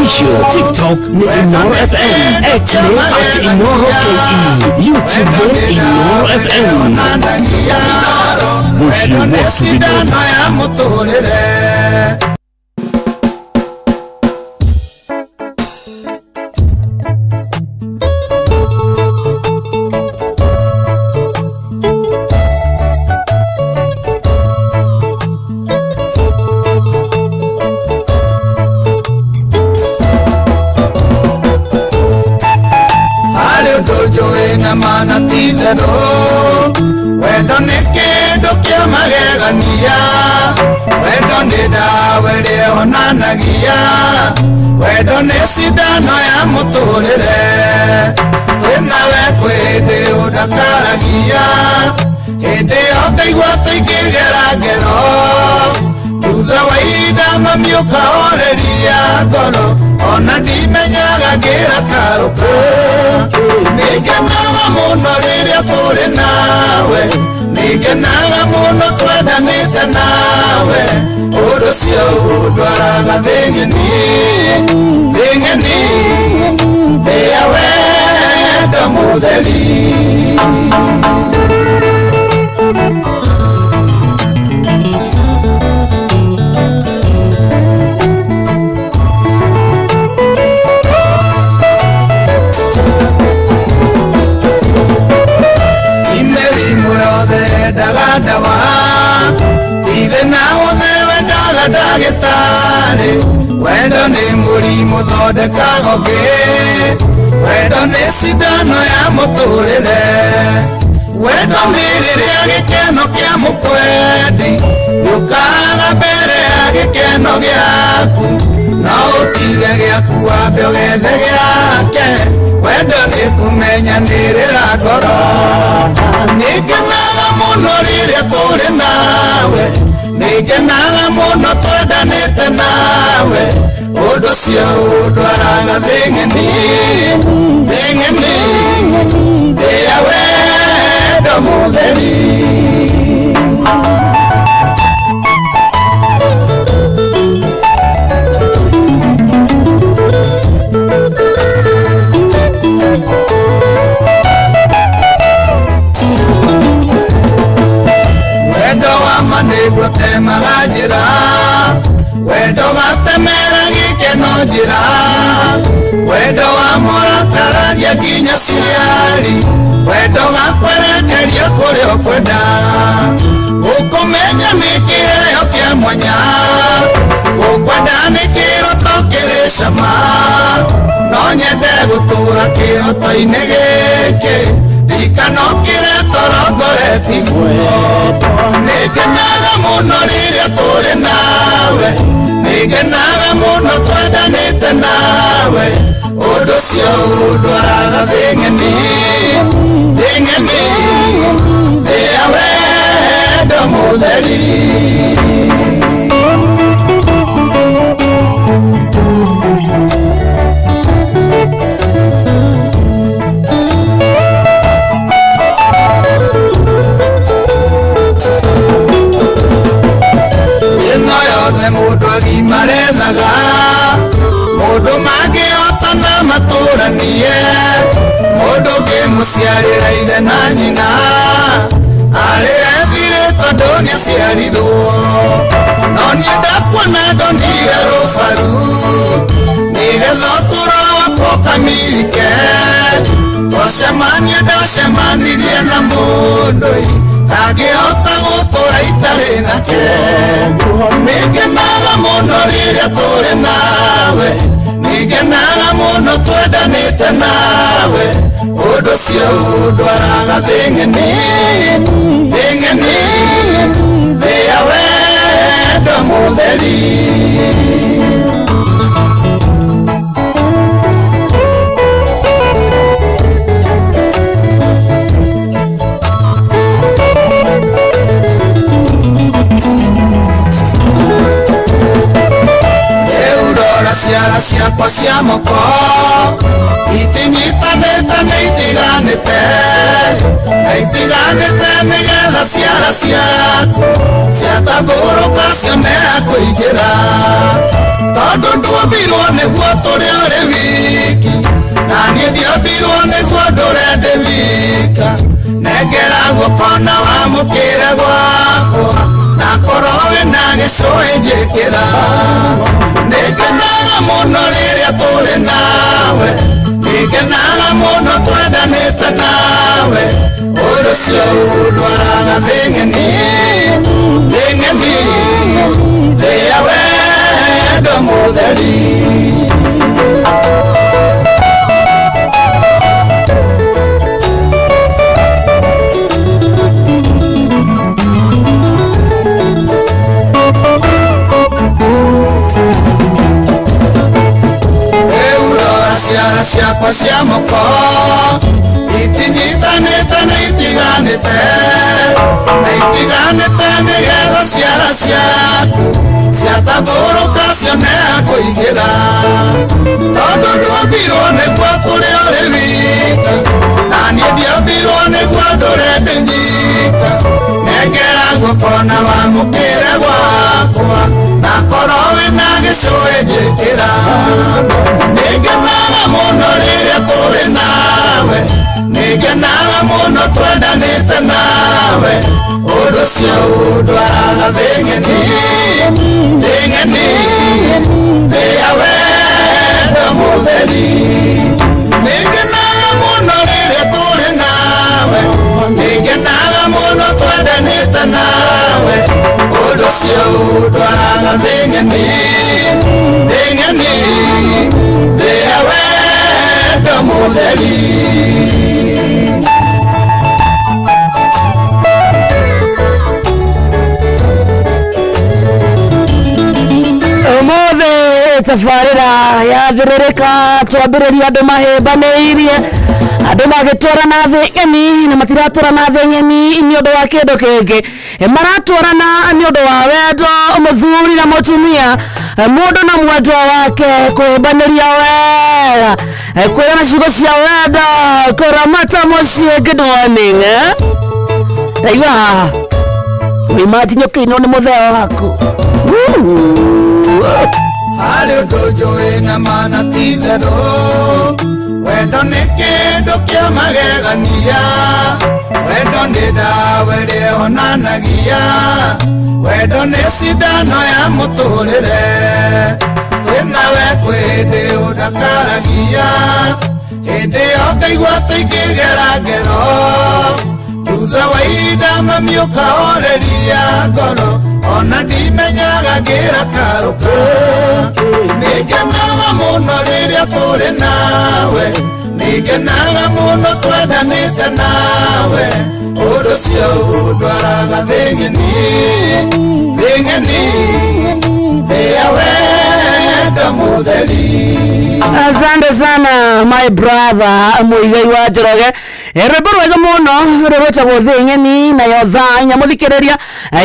Official, TikTok ni Inoro FM, X ni at Inoro KE, YouTube ni Inoro FM. Wish you Wendo nĩ what to be known. cindano ya mũtũrĩre. Harĩ ũndũ njũĩ na mana ti itherũ, wendo nĩ kĩndũ kĩa magegania, wendo nĩ ndawa ĩrĩa ĩhonanagia, wendo nĩ cindano ya mũtũrĩre, twĩnawe kwĩ hĩndĩ ũndakaragia, hĩndĩ ĩyo ngaigua ta ingĩgera ngero, thutha wa ihinda mami ũkahoreria ngoro, ona ndimenyaga ngĩra karũka. Nĩngenaga mũno rĩrĩa tũrĩ nawe, nĩngenaga mũno twendanĩte nawe, ũndũ ũcio ũndwaraga thĩ ng'eni, thĩ ng'eni, thĩ ya wendo mũtheri. Imĩrimũ yothe yendaga ndawa, ti thĩna wothe wendaga ndagĩtarĩ, wendo nĩ mũrimũ thondekaga ũngĩ, wendo nĩ cindano ya mũtũrĩre, wendo nĩ rĩrĩa gĩkeno kĩa mũkwendi gĩũkaga mbere ya gĩkeno gĩaku, no ũtige gĩaku wambe ũgethe gĩake, wendo nĩ kũmenyanĩrĩra ngoro. Nĩngenaga mũno rĩrĩa tũrĩ nawe, nĩngenaga mũno twendanĩte nawe, ũndũ ũcio ũndwaraga thĩ ng'eni, thĩ ng'eni, thĩ ya wendo mũtheri. Wendo wa ma nĩguo temaga njĩra, wendo gatemera gĩkeno njĩra, wendo wa mũrakaragia nginya ciari, wendo gakwerekeria kũrĩa ũkwenda, gũkũmenya nĩ kĩheo kĩa mwanya, gũkwenda nĩ kĩroto kĩrĩ cama, no nyende gũtũra kĩroto-inĩ gĩkĩ, ndikanokĩre toro ngoretiguo. Nĩngenaga mũno rĩrĩa tũrĩ nawe, nĩngenaga mũno twendanĩte nawe, ũndũ ũcio ũndwaraga thĩ ng'eni, thĩ ng'eni, thĩ ya wendo mũtheri. Ĩno yothe mũndũ agimarethaga, mũndũ mangĩhotana matũranie, mũndũ ũngĩmũciarĩra ithe na nyina, arĩ ethire tondũ nĩaciarirwo, no niĩ ndakuona ndonire rũbaru, nĩgetha ũtũũro wakwa ũkamirike, twacemania ndacemanirie na mũndũ tangĩhota gũtũra itarĩ nake. Nĩngenaga mũno rĩrĩa tũrĩ nawe, nĩngenaga mũno twendanĩte nawe, ũndũ ũcio ũndwaraga thĩ ng'eni, thĩ ng'eni, thĩ ya wendo mũtheri. Rĩu rora ciara ciakwa cia moko, itinyitanĩte nĩ itiganĩte, na itiganĩte nĩgetha ciara ciaku ciatambũrũka cione ha kũingĩra, tondũ nduombirwo nĩguo Tũrĩ ũrĩ wiki, na niĩ ndiombirwo nĩguo ndũre ndĩ wika. Nengera guoko na wamũkĩre gwakwa, na korwo wĩna gĩcũĩ njĩkĩra. Nĩngenaga mũno rĩrĩa tũrĩ nawe, nĩngenaga mũno twendanĩte nawe. Ũndũ ũcio ũndwaraga thĩ ng'eni, thĩ ng'eni, thĩ ya wendo mũtheri. Rĩu rora ciara ciakwa cia moko, itinyitanĩte na itiganĩte, na itiganĩte, nĩgetha ciara ciaku ciatambũrũka cione kũingĩra. Tondũ ndwombirwo nĩguo tũrĩ ũrĩ wika, na niĩ ndiombirwo nĩguo ndũre ndĩ nyika. Nengera guoko na wamũkĩre gwakwa, na korwo wĩna gĩcũĩ njĩkĩra. Nĩngenaga mũno rĩrĩa tũrĩ nawe, nĩngenaga mũno twendanĩte nawe. Ũndũ ũcio ũndwaraga thĩ ng'eni, thĩ ng'eni, thĩ ya wendo mũtheri. Nĩngenaga mũno rĩrĩa tũrĩ nawe, nĩngenaga mũno twendanĩte nawe. Ũndũ ũcio ũndwaraga thĩ ng'eni, thĩ ng'eni, thĩ ya wendo mũtheri. Umuthi tabarĩra yathĩrĩrĩka, twambĩrĩria andũ mahĩmbanĩirie, andũ magĩtwarana thĩ ng'eni, na matiratwarana thĩ ng'eni nĩ ũndũ wa kĩndũ kĩngĩ, maratwarana nĩ ũndũ wa wendo, mũthuri na mũtumia, mũndũ na mwendwa wake, kũhĩmbanĩria wega, kwĩrana ciugo cia wendo, kũramata mũciĩ. Good morning, eh? Ndaigua haha wĩimagine ũkĩinwo nĩ mũtheo waku. Ooh. Harĩ ũndũ njũĩ na mana ti itherũ, wendo nĩ kĩndũ kĩa magegania, wendo nĩ ndawa ĩrĩa ĩhonanagia, wendo nĩ cindano ya mũtũrĩre. Twĩnawe kwĩ hĩndĩ ũndakaragia, hĩndĩ ĩyo ngaigua ta ingĩgera ngero. Thutha wa ihinda mami ũkahoreria ngoro, ona ndimenyaga ngĩrakarũka. Nĩngenaga mũno rĩrĩa tũrĩ nawe, nĩngenaga mũno twendanĩte nawe. Ũndũ ũcio ũndwaraga thĩ ng'eni, thĩ ng'eni, thĩ ya wendo mũtheri. Asante sana, my brother Muigai wa Njoroge. Rwĩmbo rwega mũno rũrwĩtagwo Thĩ Ng'eni. Nayo thaa 4, mũthikĩrĩria,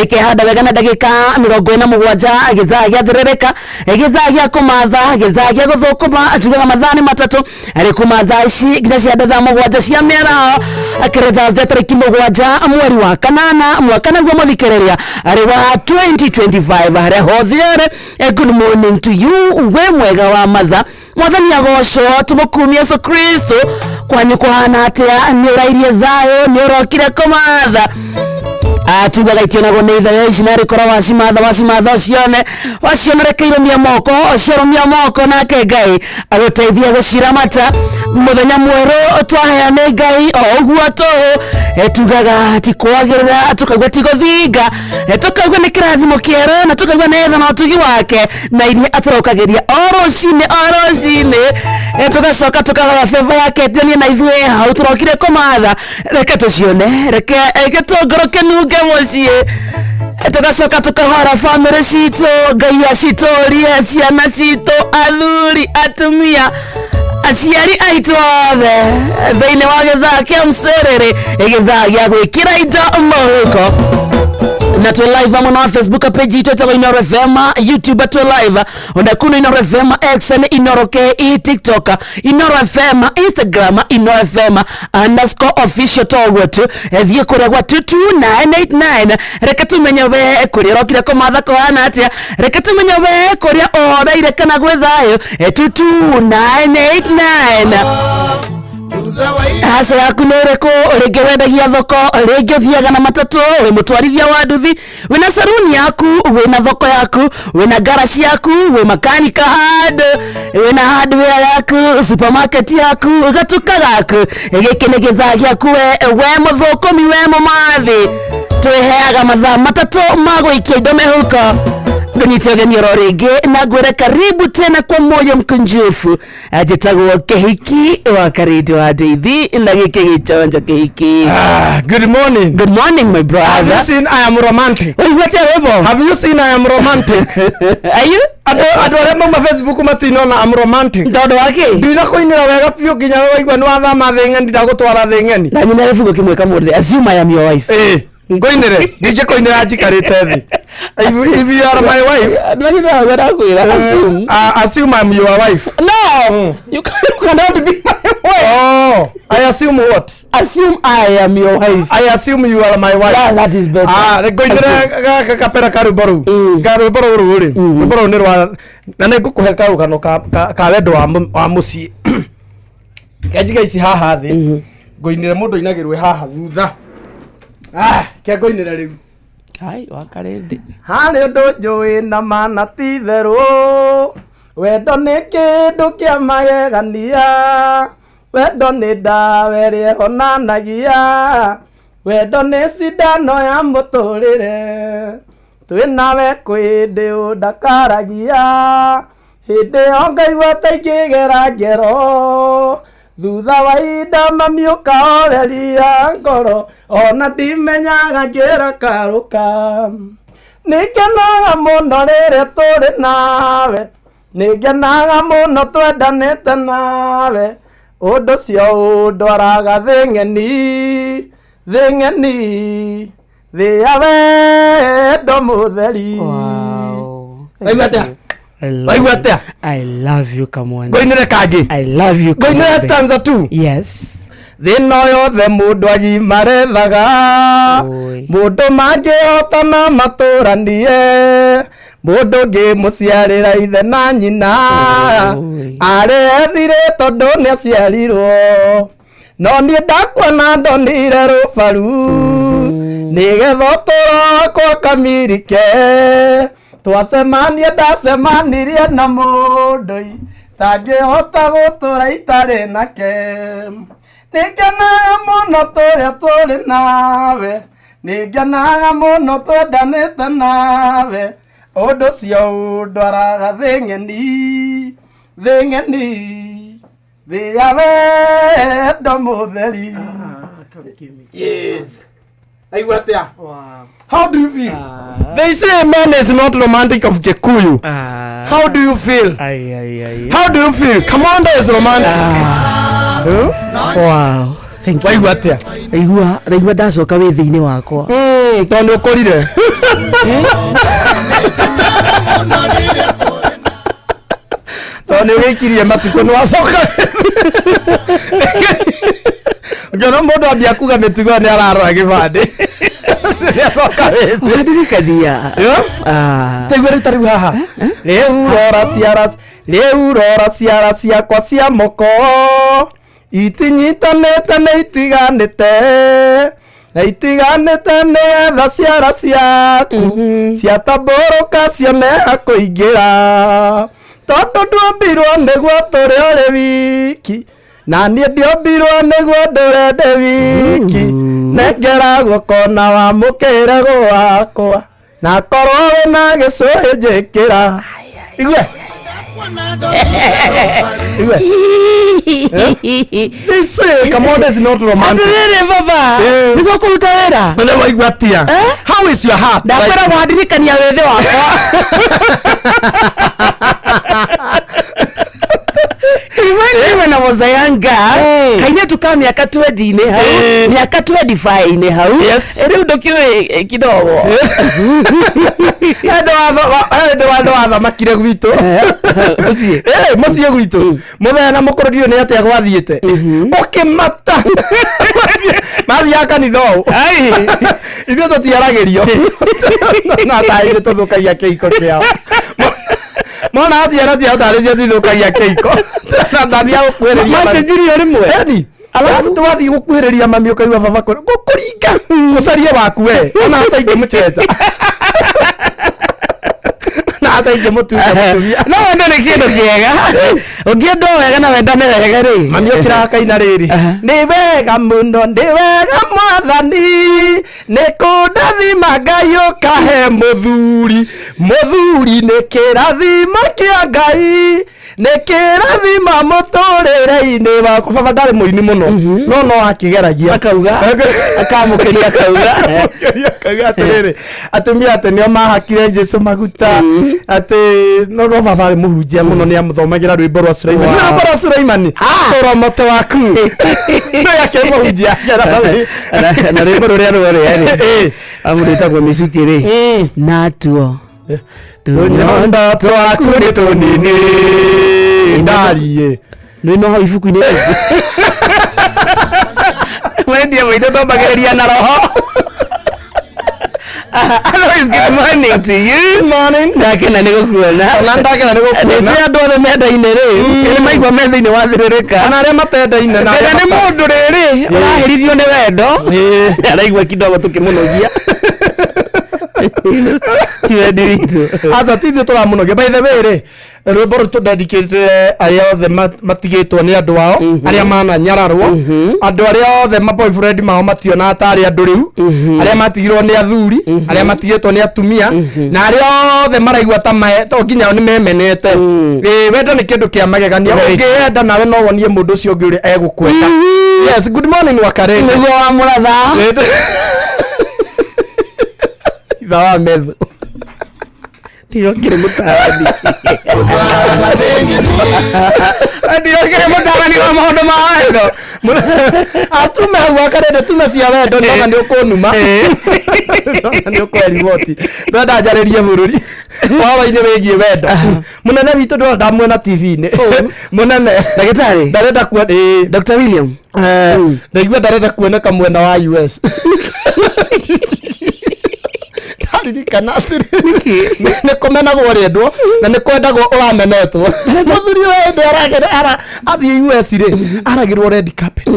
ikĩhanda wega na ndagĩka 47, gĩthaa gĩathĩrĩrĩka, gĩthaa gĩa kũmatha, gĩthaa gĩa gũthũkũma. Tugaga mathaa nĩ matatũ, arĩ kuma thaa ici nginya cia thaa 7 cia mĩaraho, akĩrĩ Thursday tarĩki 7 mweri wa kanana, mwaka naguo, mũthikĩrĩria, arĩ wa 2025. Harĩa hothe ũrĩ, good morning to you. We mwega wa matha, Mwathani agocwo, tũmũkumie Yesu Kristo. Kwanyu kũhana atĩa? Nĩ ũrairie thayũ? Nĩ ũrokire kũmatha? Tugaga itionagwo nĩ ithayo ici, narĩ korwo wacimatha, wacimatha ũcione, waciona reke irũmia moko, ciarũmia moko, nake Ngai agũteithie gũciramata. Mũthenya mwerũ twaheo nĩ Ngai o ũguo tũhũ, tugaga ti kwagĩrĩra, tukaigua ti gũthinga, tũkaigua nĩ kĩrathimo kĩerũ, na tũkaigua nĩ tha na ũtugi wake na iria atũrokagĩria o rũcinĩ, o rũcinĩ. Tũgacoka tũkahoya favor yake ĩtiganie na ithuĩ. Hau tũrokire kũmatha, reke tũcione, reke gĩtũngũrũ kĩnunge mũciĩ. Tũgacoka tũkahora bamĩrĩ citũ, Ngai acitũrie, ciana citũ, athuri, atumia, aciari aitũ othe, thĩinĩ wa gĩthaa kĩa mcerere, gĩthaa gĩa gwĩkĩra indo mũhuko. Na twĩ live mwena wa Facebook page itũ ĩtagwo Inoro FM, YouTube twĩ live ona kuno Inoro FM, X nĩ Inoro KE, TikTok Inoro FM, Instagram Inoro FM underscore official. Toguo tu thiĩ kũrĩa gwa 22989, reke tumenye we kũrĩa ũrokire kũmatha kũhana atĩa, reke tumenye we kũrĩa ũhoreire kana gwĩ thayũ. 22989. Thutha wa Hasa yaku nĩ ĩrĩkũ? Rĩngĩ wendagia thoko, rĩngĩ ũthiaga na matatũ, wĩ mũtwarithia wa nduthi, wĩna saruni yaku, wĩna thoko yaku, wĩna garaci yaku, wĩ makanika handũ, wĩna hardware yaku, supermarket yaku, gatuka gaku, gĩkĩ nĩ gĩthaa gĩaku we mũthũkũmi, we mũmathi. Twĩheaga mathaa 3 ma gũikia indo mĩhuko. Ngũnyite ũgeni oro rĩngĩ na ngwĩre karibu tena kwa moyo mkunjufu. Njĩtagwo Kĩhiki wa Karindi wa Ndeithi na gĩkĩ gĩchonjo Kĩhiki. Ah, good morning. Good morning, my Have you brother. seen I am romantic? Waigua atĩa rwĩmbo? Have you seen I am romantic? Are you? Andũ arĩa mauma Facebook matinona I'm romantic. Tondũ wa kĩ? Ndinakũinĩra wega biũ nginya waigua nĩ wathama thĩ ng'eni, ndagũtwara thĩ ng'eni. Na nyina gĩbungo kĩmwe kamũthĩ, assume I am your wife. Ĩĩ, ngũinĩre, ndingĩkũinĩra njikarĩte thĩ. If you are my wife, Ndwanyina ndakwĩra assume. Assume I'm your wife. No, you cannot be my wife. Oh, I assume what? Assume I am your wife. I assume you are my wife. Yeah, that is better. Ah, ngũinĩre gaka kapera ka rwĩmbo rũu. Ka rwĩmbo rũrũ rĩ, rwĩmbo rũrũ nĩ rwa na nĩ ngũkũhe karũgano ka wendo wa mũciĩ. Kenjiga ici haha thĩ, ngũinĩre mũndũ ainagĩrwo haha thutha. Ah, ke ngũinĩre rĩu. Hai wa Karindi. Harĩ ũndũ njũĩ na mana ti therũ, wendo nĩ kĩndũ kĩa magegania, wendo nĩ ndawa ĩrĩa ĩhonanagia, wendo nĩ cindano ya mũtũrĩre, twĩ nawe kwĩ hĩndĩ ũndakaragia, hĩndĩ ĩyo ngaigua ta ingĩgera ngero, thutha wa ihinda mami ũkahoreria ngoro, ona ndimenyaga ngĩra karũka. Nĩngenaga mũno rĩrĩa tũrĩ nawe, nĩngenaga mũno twendanĩte nawe, ũndũ ũcio ũndwaraga thĩ ng'eni, thĩ ng'eni, thĩ ya wendo mũtheri. Wow. Waigua atĩa? I love Waigua you. atĩa? I love you, kamwana. Ngũinĩre kangĩ. I love you, Ngũinĩre kamwana. stanza 2. Yes. Thĩna yothe mũndũ agimarethaga, Oi. mũndũ mangĩhotana matũranie, mũndũ ngĩmũciarĩra ithe na nyina, Oi. arĩ ethire tondũ nĩ aciarirwo, no niĩ ndakuona ndonire rũbaru, nĩgetha ũtũũro wakwa kamirike, twacemania ndacemanirie na mũndũ tangĩhota gũtũra itarĩ nake, nĩngenaga mũno tũrĩa tũrĩ nawe, nĩngenaga mũno twendanĩte nawe, ũndũ ũcio ũndwaraga thĩ ng'eni, thĩ ng'eni, thĩ ya wendo mũtheri. Yes. Aigua atĩa? How do you feel? They say man is not romantic of Kikuyu. How do you feel? Ai, ai, ai. How do you feel? Commander is romantic. Huh? Wow. Thank you. Waigua atĩa? Ndaigua ndacoka wĩthĩ-inĩ wakwa. Tondũ nĩ ũkũrire. Tondũ nĩ ũgĩikirie matukũ nĩ wacoka. Ngĩona mũndũ ambia kuga mĩtugo nĩ ararora gĩbandĩ. Nĩ acoka wĩthĩ. Wandirikania. Yo? Ah. Taigua rĩu ta rĩu haha. Rĩu rora ciara, rĩu rora ciara ciakwa cia moko, itinyitanĩte nĩ itiganĩte, na itiganĩte nĩgetha ciara ciaku ciatambũrũka cione ha kũingĩra, tondũ nduombirwo nĩguo tũrĩ ũrĩ wiki, na niĩ ndiombirwo nĩguo ndũre ndĩ wiki, nengera guoko na wamũkĩre gwakwa, na korwo wĩna gĩcũhĩ njĩkĩra. Igue. Igue. They say Kamode is not romantic. Atĩrĩrĩ baba, Eh. nĩguo kũruta wĩra. Nĩ waigua atĩa? How is your heart? Ndakwĩra wandirikania wĩthĩ wakwa. Remind When I was a young girl, kairĩtu ka mĩaka 20-inĩ hau, mĩaka 25-inĩ hau. Rĩu ndũkĩũĩ kidogo. Hĩndĩ watho wathamakire gwitũ. Mũciĩ. Eh, mũciĩ gwitũ mũthenya na mũkũrũ ndiũĩ nĩ atĩa gwathiĩte ũkĩmata mathiaga kanitha ũũ. Ai. Ithuĩ tũtiaragĩrio na tarĩ ithuĩ tũthũkagia kĩhiko kĩao. Mona ciana ciao tarĩ cio cithũkagia kĩhiko na ndathiaga gũkuhĩrĩria mami. Macenjirio rĩmwe. Eni, alafu ndwathiĩ gũkuhĩrĩria mami ũkaigua baba gũkũringa ũcarie waku we ona hata ingĩmũcenja na hata ingĩmũtunya mũtumia. No wendo nĩ kĩndũ kĩega. Ũngĩendwo wega na wendane wega rĩ. Mami okĩra akaina rĩrĩ, nĩ wega mũno, nĩ wega mwathani nĩ kũndathima Ngai ũkahe mũthuri. Mũthuri nĩ kĩrathimo kĩa Ngai, nĩ kĩrathima mũtũrĩre-inĩ wakwa. Baba ndarĩ mũini mũno no no akĩgeragia. Akauga, akamũkĩria akauga. Akĩgeria akauga atĩrĩrĩ, atumia atĩ nĩo mahakire Jesu maguta, atĩ no no baba arĩ mũhunjia mũno, nĩ amũthomagĩra rwĩmbo rwa Sulaimani. Wow. Rwĩmbo rwa Sulaimani, tũra mũtĩ waku no yake mũhunjia. Na rwĩmbo rũrĩa rũrĩa rĩ amũrĩtagwo mĩcukĩ rĩ natuo Tũnyondo twaku nĩ tũnini ndariĩ. Nĩ no hau ibuku-inĩ wendia maitũ twambagĩrĩria na roho. Otherwise, good morning to you. Morning. Ndakena nĩ gũkuona. Ona ndakena nĩ gũkuona. Nĩ andũ othe mendaine rĩ, nĩ maigua me thĩinĩ wa thĩrĩrĩka. Ona arĩa matendaine na Kana arĩa nĩ mũndũ rĩrĩ ũraherithio nĩ wendo araigua kidogo tũkĩmũnogia ti wendi witũ. Aca, ti ithuĩ tũramũnogia. By the way rĩ, rwĩmbo rũu tũdedicate arĩa othe matigĩtwo nĩ andũ ao, arĩa mananyararwo, andũ arĩa othe ma boyfriend mao mationaga tarĩ andũ rĩu, arĩa matigirwo nĩ athuri, arĩa matigĩtwo nĩ atumia, na arĩa othe maraigua ta to nginya nĩ memenete. Ĩĩ, wendo nĩ kĩndũ kĩa magegania. Ũngĩenda nawe no wonie mũndũ ũcio ũngĩ ũrĩa egũkwenda. Yes, good morning Wakarende. Nĩguo wa mũratha. Itha wa metho. Ndiokire mũtarani, ndiokire mũtarani wa maũndũ ma wendo. Atume hau Wakarende, tume cia wendo, ndona nĩ ũkũnuma, ndona nĩ ũkũhe riboti, ndwenda njarĩrie bũrũri ũhoro-inĩ wĩgiĩ wendo. Mũnene witũ ndona ndamuona TV-inĩ, mũnene. Ndagĩtarĩ. Ndarenda kuona, ĩĩ. Dr. William. Eh, ndaigua ndarenda kuoneka mwena wa US. Ndaririkana atĩrĩrĩ, nĩ kũmenagwo rĩendwo na nĩ kwendagwo ũramenetwo. Mũthuri ũyũ hĩndĩ aragera athiĩ US rĩ, aragĩrwo red carpet,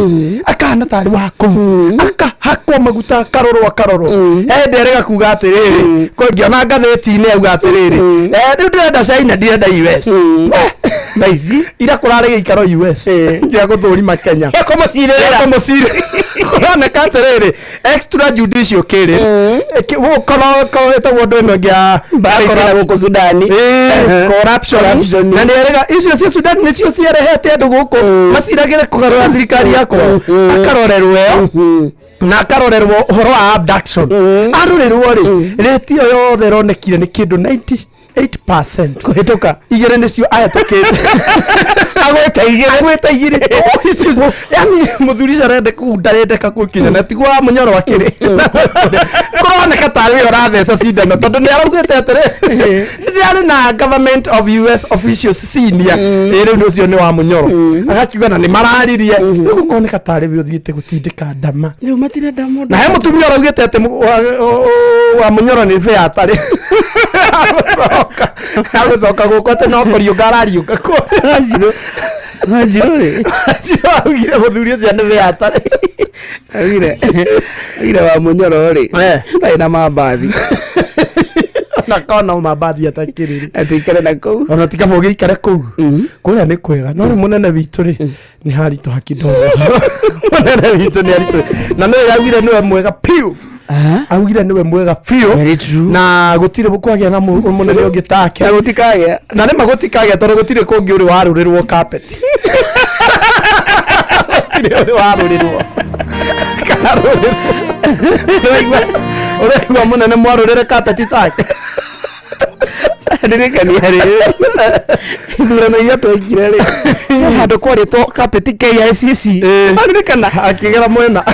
akahana tarĩ wa kũu, akahakwo maguta, akarorwo akarorwo. Hĩndĩ erĩga kuga atĩrĩrĩ, ngĩona ngathĩti-inĩ auga atĩrĩrĩ, rĩu ndĩrenda China, ndirenda US. Thaa ici Ira kũrarĩ gĩikaro US gĩa gũthũrima Kenya. Ekũmũcirĩra. Kũmũcirĩra. Kũroneka atĩrĩrĩ, extrajudicial killing korwo ĩtagwo ũndũ ĩno ĩngĩ ya Mbara ici na gũkũ Sudani. Corruption. Corruption. Na nĩ erega icio cia Sudan nĩcio ciarehete andũ gũkũ maciragĩre kũgarũra thirikari yakwa. Akarorerwo ĩyo na akarorerwo ũhoro wa abduction. Arorerwo rĩ, rĩti ĩyo yothe ĩronekire nĩ kĩndũ 98% kũhĩtũka. Igĩrĩ nĩcio ahĩtũkĩte. Agwĩte igĩrĩ. Agwĩte igĩrĩ. Icio yani mũthuri ũcio arenda kũu, ndarendeka gũkinya na tiguo wa mũnyoro akĩrĩ kũroneka tarĩ we ũratheca cindano, tondũ nĩ araugĩte atĩrĩ, nĩ na government of US officials senior. Ĩ rĩu nĩ ũcio nĩ wa mũnyoro agakiuga na nĩ mararirie, rĩu gũkoneka tarĩ we ũthiĩte gũtindĩka ndama. Rĩu matirenda mũndũ. Na he mũtumia ũraugĩte atĩ wa mũnyoro nĩ bĩa atarĩ agũcoka gũkũ, atĩ no kũriũka arariũka kũ. Wanjirũ, Wanjirũ rĩ Wanjirũ augire mũthuri ũcio nĩ bĩa atarĩ. Augire wa mũnyoro rĩ ndarĩ na mambathi. Na kona mambathi atakĩrĩrĩ. Atĩ ikare na kũu. Ona tikaba ũgĩikare kũu kũrĩa nĩ kwega, no rĩu mũnene witũ rĩ nĩ haritũha kidogo. Mũnene witũ nĩ haritũ na nĩwe augire nĩwe mwega piũ, augire nĩwe mwega biũ. Very true. Na gũtirĩ kwagĩa na mũnene ũngĩ take. Na gũtikagĩa. Na nĩma gũtikagĩa, tondũ gũtirĩ kũngĩ ũrĩ warũrĩrwo carpet, gũtirĩ ũrĩ warũrĩrwo karũrĩrwo. Ũraigua mũnene mwarũrĩre carpet take. Ndirikania rĩrĩ. Ithurano iria twekire rĩ, he handũ kwarĩtwo kapeti KICC. Ĩĩ. Waririkana? Akĩgera mwena.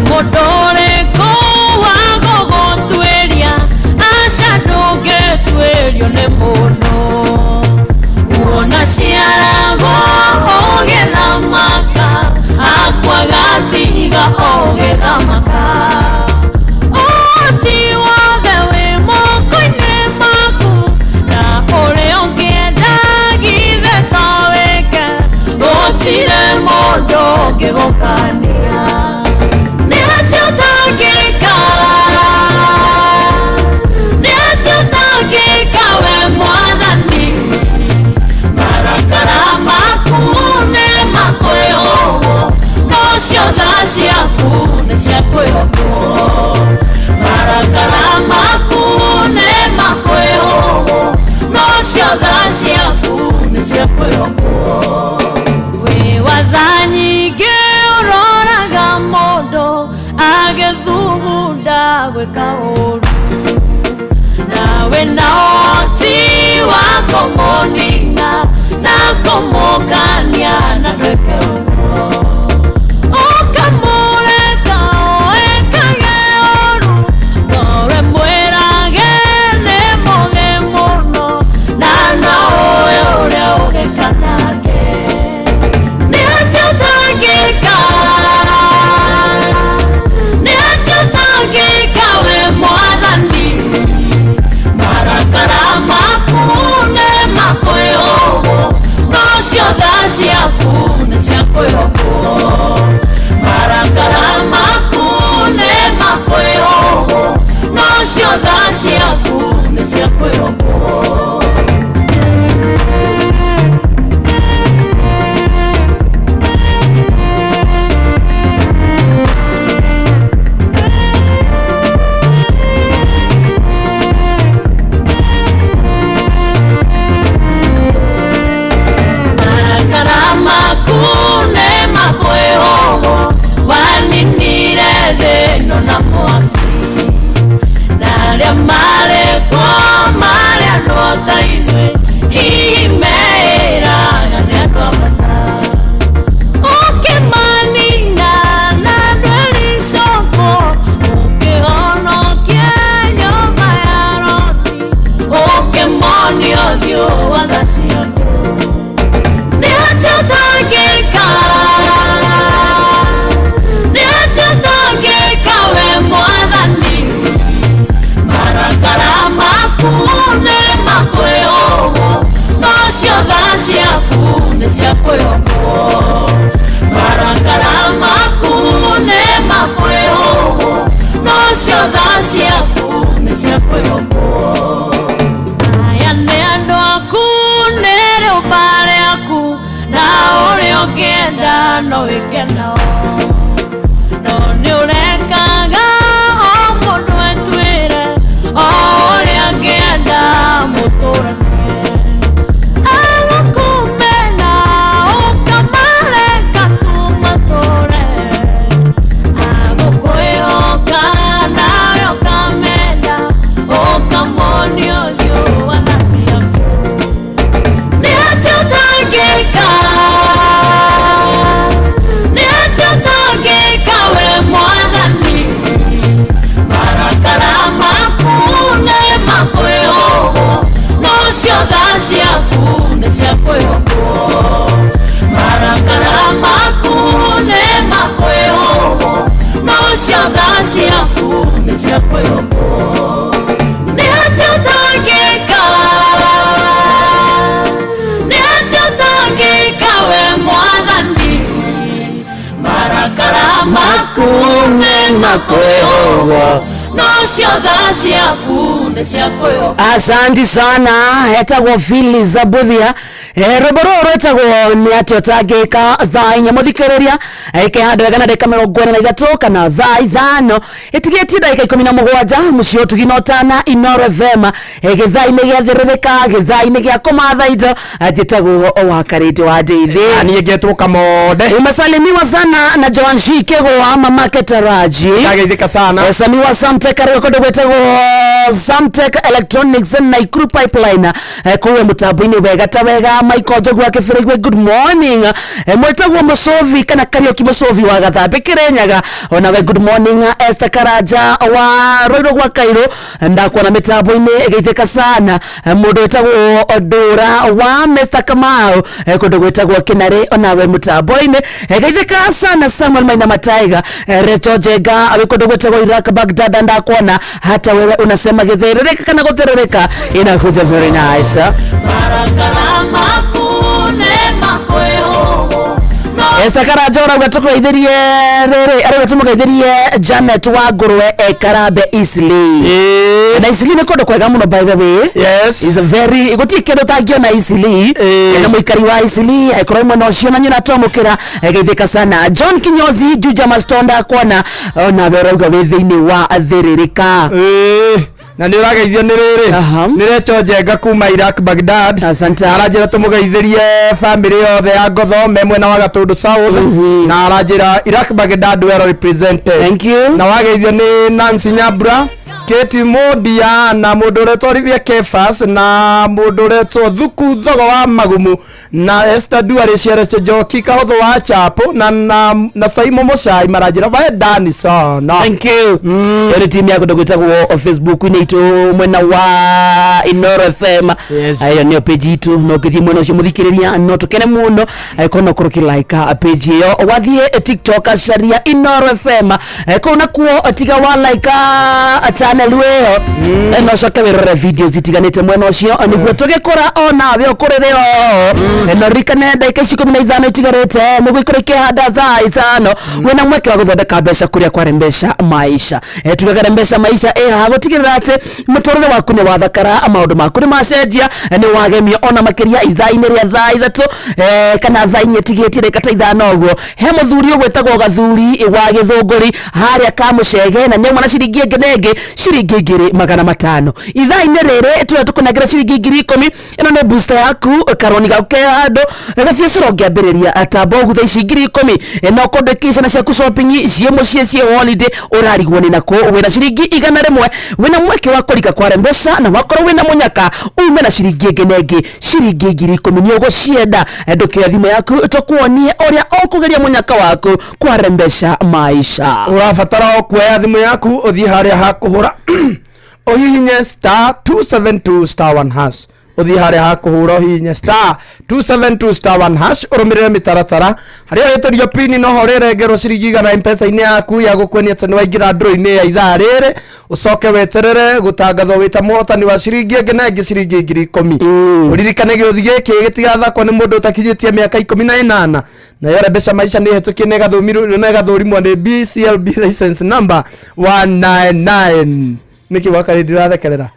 Mũndũ wa gũgũtuĩria aca ndũngĩtuĩrio nĩ mũndũ kuona ciaragwo ũgĩthamaka akwaga tiga ũgĩthamaka ũhoti wothe wĩ moko-inĩ maku na ũrĩa ũngĩenda githe to wĩke gũtirĩ mũndũ ũngĩgũkania. Nĩ atĩa ũtangĩka? Nĩ atĩa ũtangĩka we Mwathani? Marakara maku nĩ makwĩhũgwo, no cio tha ciaku nĩ cia kwĩhokwo. Marakara maku nĩ makwĩhũgwo, no cio tha ciaku nĩ cia kwĩhokwo. Wĩ wa tha nyingĩ ũroraga mũndũ agĩthugunda gwĩka ũru nawe na ũhoti wa kũmũnina na kũmũkania na ndwĩke ũguo ũkamũreka ekage ũru nowe mwĩrage nĩ mũgĩ mũno na nowe ũrĩa ũgĩka nake. Nĩ atĩa ũtangĩka? Nĩ atĩa ũtangĩka we Mwathani? Marakara maku nĩ makwĩhũgwo, no cio tha ciaku nĩ cia kwĩhokwo. Marakara maku nĩ makwĩhũgwo, no cio tha ciaku nĩ cia kwĩhokwo. Marakara maku nĩ makwĩhũgwo, waninire thĩ ĩno na mwaki na arĩa marĩ kuo marĩ andũ o ta ithuĩ hihi meĩraga nĩ andũ a bata ũkĩmanina na ndweri coko ũkĩhonokia nyũmba ya Loti ũkĩmonia ũthiũ wa tha ciaku. Nĩ atĩa ũtangĩka? Nĩ atĩa ũtangĩka we Mwathani? Marakara maku nĩ makwĩhũgwo, no cio tha ciaku nĩ cia kwĩhokwo. Marakara maku nĩ makwĩhũgwo, no cio tha ciaku nĩ cia kwĩhokwo. Aya nĩ andũ aku nĩ rĩũmba rĩaku na ũrĩa ũngĩenda no wĩke nao no nĩ ũrekaga o mũndũ etuĩre o ũrĩa angĩenda mũtũranie agũkũmena ũkamareka tu matũre agũkwĩhoka nawe ũkamenda ũkamonia ũthiũ wa tha ciaku. Nĩ atĩa ũtangĩka? Nĩ atĩa ũtangĩka we Mwathani? Marakara maku nĩ makwĩhũgwo, no cio tha ciaku nĩ cia kwĩhokwo. Marakara maku nĩ makwĩhũgwo, no cio tha ciaku nĩ cia kwĩhokwo. Nĩ atĩa ũtangĩka? Nĩ atĩa ũtangĩka we Mwathani? Marakara maku nĩ makwĩhũgwo, No cio tha ciaku nĩ cia kwĩhokwo. Asante sana, etagwo Phyllis Zabuthia. Rwĩmbo rũrũ rwĩtagwo nĩ atĩa ũtangĩka. Thaa 4 mũthikĩrĩria ĩkĩhanda wega na ndagĩka 43 kana thaa 5 ĩtigĩtie ndagĩka 17 mũciĩ ũtugi na ũtana Inoro FM, gĩthaa-inĩ gĩa thĩrĩrĩka, gĩthaa-inĩ gĩa kũmatha indo. Njĩtagwo wa Karĩndĩ wa Ndeithi. Niĩ ngetwo Kamonde. Umesalimiwa sana na Joanshi Kĩgũa, mamake Taraji. Ndageithĩka sana. Samiwa Samtech arĩ kũndũ gwĩtagwo Samtech Electronics Naikuru Pipeline, kũu mũtambo-inĩ wega ta wega. Michael Njogu wa Kĩbĩrĩgwe, good morning. Mwĩtagwo Mũcũvi kana Kariũki Mũcũvi wa Gathambĩ Kĩrĩnyaga, onawe good morning. Esther Karanja wa Rũirũ gwa Kairũ, ndakuona mĩtambo-inĩ, geithĩka sana. Mũndũ wĩtagwo Ndũra wa Mr Kamau, kũndũ gwĩtagwo Kĩnarĩ, onawe mũtambo-inĩ, geithĩka sana. Samuel Maina Mataiga, Recho Njenga wĩ kũndũ gwĩtagwo Iraq Baghdad, ndakuona hata wewe unasema gĩthĩrĩrĩka kana gũthĩrĩrĩka inakuja very nice. Marakara maku nĩ makwĩhũgũ no. Esther Karanja ũrauga tũkũgeithĩrie rĩrĩ, arauga tũmũgeithĩrie Janet wa Ngũrwe e Karambe Eastleigh. Na Eastleigh nĩ kũndũ kwega mũno, by the way. Is a very gũtirĩ kĩndũ ũtangĩona Eastleigh. Na mũikari wa Eastleigh angĩkorwo mwena ũcio na nyũratwamũkĩra, geithĩka sana. John Kinyozi Juja Mastonda kuona onawe ũrauga wĩ thĩinĩ wa thĩrĩrĩka. Ĩĩ, na nĩ ũrageithio nĩ rĩrĩ nĩ Recho Njenga kuma Iraq Baghdad. Asante. Aranjĩra tũmũgeithĩrie family yothe ya Ngotho me mwena wa Gatũndũ South, na aranjĩra Iraq Baghdad well represented. Thank you. Na wageithio nĩ Nancy Nyambura, Kate Modia, na mũndũ ũretwo Olivia Kefas, na mũndũ ũretwo Thuku Thogo wa Magumu, na Esther Duarĩ Ciarece Njoki Kahũthũ wa Chapo, na Saimo Mũcai, maranjĩra wendani sana. Thank you. Ĩyo nĩ timu ya kũndũ gwĩtagwo Facebook-inĩ itũ mwena wa Inoro FM. Ĩyo nĩyo page itũ, no ũngĩthiĩ mwena ũcio mũthikĩrĩria no tũkene mũno angĩkorwo no ũkorwo ũkĩ-like page ĩyo. Wathiĩ TikTok caria Inoro FM, kũu nakuo tiga wa like channel ĩyo, no ũcoke wĩrore videos itiganĩte mwena ũcio nĩguo tũgĩkũra onawe ũkũrĩre o. No ririkane ndagĩka ici 15 itigarĩte nĩguo ikorwo ikĩhanda thaa 5, wĩna mweke wa gũthondeka mbeca kũrĩa kwarĩ mbeca maisha. Tugagara mbeca maisha ĩhaha gũtigĩrĩra atĩ mũtũrĩre waku nĩ wathakara, maũndũ maku nĩ macenjia, nĩ wagemio ona makĩria. Ithaa-inĩ rĩa thaa 3, kana thaa 4 tigĩtie ndagĩka ta 5 ũguo, he mũthuri ũgwĩtagwo Gathuri wa Gĩthũngũri harĩa Kamũcege, na nĩauma na ciringi ĩngĩ na ĩngĩ, ciringi 2500. Ithaa-inĩ rĩrĩ tũrĩa tũkũnengera ciringi 10,000. Ĩno nĩ booster yaku, karoni gaku ke handũ gabiacara ũngĩambĩrĩria tamba ũguo thaa ici 10,000, no kũndũ ciana ciaku shopping ciĩ mũciĩ ciĩ holiday ũrarigwo nĩ nakũ. Wĩna ciringi 100, wĩna mweke wa kũrika kware mbeca, na wakorwo wĩna mũnyaka ume na ciringi ĩngĩ na ĩngĩ, ciringi 10,000. Nĩ ũgũcienda, ndũkĩoya thimũ yaku tũkuonie ũrĩa ũkũgeria mũnyaka waku kware mbeca maisha. Ũrabatara o kuoya thimũ yaku, ũthiĩ harĩa ha kũhũra, ũhihinye *272*1#. Ũthiĩ harĩa ha kũhũra, ũhihinye *272*1#, ũrũmĩrĩre mĩtaratara harĩa ũrĩtĩrio pini, noho ũrĩrengerwo ciringi 100 mpesa-inĩ yaku ya gũkuonia atĩ nĩ waingĩra ndũrũ-inĩ ya ithaa rĩrĩ. Ũcoke weterere gũtangathwo wĩta mũhotani wa ciringi ĩngĩ na ĩngĩ, ciringi 10,000. Ũririkane gĩũthi gĩkĩ gĩtigathakwo nĩ mũndũ ũtakinyĩtie mĩaka 18, nayo Rembesha Maisha nĩ hetũkie na ĩgathũrimwo nĩ BCLB license number 199. Nĩkĩ wakarĩ ndirathekerera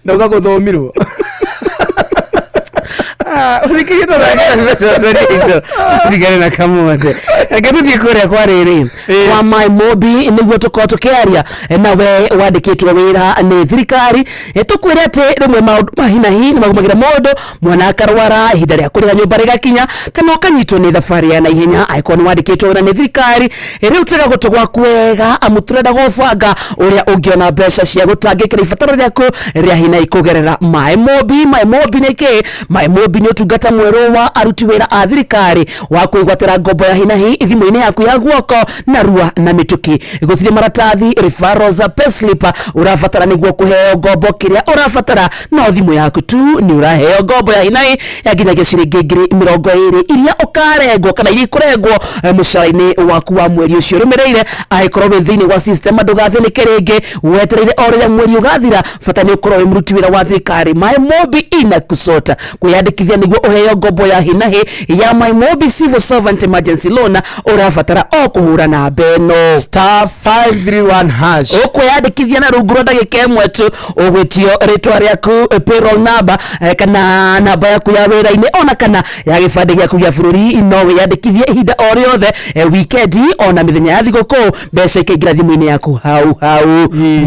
ndauga gũthũmirwo? Tigane na Kamonde, reke tũthiĩ kũrĩa kwa rĩrĩ kwa My Mobi nĩguo tũkorwo tũkĩaria nawe wandĩkĩtwo wĩra nĩ thirikari. Tũkwĩre atĩ rĩmwe maũndũ ma hi na hi nĩ magumagĩra mũndũ, mwana akarwara, ihinda rĩa kũrĩha nyũmba rĩgakinya, kana ũkanyitwo nĩ thabarĩ ya naihenya. Angĩkorwo nĩ wandĩkĩtwo wĩra nĩ thirikari, rĩu tega gũtũ gwaku wega, amu tũrenda gũbanga ũrĩa ũngĩona mbeca cia gũtangĩkĩra ibataro rĩaku rĩa hi na hi kũgerera My Mobi. My Mobi nĩ kĩ? My Mobi nĩ ũtungata mwerũ wa aruti wĩra a thirikari wa kwĩgwatĩra ngombo ya hi na hi thimũ-inĩ yaku ya guoko narua na mĩtũkĩ. Gũtirĩ maratathi, referrals, payslip ũrabatara nĩguo kũheo ngombo. Kĩrĩa ũrabatara no thimũ yaku tu, nĩ ũraheo ngombo ya hi na hi ya nginyagia ciringi 20,000 iria ũkarengwo kana iria ikũrengwo mũcara-inĩ waku wa mweri ũcio ũrũmĩrĩire. Angĩkorwo wĩ thĩinĩ wa system, ndũgathĩnĩke rĩngĩ wetereire o rĩrĩa mweri ũgathira. Bata nĩ ũkorwo wĩ mũruti wĩra wa thirikari. My Mobi inakusota. Kwĩyandĩkithia nĩguo ũheo ngombo ya hi na hi ya My Mobi Civil Servant Emergency Loan. Ũrabatara o kũhũra namba ĩno star 531 hash. Ũkwĩyandĩkithia na rungu rwa ndagĩka ĩmwe tu, ũgwĩtio rĩtwa rĩaku, payroll number, kana namba yaku ya wĩra-inĩ, ona kana ya gĩbandĩ gĩaku gĩa bũrũri. No wĩyandĩkithie ihinda o rĩothe, weekend ona mĩthenya ya thigũkũ, mbeca ikaingĩra thimũ-inĩ yaku hau hau.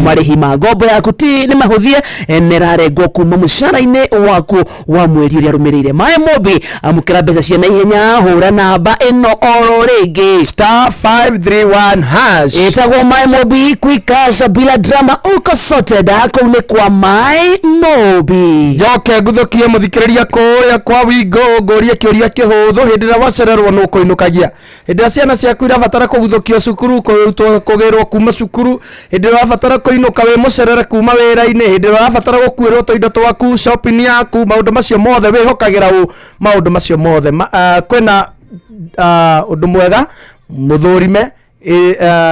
Marĩhi ma ngombo yaku ti nĩ mahũthie, nĩrarengwo kuma mũcara-inĩ waku wa mweri ũrĩa rũmĩrĩire. Maĩ Mobi, amũkĩra mbeca cia naihenya, hũra namba ĩno oro rĩngĩ. Star 531 hash. Ĩtagwo My Mobi Quick Cash bila drama, uko sorted. Kũu nĩ kwa My Mobi. Njoke nguthukie muthikiriria kuria kwa Wingo, ngurie kiuria kihuthu: hindi ĩrĩa wacererwo nũ kũinũkagia? Hĩndĩ ĩrĩa ciana ciaku irabatara kũguthũkio cukuru, kũrutwo, kũgĩrwo kuma cukuru, hĩndĩ ĩrĩa ũrabatara kũinũka wĩ mũcerere kuma wĩra-inĩ, hĩndĩ ĩrĩa ũrabatara gũkuĩrwo tũindo twaku, shopping yaku, maũndũ macio mothe wĩhokagĩra ũ? Maũndũ macio mothe kwĩna ũndũ mwega mũthũrime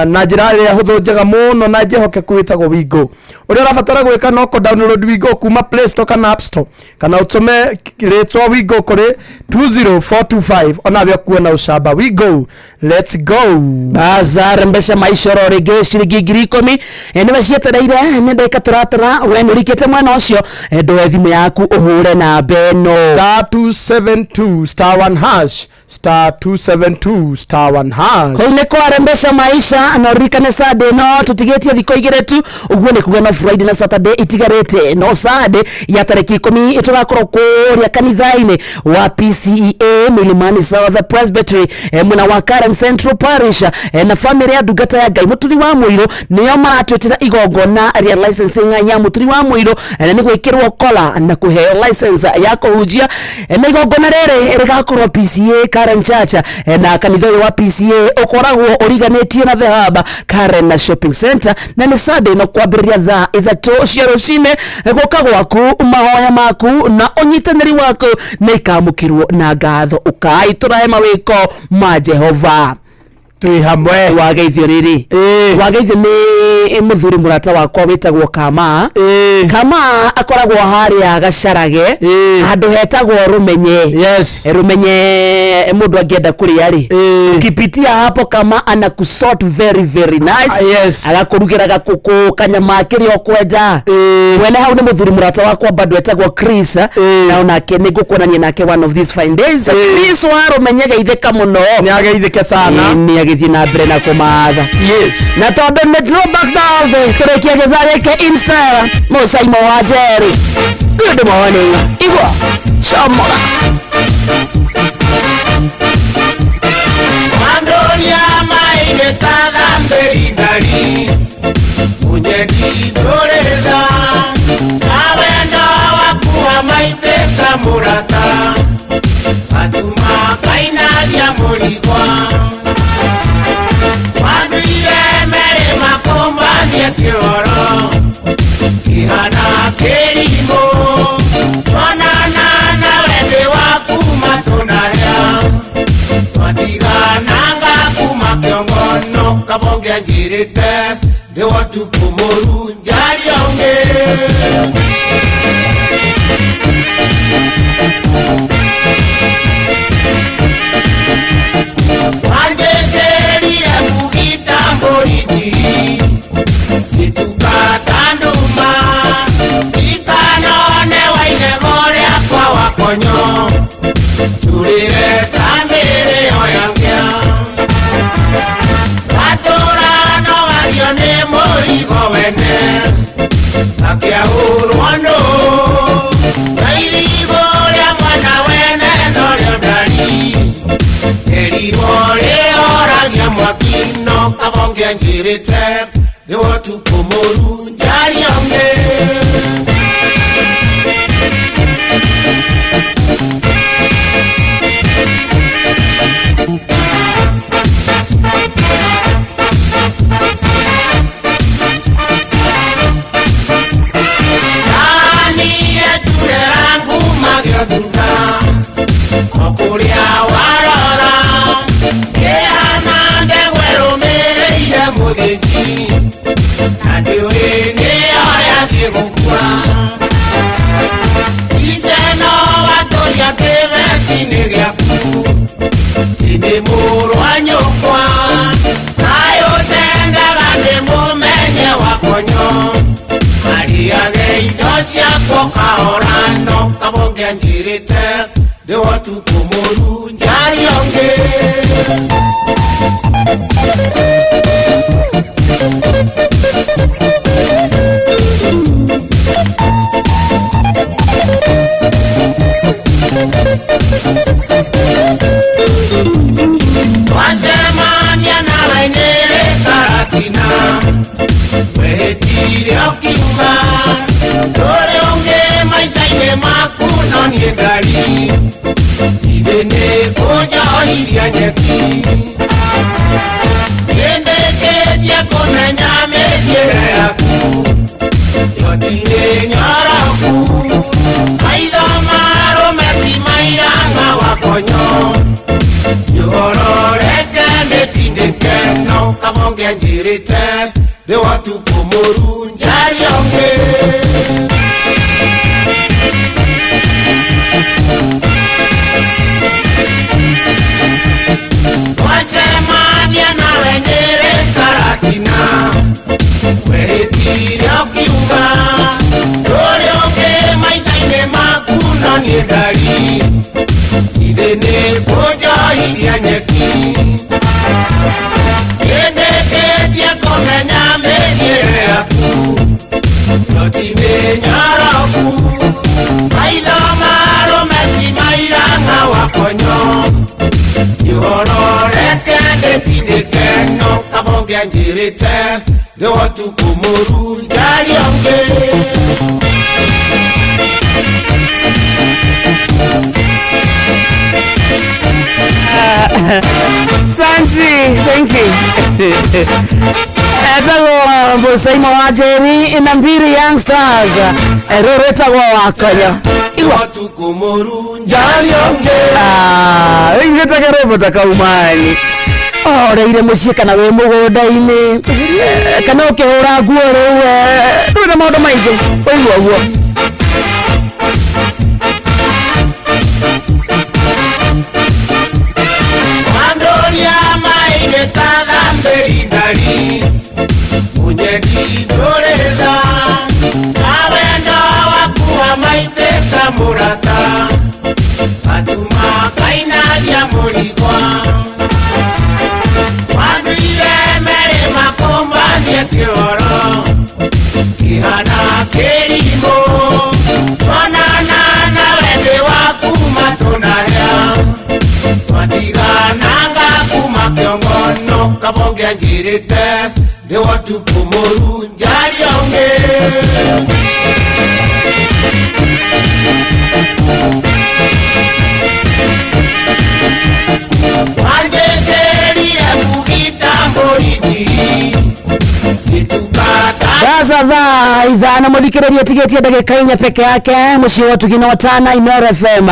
na njĩra ĩrĩa hũthũ, njega mũno na njĩhokeku, ĩtagwo Wingo. Ũrĩa ũrabatara gwĩka no kũ download Wingo kuma Play Store kana App Store, kana ũtũme rĩtwa Wingo kũrĩ 20425, onawe ũkuona ũcamba. Wingo, let's go. Bazar mbeca maicoro rĩngĩ ciringi 10,000, nĩwe cietereire, nĩ ndagĩka tũratara. We nĩ ũrikĩte mwena ũcio, ndoe thimũ yaku ũhũre namba ĩno. Star 272 star 1 hash, star 272 star 1 hash. Kũu nĩ kware mbeca maisha. Na ũririkane Sunday no tũtigĩtie thikũ igĩrĩ tu, ũguo nĩ kuga no Friday na Saturday itigarĩte. No Sunday ya tarĩki 10 tũgakorwo kũrĩa kanitha-inĩ wa PCEA Milimani South Presbytery, mwena wa Karen Central Parish, na famĩlĩ ya ndungata ya Ngai Mũturi wa Mũirũ nĩo maratwĩtĩra igongona rĩa licensing ya Mũturi wa Mũirũ, na nĩ gwĩkĩrwo kola na kũheo license ya kũhunjia. Na igongona rĩrĩ rĩgakorwo PCA Karen Church, na kanitha ũyũ wa PCA ũkoragwo ũriganĩtie na The Hub Karen na Shopping Center, na nĩ Sunday no kwambĩrĩria thaa 3 cia rũcinĩ. Gũka gwaku, mahoya maku na ũnyitanĩri waku nĩ ikamũkĩrwo na ngatho. Ũkai tũrahe mawĩko ma Jehova. Twĩ hamwe. Wageithio rĩrĩ. Wageithio nĩ mũthuri mũrata wakwa wĩtagwo Kama. Kama akoragwo harĩa Gacarage, handũ hetagwo Rũmenye. Rũmenye mũndũ angĩenda kũrĩa rĩ, ukipitia hapo Kama anakusort very very nice. Agakũrugĩra gakũkũ, kanyama, kĩrĩa ũkwenda. Mwene hau nĩ mũthuri mũrata wakwa bado etagwo Chris, na onake nĩ ngũkuonania nake one of these fine days. Chris wa Rũmenye, geithĩka mũno. Nĩ ageithĩke sana. Nĩ agĩthiĩ na mbere na kũmatha. Na tondũ nĩ Throwback Thursday, tũrĩkia gĩthaa gĩkĩ in style mũcaimo wa Njeri. Good morning, igua comora. Wandoria maine kathambĩri ndari munyendi ndũrĩtha na wendo waku wa maitĩka mũrata atuma kainagia mũrigwa wanduire merĩ makũmbanie kĩoro kĩhana kĩrimũ onana na wendĩ waku matũnarĩa twatigananga kuma kĩongono kabonge njĩrĩte ndĩ wotukũ mũru njaria ũngĩ. Wanjĩkĩrire mugita mbũri njiri gĩtuka nduma ikanone wainego rĩakwa wakonyo njũrĩre ta mĩrĩo ya ngĩa watũra no wario nĩ mũrigo wene akĩahũrwo nũ na irigũ rĩa mwana wene norĩo ndari ĩrigũ rĩoragia mwaki no kabonge njĩrĩte nĩ wotukũ mũru njaria ũngĩ. Ndanire turera ngumagio thutha o kũrĩa warora kĩhana ndegwa ĩrũmĩrĩire mũthĩnji na ndiũĩ nĩyo yathiĩ gũkua iceno watũria kĩbeti-inĩ gĩaku ĩndĩ mũrũ wa nyũkwa. wakonyo Ariage indo ciakwa kahorano Kabonge anjirĩte ndĩ wotukũ mũru njari ũngĩ. Twacemania nawe Nyĩrĩ Karatina, wehĩtire ũkiuga ndũrĩ ũngĩ maica-inĩ maku no niĩ ndari, ithe nĩ kũnjohiria nyeki. Nĩndĩkĩtie kũmenya mĩthiĩre yaku, yotirĩ nyoroku, maitho marũme ti mairanga wakonyo. Yororeke ndĩtindĩke no kabonge anjĩrĩte ndĩ wotukũ mũru njari ũngĩ. Twacemania nawe Nyĩrĩ Karatina, wehĩtire ũkiuga ndũrĩ ũngĩ maica-inĩ maku no niĩ ndari, ithe nĩ kũnjohiria nyeki. Nĩndĩkĩtie kũmenya mĩthiĩre yaku, yoti nĩ nyoroku, maitho marũme ti mairanga wakonyo. Yororeke ndĩtindĩke no kabonge anjĩrĩte ndĩ wotukũ mũru njari ũngĩ. Santi, thank you. Etagwo Musaimo wa Njeri na Mbiri Young Stars. Rũrũ rwĩtagwo Wakonyo. Igua. Wotukũ mũru njari ũngĩ. Ah, ingĩtege rwĩmbo ta kaumani. Oreire mũciĩ kana wĩ mũgũnda-inĩ kana ũkĩhũra nguo rĩu ndũrĩ na maũndũ maingĩ ũigua ũguo. Wandoria maĩ kathambĩri ndari, mũnyendi ndũrĩ tha, na wendo waku wa maitĩka mũrata, gatuma kainagia mũrigwa. Wanduire merĩ makũmbanie kĩoro, kĩhana kĩrimũ, onana nawe ndĩ waku matũnahĩa. Twatigananga kuma kĩongono kabonge anjĩrĩte ndĩ wotukũ mũru njari ũngĩ. Wanjĩkĩrire mugita mbũri njiri, gĩtukata Sasa thaa ithano muthikiriria tigetie ndagika inya peke yake muciĩ wa Tugina wa Tana Inooro FM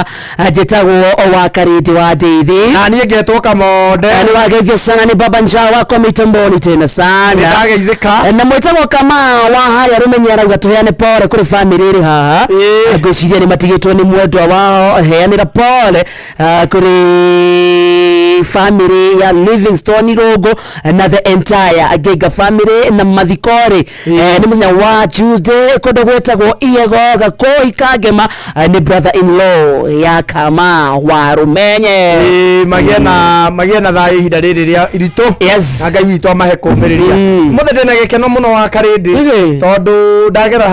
njĩtagwo wa Karĩndĩ wa Ndeithi. Na niĩ ngetwo Kamonde. Nĩ wageithio sana nĩ baba njaa wakwa mitamboni tena sana. Nĩndageithĩka. Na mwĩtagwo kama wa harĩa rũmenye arauga tũheane pole kũrĩ family ĩrĩ haha. Ĩĩ. Ngwĩciria nĩ matigĩtwo nĩ mwendwa wao, heanĩra pole kũrĩ family ya Livingstone Irũngũ na the entire Ngĩnga family na mathikorĩ nĩ mũthenya wa Tuesday kũndũ gwĩtagwo Iego Gakũi Kangema, nĩ brother in law ya Kama wa Rũmenye. Ĩĩ, magĩe na thayũ ihinda rĩrĩ rĩa iritũ. Yes. Na Ngai witũ amahe kũũmĩrĩria. Mũthĩ ndĩna gĩkeno mũno wa Karĩndĩ. Nĩkĩ? Tondũ ndagera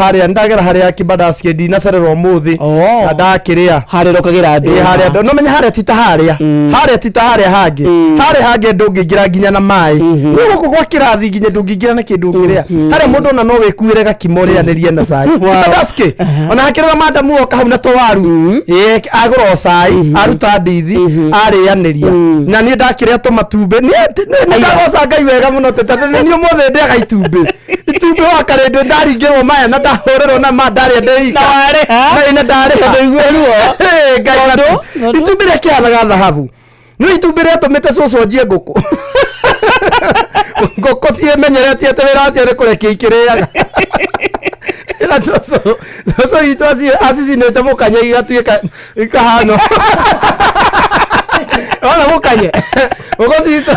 harĩa Kibadaski ndinacererwo ũmũthĩ. Oh. Na ndakĩrĩa. Harĩa ũrokagĩra andũ. Ĩĩ, harĩa no menya harĩa ti ta harĩa. Harĩa ti ta harĩa hangĩ. Harĩa hangĩ ndũngĩingĩra nginya na maĩ. Rĩu gũkũ gwa kĩrathi nginya ndũngĩingĩra na kĩndũ ũngĩrĩa. Harĩa mũndũ ona no wĩkuĩre gakimo ũrĩanĩrie na cai. Wow. Kibadaski ona hakĩrĩra madamu oka hau na tũwaru. Ĩĩ, agũra o cai, aruta ndithi, arĩanĩria. Na niĩ ndakĩrĩa tũmatumbĩ. Niĩ nĩ ndagoca Ngai wega mũno tete niĩ ũmũthĩ ndĩaga itumbĩ. Itumbĩ wa Karĩndĩ ndaringĩrwo maya na ndahũrĩrwo na ma ndarĩa ndĩ ika. Na warĩha? Na ĩ, na ndarĩha. Ndũigue ruo? Ĩ, Ngai Tondũ? matu. Itumbĩ rĩa kĩhanaga thahabu. No itumbĩ rĩatũmĩte cũcũ anjie ngũkũ. Ngũkũ ciĩmenyeretie atĩ wĩra wacio nĩ kũrekia ikĩrĩaga. Ĩra cũcũ cũcũ witũ acicinĩte mũkanye igatuĩka ikahana. Ona mũkanye. Ngũkũ citũ.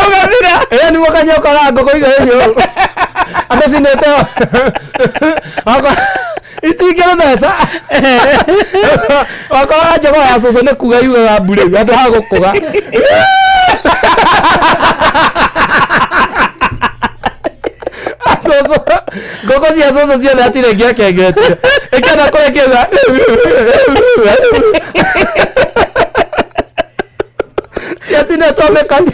Ũgathira. Ĩ, nĩ mũkanye ũkoraga ngũkũ igahĩhio. Amĩcinĩte itingĩrũtheca. Wakora njogoo ya cũcũ nĩ kuga yugaga mbu rĩu handũ ha gũkũga. Cũcũ, ngũkũ cia cũcũ ciothe hatirĩ ĩngĩ akengetire. Ĩkĩenda kũrĩa kĩuga. Ciacinĩtwo mĩkoni.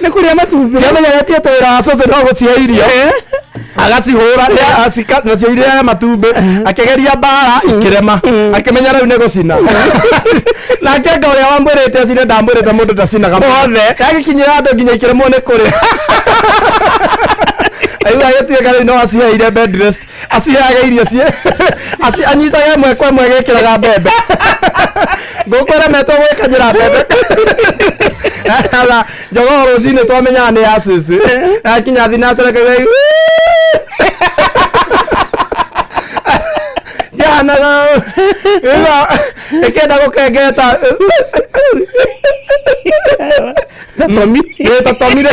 Nĩ kũrĩa matumbĩ. Ciamenyeretie atĩ wĩra wa cũcũ no gũcihe irio. Agacihũra nacio irĩaga matumbĩ. Akĩgeria mbara ikĩrema. Akĩmenya rĩu nĩ gũcina. Nake anga ũrĩa wamwĩrĩte acine ndamwĩrĩte mũndũ ndacinaga mothe. Agĩkinyĩra andũ nginya ikĩremwo nĩ kũrĩa. Aigua agĩtuĩka rĩu no aciheire bed rest. Aciheage irio cie anyitage ĩmwe kwa ĩmwe agĩkĩraga mbembe. Ngũkũ ĩremetwo gwĩkanyĩra mbembe. Na njogoo rũcinĩ twamenyaga nĩ ya cũcũ. Yakinya thinacara kaigua ciahanaga ĩga ĩkĩenda gũkengeta. Tomi. Ĩ, ta Tomi rĩ.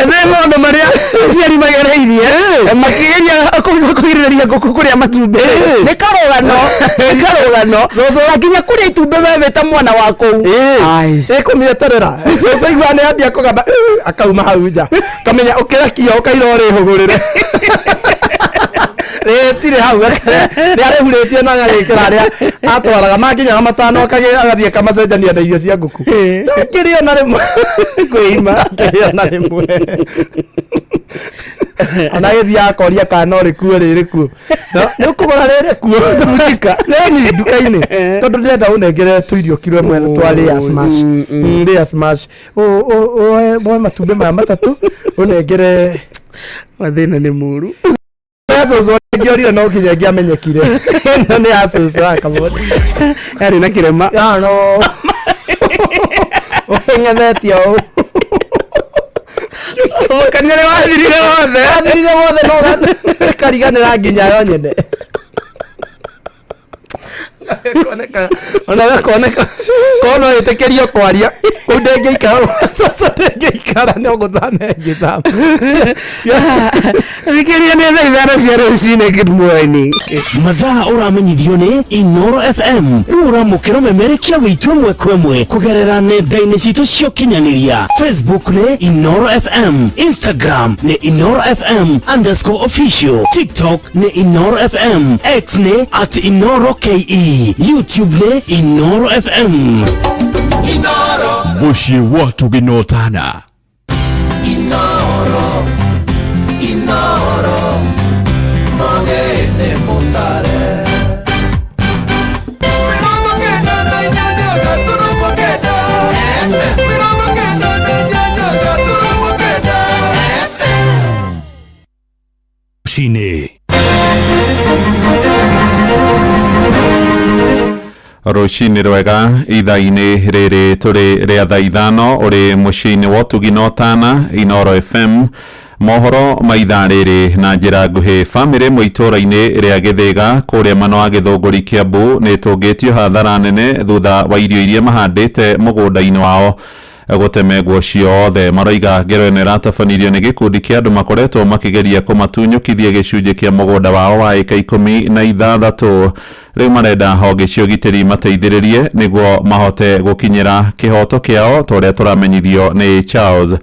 Nĩ maũndũ marĩa aciari magereirie makĩgeria kũgirĩrĩria ngũkũ kũrĩa matumbĩ. Nĩ karũgano, nĩ karũgano. Na nginya kũrĩa itumbĩ we wĩ ta mwana wa kũu. Ai. Ĩkũmĩeterera cũcũ igua nĩ ambia kũgamba akauma hau nja kamenya ũkĩrekia ũkaira ũrĩhũgũrĩre rĩtirĩ hau nĩ arĩhurĩtie na agagĩkĩra arĩa atwaraga makinyaga matano agathiĩ akamacenjania na irio cia ngũkũ. Ndangĩrĩo na rĩmwe Kwĩima. Ndangĩrĩo na rĩmwe ona agĩthiaga akoria kana no rĩkuo rĩrĩ kuo. Nĩ ũkũgũra rĩrĩ kuo nĩni nduka-inĩ tondũ ndĩrenda ũnengere tũirio kiro ĩmwe twa layer smash. Layer smash. Woe matumbĩ maya matatũ ũnengere. Mathĩna nĩ mũru. Ya cũcũ ĩngĩorire no nginya ĩngĩamenyekire ĩno nĩ ya cũcũ ya kamũti. Yarĩ na kĩrema. Ya no ũng'ethetie ũũ. Kanitha nĩ wathirire wothe. Wathirire wothe no kariganĩra nginya yo nyene. Koneka ona gakoneka korwo no ĩtĩkĩrio kwaria kũu ndĩngĩikara cũcũ ndĩngĩikara no gũthama ĩngĩthama. Thikĩrĩria nĩ thaa 5 cia rũcinĩ. Good morning. Mathaa ũramenyithio nĩ Inoro FM. Rĩu ũramũkĩra ũmemerekia witũ ĩmwe kwa ĩmwe kũgerera nenda-inĩ citũ cia ũkinyanĩria. Facebook nĩ Inoro FM, Instagram nĩ Inoro FM underscore official, TikTok nĩ Inoro FM, X nĩ at Inoro KE, YouTube nĩ Inoro FM. Mũciĩ wa tũgĩnotana. Inoro, Inoro, mogene mutare. 98.8 FM. 98.8 FM. Rũcinĩ. Rũcinĩ rwega ithaa-inĩ rĩrĩ tũrĩ rĩa thaa 5 ũrĩ mũciĩ-inĩ wa ũtugi na ũtana Inoro FM. Mohoro ma ithaa rĩrĩ na njĩra nguhĩ. Bamĩrĩ ĩmwe itũũra-inĩ rĩa Gĩthĩga kũrĩa mwena wa Gĩthũngũri Kĩambu nĩ ĩtũngĩtio hathara nene thutha wa irio iria mahandĩte mũgũnda-inĩ wao gũtemengwo ciothe. Maroiga ngero ĩno ĩratabanirio nĩ gĩkundi kĩa andũ makoretwo makĩgeria kũmatunyũkithia gĩcunjĩ kĩa mũgũnda wao wa ĩka 16. Rĩu marenda honge cia ũgitĩri mateithĩrĩrie nĩguo mahote gũkinyĩra kĩhoto kĩao ta ũrĩa tũramenyithio nĩ Charles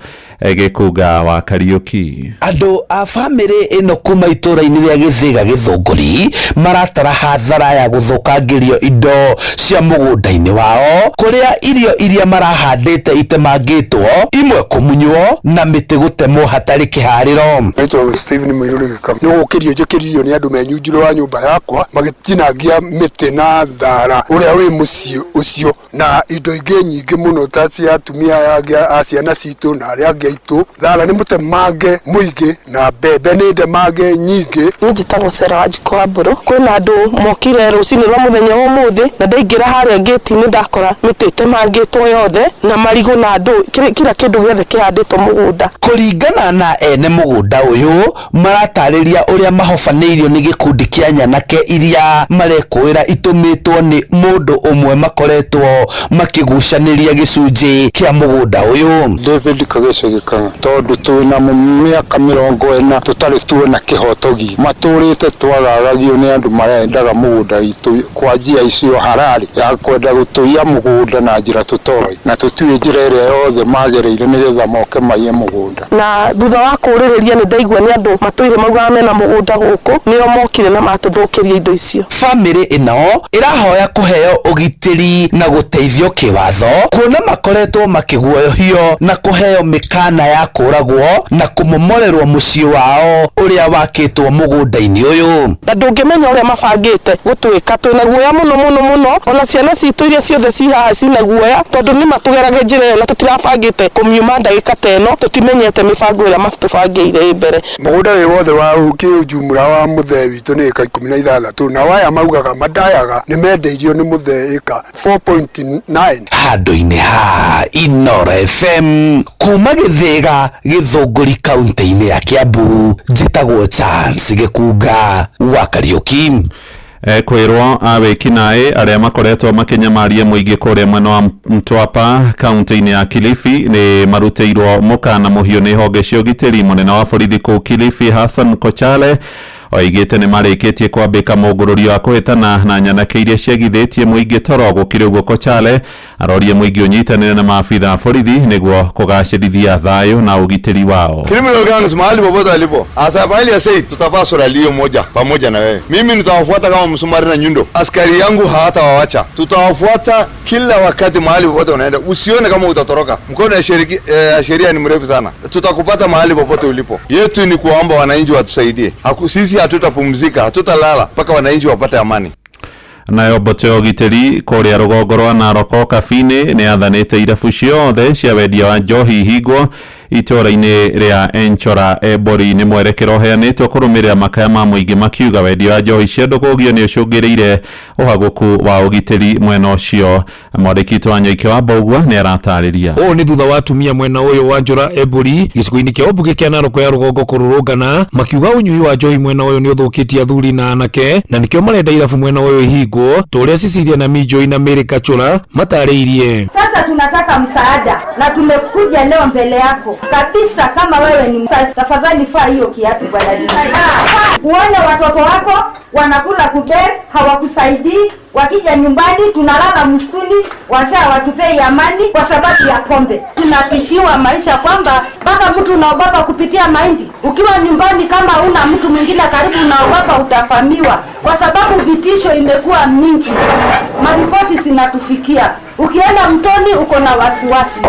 Gĩkunga wa Kariũki. Andũ a bamĩrĩ ĩno kuma itũũra-inĩ rĩa Gĩthĩga Gĩthũngũri maratara hathara ya gũthũkangĩrio indo cia mũgũnda-inĩ wao kũrĩa irio iria marahandĩte itemangĩtwo, imwe kũmunywo na mĩtĩ gũtemwo hatarĩ kĩharĩro. Naitwo Steven Mũirũrĩ Gĩkama. Nĩ gũkĩrio njũkĩririo nĩ andũ menyunjurĩ wa nyũmba yakwa magĩtinangia mĩtĩ na thara ũrĩa wĩ mũciĩ ũcio na indo ingĩ nyingĩ mũno ta cia atumia aya angĩ a ciana citũ na arĩa angĩ. Aitũ thara nĩ mũtemange mũingĩ na mbembe nĩ ndemange nyingĩ. Niĩ njĩtagwo Sarah Wanjikũ wa Mbũrũ. Kwĩna andũ mokire rũcinĩ rwa mũthenya wa ũmũthĩ na ndaingĩra harĩa ngĩti-inĩ ndakora mĩtĩ ĩtemangĩtwo yothe na marigũ na andũ kila kĩndũ gĩothe kĩhandĩtwo mũgũnda. Kũringana na ene mũgũnda ũyũ maratarĩria ũrĩa mahobanĩirio nĩ gĩkundi kĩa nyanake iria marekũĩra itũmĩtwo nĩ mũndũ ũmwe makoretwo makĩgucanĩria gĩcunjĩ kĩa mũgũnda ũyũ. David Kagece Gĩkang'a tondũ twĩna mĩaka 40 tũtarĩ tuona kĩhoto matũrĩte twagagagio nĩ andũ marendaga mũgũnda witũ kwa njia icio harari ya kwenda gũtũiya mũgũnda na njĩra tũtoĩ na tũtiũĩ njĩra ĩrĩa yothe magereire nĩgetha moke maiye mũgũnda. Na thutha wa kũũrĩrĩria nĩ ndaigua nĩ andũ matũire maugaga mena mũgũnda gũkũ nĩo mokire na matũthũkĩria indo icio. Famĩlĩ ĩno ĩrahoya kũheo ũgitĩri na gũteithio kĩwatho kuona makoretwo makĩguoyohio na kũheo mĩkana ya kũragwo na kũmomorerwo mũciĩ wao ũrĩa wakĩtwo mũgũnda-inĩ ũyũ. Na ndũngĩmenya ũrĩa mabangĩte gũtwĩka, twĩna guoya mũno mũno mũno, ona ciana citũ iria ciothe ci haha cina guoya tondũ nĩ matũgerage njĩra ĩyo na tũtirabangĩte kũmiuma ndagĩka ta ĩno, tũtimenyete mĩbango ĩrĩa matũbangĩire ĩ mbere. Mũgũnda wĩ wothe wa kĩũjumũra wa mũthee witũ nĩ ĩka 16 na aya maugaga mandayaga nĩ mendeirio nĩ mũthee ĩka 4.9. Handũ-inĩ ha Inooro FM kuma Gĩthĩga Gĩthũngũri kaunti-inĩ ya Kiambu, njĩtagwo Chance Gĩkunga wa Kariũki. Kwĩrwo awĩkinaĩ arĩa makoretwo makĩnyamaria mũingĩ kũrĩa mwena wa Mtwapa kaunti-inĩ ya Kilifi nĩ marutĩirwo mũkana mũhiũ nĩ honge cia ũgitĩri. Mũnene wa borithi kũu Kilifi Hassan Kochale oigĩte nĩ marĩkĩtie kwambĩka mũngũrũrio wa kũhĩtana na nyanake iria ciagithĩtie mũingĩ toro. Gũkĩrĩ ũguo Kochale arorie mũingĩ ũnyitanĩre na maabitha a borithi nĩguo kũgacĩrithia thayũ na ũgitĩri wao. Criminal gangs mahali popote walipo, as I said, tutavaa suruali moja pamoja na wewe. Mimi nitawafuata kama msumari na nyundo. Askari yangu hawatawawacha, tutawafuata kila wakati mahali popote unaenda. Usione kama utatoroka, mkono ya sheria ni mrefu sana, tutakupata mahali popote ulipo. Yetu ni kuomba wananchi watusaidie. Sisi hatutapumzika, hatutalala mpaka wananchi wapate amani. Nayo mbũtũ ya ũgitĩri kũrĩa rũgongo rwa Narok Kabini nĩ yathanĩte irabu ciothe cia wendia wa njohi ihingwo itũũra-inĩ rĩa Enchora Ebori. Nĩ mwerekero ũheanĩtwo kũrũmĩrĩra makaya ma mũingĩ makiuga wendia wa njohi cia ndũgũgio nĩ ũcũngĩrĩire ũhagũku wa ũgitĩri mwena ũcio. Mwandĩki witũ wa Nyaike wa Mbũgua nĩ aratarĩria. Ũũ nĩ thutha wa atumia mwena ũyũ wa Njora Ebori gĩcigo-inĩ kĩa ũmbunge kĩa Narok ya rũgongo kũrũrũngana makiuga ũnyui wa njohi mwena ũyũ nĩ ũthũkĩtie athuri na anake na nĩkĩo marenda irabu mwena ũyũ ihingwo ta ũrĩa Cecilia na Minjoi na Mary Kachura matarĩirie. Sasa tunataka msaada na tumekuja leo mbele yako kabisa. Kama wewe ni mzazi, tafadhali faa hiyo kiatu bwana. Uone watoto wako wanakula kuber, hawakusaidii. Wakija nyumbani tunalala msituni, wazee hawatupei amani kwa sababu ya pombe. Tunatishiwa maisha kwamba mpaka mtu unaogopa kupitia mahindi. Ukiwa nyumbani kama una mtu mwingine karibu unaogopa utafamiwa, kwa sababu vitisho imekuwa mingi. Maripoti zinatufikia. Ukienda mtoni uko na wasiwasi.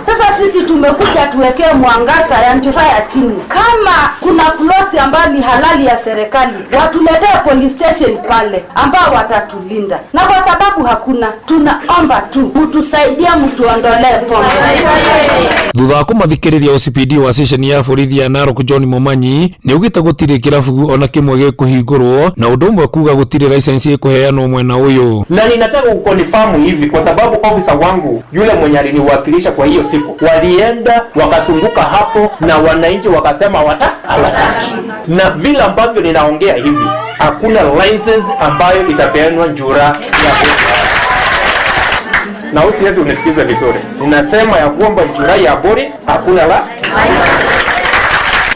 Sasa sisi tumekuja tuwekee mwangaza ya Njura ya chini. Kama kuna ploti ambayo ni halali ya serikali, watuletee police station pale ambao watatulinda. Na kwa sababu hakuna, tunaomba tu mtusaidie, mtuondolee pombe. Thutha wa kũmathikĩrĩria OCPD wa ceceni ya borithi ya Narok John Momanyi nĩ augĩte gũtirĩ kĩrabu ona kĩmwe gĩkũhingũrwo na ũndũ ũmwe kuga gũtirĩ license ĩkũheanwo mwena ũyũ. Na ninataka kukonfamu hivi kwa sababu ofisa wangu yule mwenye aliniwakilisha kwa hiyo siku, walienda wakasunguka hapo na wananchi wakasema hawataki. Na vile ambavyo ninaongea hivi, hakuna license ambayo itapeanwa Njura ya na usiwezi unisikize vizuri. Ninasema ya kwamba Njura ya Bori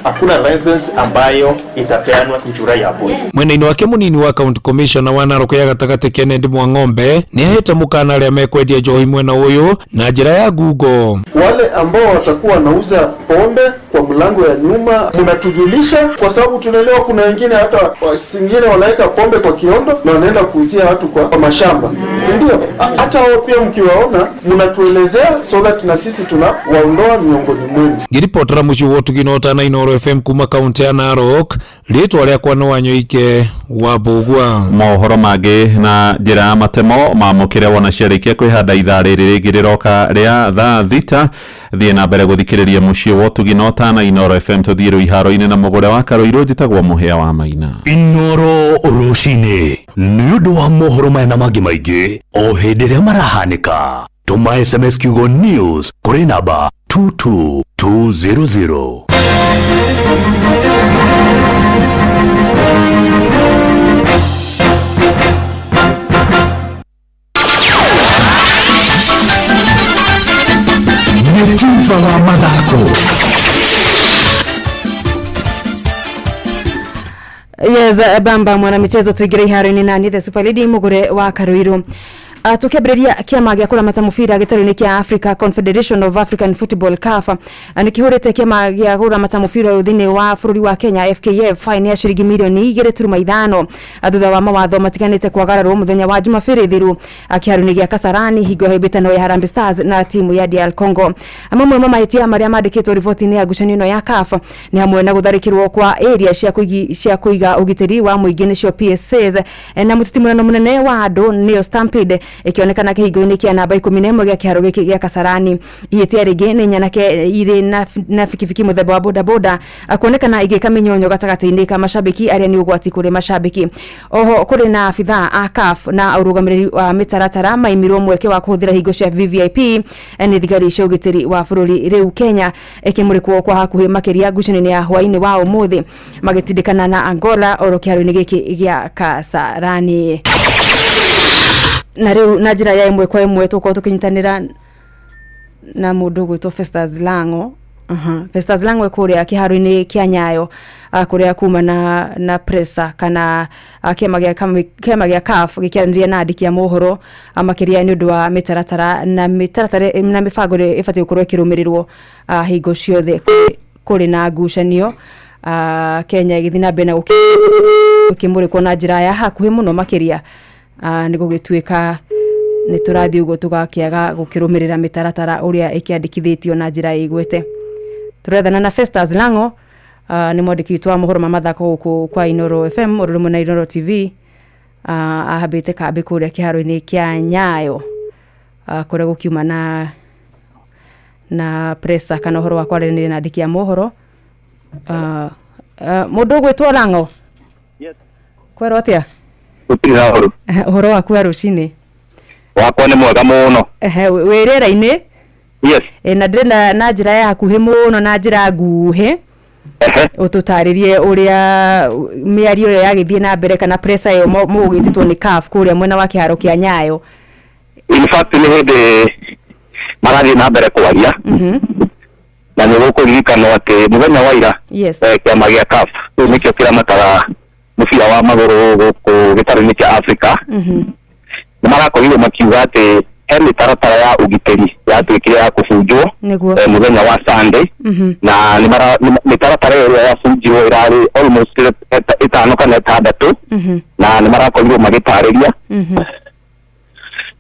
hakuna license ambayo itapeanwa Njura ya Bori. Mwena-inĩ wake mũnini wa county commissioner wa Narok ya gatagatĩ Kennedy Mwang'ombe nĩ ahete mũkana arĩa mekwendia njohi mwena ũyũ na njĩra ya ngungo. Wale ambao watakuwa wanauza pombe kwa mlango ya nyuma mnatujulisha, kwa sababu tunaelewa kuna wengine hata wengine wanaweka pombe kwa kiondo na wanaenda kuuzia watu kwa mashamba. si ndio? Hata wao pia mkiwaona mnatuelezea so that na sisi tunawaondoa miongoni mwenu. Ngĩribotera mũciĩ wa ũtugi na ũtana Inooro FM kuma kaunti ya Narok, rĩtwa rĩakwa nĩ Wanyoike wa Mbũgua. Mohoro mangĩ na njĩra ya matemo mamũkĩre wona ciarĩkia kwĩhanda ithaa rĩrĩ rĩngĩ rĩroka rĩa thaa 6. Thiĩ na mbere gũthikĩrĩria mũciĩ wa ũtugi na ũtana Inooro FM. Tũthiĩ rĩu iharo-inĩ na mũgũre wa Karũirũ. Njĩtagwo Mũhĩa wa Maina. Inooro rũcinĩ nĩ ũndũ wa mohoro maya na mangĩ maingĩ o hĩndĩ ĩrĩa marahanĩka, tũma SMS kiugo news kũrĩ namba 22200. Nĩ tuba wa mathako. Yes, bamba mwanamichezo, tuingire iharo-inĩ nani the super lady Mugure wa Karuiru. Tukiambĩrĩria kĩama gĩa kũramata mũbira gĩtarũ-inĩ kĩa Africa, Confederation of African Football, CAF, nĩ kĩhũrĩte kĩama gĩa kũramata mũbira ũyũ thĩinĩ wa bũrũri wa Kenya, FKF, fine ya ciringi mirioni 2.5, thutha wa mawatho matiganĩte kwagararwo mũthenya wa Jumabĩrĩ thiru, kĩharo-inĩ gĩa Kasarani hingo ya hĩmbĩtano ya Harambee Stars na timu ya DR Congo. Mamwe ma mahĩtia marĩa mandĩkĩtwo riboti-inĩ ya ngucanio ĩno ya CAF nĩ hamwe na gũtharĩkĩrwo kwa area cia kũiga ũgitĩri wa mũingĩ, nĩcio PSAs, na mũtitimũrano mũnene wa andũ, nĩyo stampede, ĩkĩonekana kĩhingo-inĩ kĩa namba 11 gĩa kĩharo gĩkĩ gĩa Kasarani. Ihĩtia rĩngĩ nĩ nyanake irĩ na bikibiki mũthemba wa bodaboda kuonekana igĩka mĩnyonyo gatagatĩ-inĩ ka macambĩki arĩa nĩ ũgwati kũrĩ macambĩki. Oho kũrĩ na abithaa a CAF na ũrũgamĩrĩri wa mĩtaratara maimirwo mweke wa kũhũthĩra hingo cia VVIP nĩ thigari cia ũgitĩri wa bũrũri. Rĩu Kenya ĩkĩmũrĩkwo kwa hakuhĩ makĩria ngucanio-inĩ ya hwaĩ-inĩ wa ũmũthĩ magĩtindĩkana na Angola oro kĩharo-inĩ gĩkĩ gĩa Kasarani. Na rĩu na njĩra ya ĩmwe kwa ĩmwe tũkorwo tũkĩnyitanĩra na mũndũ ũgwĩtwo Festus Lango. Festus Lango e kũrĩa kĩharo-inĩ kĩa Nyayo, kũrĩa kuma na presa kana kĩama gĩa CAF gĩkĩaranĩria na andĩki a mohoro, makĩria nĩ ũndũ wa mĩtaratara na mĩtaratara na mĩbango ĩrĩa ĩbatiĩ gũkorwo ĩkĩrũmĩrĩrwo, hingo ciothe kũrĩ na ngucanio. Kenya ĩgĩthiĩ na mbere na gũkĩmũrĩkwo na njĩra ya hakuhĩ mũno makĩria, nĩ gũgĩtuĩka nĩ tũrathiĩ ũguo tũgakĩaga gũkĩrũmĩrĩra mĩtaratara ũrĩa ĩkĩandĩkithĩtio na njĩra ĩgwete. Tũrethana na Festus Lango, nĩ mwandĩki witũ wa mohoro ma mathako gũkũ kwa Inooro FM ũndũ ũmwe na Inooro TV, ahambĩte kambĩ kũrĩa kĩharo-inĩ kĩa Nyayo, kũrĩa gũkiuma na presa kana ũhoro wa kwaranĩria na andĩki a mohoro. Mũndũ ũgwĩtwo Lango. Yes. Kwerwo atĩa? Gũtirĩ na ũru. Ũhoro waku wa rũcinĩ? Wakwa nĩ mwega mũno. Ehe, wĩ rĩera-inĩ? Yes. Na ndĩrenda na njĩra ya hakuhĩ mũno na njĩra nguhĩ ũtũtarĩrie ũrĩa mĩario ĩyo yagĩthiĩ na mbere kana presa ĩyo mũgũgĩtĩtwo nĩ CAF kũrĩa mwena wa kĩharo kĩa Nyayo. In fact nĩ hĩndĩ marathiĩ na mbere kwaria na nĩ gũkũririkanwo atĩ mũthenya wa ira kĩama gĩa CAF rĩu nĩkĩo kĩramataga mũbira wa magũrũ gũkũ gĩtarũ-inĩ kĩa Africa, nĩ marakorirwo makiuga atĩ he mĩtaratara ya ũgitĩri yatuĩkire ya kũbunjwo mũthenya wa Sunday, na mĩtaratara ĩyo ĩrĩa yabunjirwo ĩrarĩ almost 5 kana 6, na nĩ marakorirwo magĩtarĩria,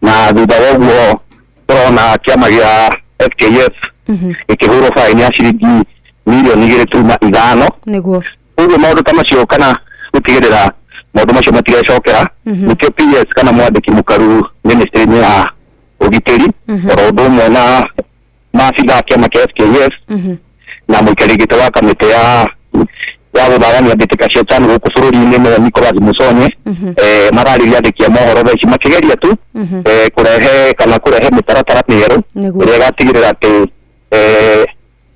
na thutha wa ũguo tũrona kĩama gĩa FKF gĩkĩhũrwo baini ya ciringi mirioni 2.5. Ũguo maũndũ ta macio kana gũtigĩrĩra maũndũ macio matigecokera, nĩkĩo PS kana mwandĩki mũkaru ministry-inĩ ya ũgitĩri oro ũndũ ũmwe na maabithaa a kĩama kĩa FKF na mũikarĩri gĩtĩ wa kamĩtĩ ya gũthagania mbĩtĩka cia CHAN gũkũ bũrũri-inĩ nĩwe Nicholas Musonye, mararĩria andĩki a mohoro thaa ici makĩgeria tu kũrehe kana kũrehe mĩtaratara mĩerũ ĩrĩa ĩgatigĩrĩra atĩ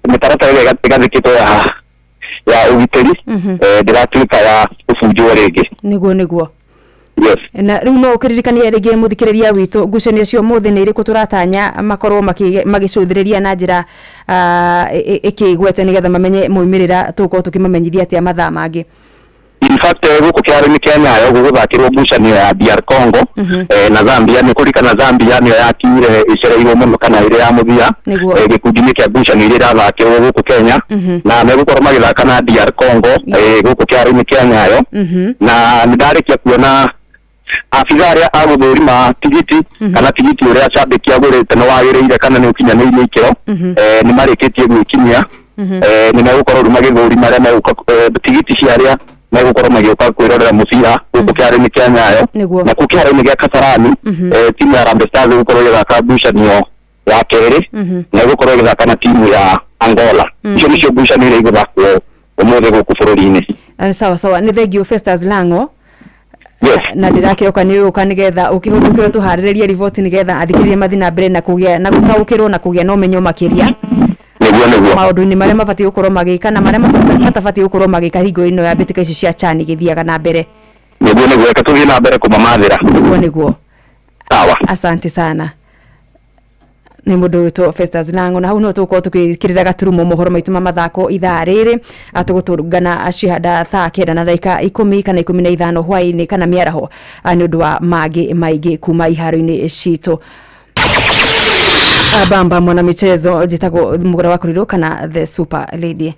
mĩtaratara ĩrĩa ĩgathĩkĩtwo ya ũgitĩri ndĩratuĩka ya kũbunjwo rĩngĩ. Nĩguo. Yes. Na rĩu no ũkĩririkanie rĩngĩ mũthikĩrĩria witũ ngucanio cio ũmũthĩ nĩ irĩkũ tũratanya makorwo magĩcũthĩrĩria na njĩra ĩkĩgwete nĩgetha mamenye moimĩrĩra tũgũkorwo tũkĩmamenyithia atĩa mathaa mangĩ. In fact, gũkũ kĩharo-inĩ kĩa Nyayo gũgũthakĩrwo ngucanio ya DR Congo na Zambia. Nĩ kũririkana Zambia nĩyo yakinyire ĩcereirwo mũno kana ĩrĩ ya mũthia gĩkundi-inĩ kĩa ngucanio iria irathakĩrwo gũkũ Kenya, na megũkorwo magĩthaka na DR Congo gũkũ kĩharo-inĩ kĩa Nyayo. Na nĩ ndarĩkia kuona Abitha arĩa a gũthũrima tigiti kana tigiti ũrĩa cambĩki agũrĩte nĩ wagĩrĩire kana nĩ ũkinyanĩirie ikĩro, nĩ marĩkĩtie gwĩkinyia. Nĩ megũkorwo rĩu magĩthũrima arĩa megũka, tigiti cia arĩa megũkorwo magĩũka kwĩrorera mũbira gũkũ kĩharo-inĩ kĩa Nyayo. Na kũu kĩharo-inĩ gĩa Kasarani, timu ya Harambee Stars ĩgũkorwo ĩgĩthaka ngucanio ya kerĩ na ĩgũkorwo ĩgĩthaka na timu ya Angola. Icio nĩcio ngucanio iria igũthakwo ũmũthĩ gũkũ bũrũri-inĩ. Sawa sawa, nĩ thengio Festus Lango. Yes. Na ndĩrakĩoka nĩ ũka nĩgetha ũkĩhũndũke ũtũharĩrĩrie riboti nĩgetha athikĩrĩria mathiĩ na mbere na kũgĩa na gũtaũkĩrwo na kũgĩa na ũmenyo makĩria Nĩguo. maũndũ-inĩ marĩa mabatiĩ gũkorwo magĩka na marĩa matabatiĩ gũkorwo magĩka hingo ĩno ya mbĩtĩka ici cia CHAN igĩthiaga na mbere. Nĩguo, reke tũthiĩ na mbere kũmamathĩra. Nĩguo. Sawa. Asante sana. Nĩ mũndũ wĩtwo Festus Lango, na hau no tũgũkorwo tũgĩkĩrĩra gaturumo mohoro maitũ ma mathako ithaa rĩrĩ. Tũgũtũngana cihanda thaa 9 na ndagĩka 10 kana 15 hwaĩ-inĩ kana mĩaraho, nĩ ũndũ wa mangĩ maingĩ kuma iharo-inĩ citũ. Bamba mwana michezo, njĩtagwo Mũgũra wa Kũrirũ kana the super lady.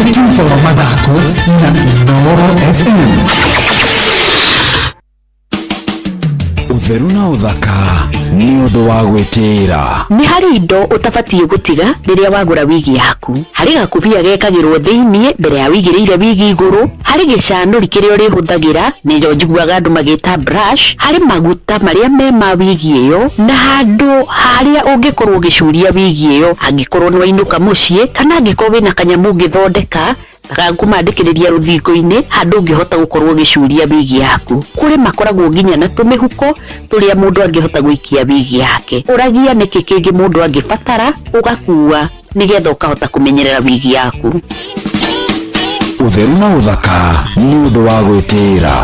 Nĩtũba wa mathako na Inooro FM. Ũtheru na ũthaka nĩ ũndũ wa gwĩtĩĩra. Nĩ harĩ indo ũtabatiĩ gũtiga rĩrĩa wagũra wigi yaku. Harĩ gakubia gekagĩrwo thĩiniĩ mbere ya wigĩrĩire wigi igũrũ, harĩ gĩcanũri kĩrĩa ũrĩhũthagĩra, nĩyo njiguaga andũ magĩta brush, harĩ maguta marĩa me ma wigi ĩyo, na handũ harĩa ũngĩkorwo ũgĩcuria wigi ĩyo angĩkorwo nĩ wainũka mũciĩ kana angĩkorwo wĩna kanyamũ ũngĩthondeka gakũmandĩkĩrĩria rũthingo-inĩ handũ ũngĩhota gũkorwo ũgĩcuria wigi yaku. Kũrĩ makoragwo nginya na tũmĩhuko tũrĩa mũndũ angĩhota gũikia wigi yake. Ũragia nĩkĩ kĩngĩ mũndũ angĩbatara ũgakua nĩgetha ũkahota kũmenyerera wigi yaku. Ũtheru na ũthaka nĩ ũndũ wa gwĩtĩĩra.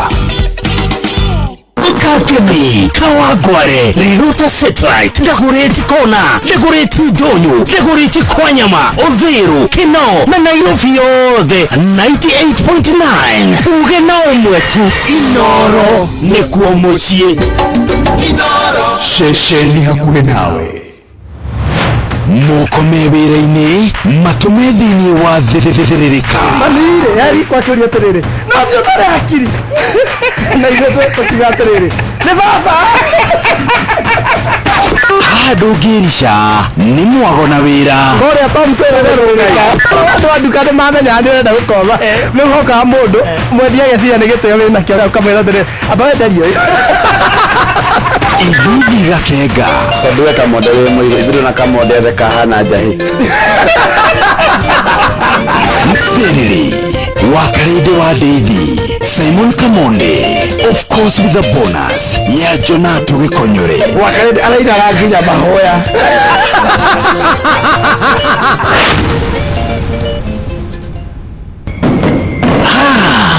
Kakemi, Kawangware, Riruta Satellite, Dagoretti Kona, Dagoretti Ndonyo, Dagoretti Kwanyama, Uthiru, Kinoo na Nairobi yothe 98.9. Uge na ũmwe tu, Inooro nĩkuo mũciĩ. Ceceni hakuhĩ nawe, moko me wĩra-inĩ, matũme thĩinĩ wa thĩrĩrĩka. Manire yari kwakĩũria atĩrĩrĩ, no ũcio ũtarĩ hakiri, na ithuĩ tũkiuga atĩrĩrĩ, nĩ baba. Haha ndũngĩrica nĩ mwago na wĩra. Kũrĩa Tom Serere andũ a nduka nĩ mamenyaga nĩ ũrenda gũkomba, nĩ ũhokaga mũndũ mwendia ageciria nĩ gĩtĩo wĩnakĩo, ũkamwĩra atĩrĩrĩ, amba wenderio ũyũ. Ithithi gakenga. Tondũ we kamonde wĩ mũirũ, ithuĩ na kamonde othe kahana njahĩ. Mserere wa Karĩndĩ wa Ndeithi, Simon Kamonde, of course with a bonus ya Jonato Gĩkonyore. Wakarĩndĩ arainaga nginya mahoya.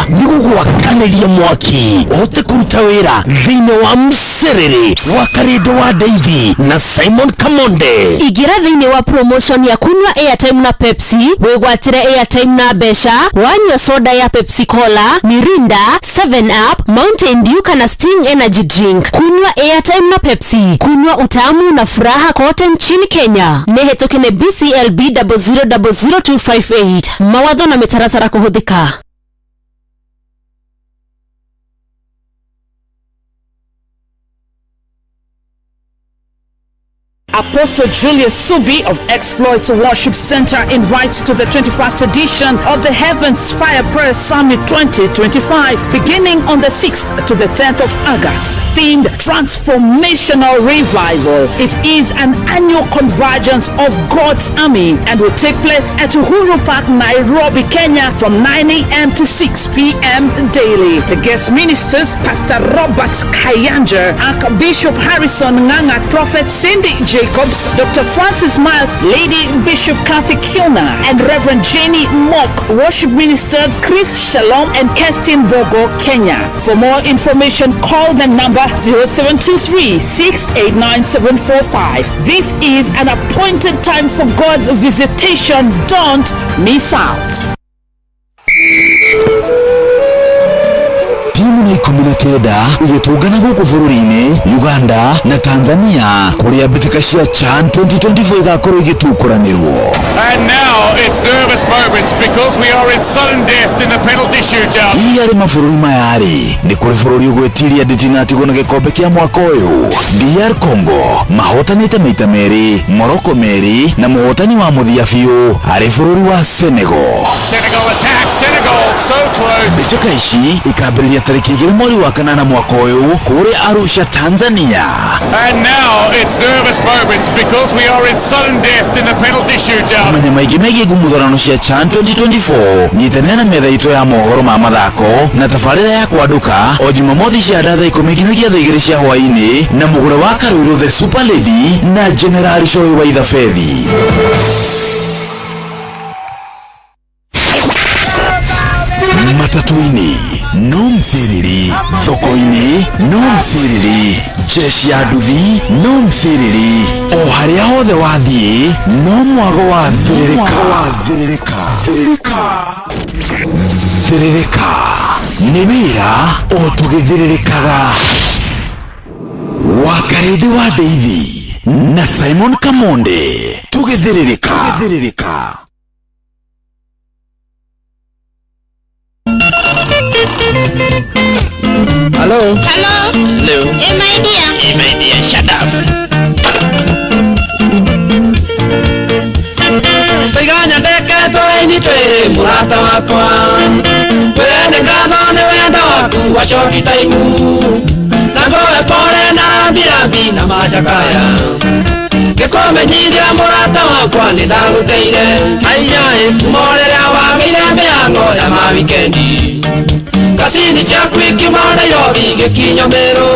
Nĩ gũgwakanĩria mwaki ũhote kũruta wĩra thĩinĩ wa mserere wa Karĩndĩ wa Ndeithi na Simon Kamonde. Ingĩra thĩinĩ wa promotion ya kunywa airtime na Pepsi, wĩgwatĩre airtime na mbeca wanyua soda ya Pepsi Cola, Mirinda, 7 Up, Mountain Dew kana Sting Energy Drink. Kunywa airtime na Pepsi, kunywa utamu na furaha kote nchini Kenya. Nĩ hetũke nĩ BCLB 0000258. Mawatho na mĩtaratara kũhũthĩka. Apostle Julius Subi of Exploit Worship Center invites to the 21st edition of the Heavens Fire Prayer Summit 2025, beginning on the 6th to the 10th of August, themed Transformational Revival. It is an annual convergence of God's army and will take place at Uhuru Park, Nairobi, Kenya from 9 a.m. to 6 p.m. daily. The guest ministers, Pastor Robert Kayanja, Archbishop Harrison Nganga, Prophet Cindy Jacobs, Dr. Francis Miles, Lady Bishop Kathy Kiona, and Reverend Jenny Mock. Worship ministers Chris Shalom and Kerstin Bogo, Kenya. For more information, call the number 0723 689 745. This is an appointed time for God's visitation. Don't miss out. Timu na 19 igĩtũngana gũkũ bũrũri-inĩ Uganda na Tanzania kũrĩa mbĩtĩka cia CHAN 2024 igakorwo igĩtukũranĩrwo. And now it's nervous moments because we are in sudden death in the penalty shootout. Hihi harĩ mabũrũri maya-rĩ, nĩ kũrĩ bũrũri ũgwĩtiria nditinatigwo na gĩkombe kĩa mwaka ũyũ? DR Congo mahotanĩte maita merĩ, Morocco merĩ na mũhotani wa mũthia biũ arĩ bũrũri wa Senegal. Senegal attack, Senegal so close. Mbĩtĩka ici ikambĩrĩria tarĩki 2 mweri wa kanana mwaka ũyũ kũrĩa Arusha, Tanzania. And now it's nervous moments because we are in sudden death in the penalty shootout. Kũmenya maingĩ megiĩ ngumuthanano cia CHAN 2024 nyitanĩra na metha itũ ya mohoro ma mathako na tabarĩra ya kwandũka o Jumamothi cia thaa 10 nginyagia thaa 2 cia hwaĩ-inĩ na mũgũre wa Karũirũ the Super Lady na General Shohi wa Ithabethi. Matatũ-inĩ no mcĩrĩrĩ, thoko-inĩ no mcĩrĩrĩ, jeshi ya nduthi no mcĩrĩrĩ, o harĩa hothe wathiĩ no mwago wa thĩrĩrĩka. Thĩrĩrĩka nĩ wĩra o tũgĩthĩrĩrĩkaga. Wakarĩndĩ wa Ndeithi na Simon Kamonde tũgĩthĩrĩrĩka. Hello. Hello. Hello. Hey, my dear. Hey, my dear, shut up. Tũiganya ndeke tũraini twĩrĩ mũrata wakwa wĩre nĩ ngatho nĩ wendo waku wa short time na ngoe pole na rambirambi na macakaya ngĩkũmenyithia mũrata wakwa nĩ ndagũteire aiyaĩ kuma o rĩrĩa wagĩire mĩhango ya ma wikendi Kasini ciaku ikiuma Nairobi gĩkinya Meru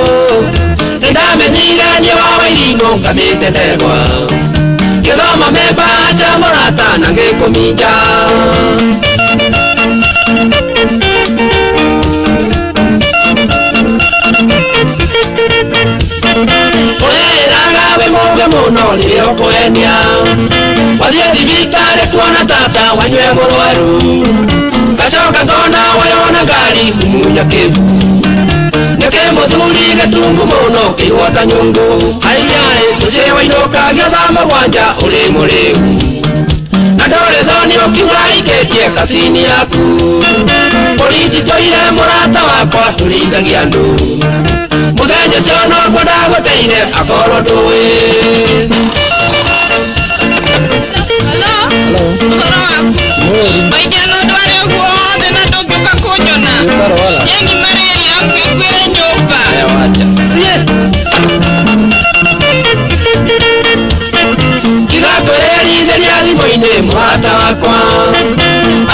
nĩ ndamenyire niĩ wa Wairimũ ngamĩte ndegwa ngĩthoma memba cha mũrata na ngĩkũminja. Ũrĩraga wĩ mũũgĩ mũno rĩrĩa ũkũhenia wathiĩ thibitarĩ kuona tata wanyue mũrwaru gacoka ngona wayona ngari mumunya kĩbu nĩkĩ mũthuri gĩtungu mũno kĩihwo ta nyũngũ aiyaĩ mũciĩ wainũkagia thaa mũgwanja ũrĩ mũrĩu na ndũrĩ thoni ũkiuga ikĩtie kacini yaku borithi tũire mũrata wakwa tũrĩithagia andũ mũthenya ũcio noguo ndagũteire akorwo ndũĩ. Hello. Ũhoro waku? Maithia no ndware ũguo wothe na ndũngĩũka kũnyona. Yani malaria yaku ĩkuĩre nyũmba. Tiga kwĩrerithĩria thimũ-inĩ mũrata wakwa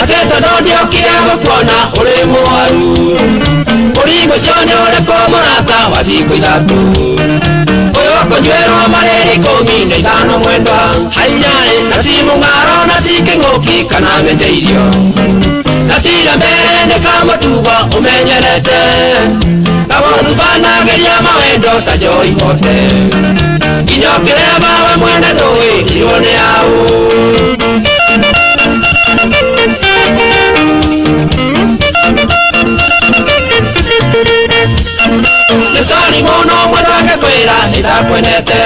atĩ tondũ ndiokire gũkuona ũrĩ mũrwaru mũrimũ ũcio nĩ ũrĩkũ mũrata wa thikũ ithatũ ũyũ ũkũnyuĩrwo marĩrĩ 15 mwendwa haiyaĩ na ti mũng'aro na ti kĩng'ũki kana mĩnje irio na tira mbere nĩ kamũtugo ũmenyerete gagũthubanagĩria mawendo ta njoi hote nginya ũkĩrema we mwene ndũĩ irwo nĩ yaũ. Nĩ sori mũno mwendwa ngĩkwĩra nĩ ndakwendete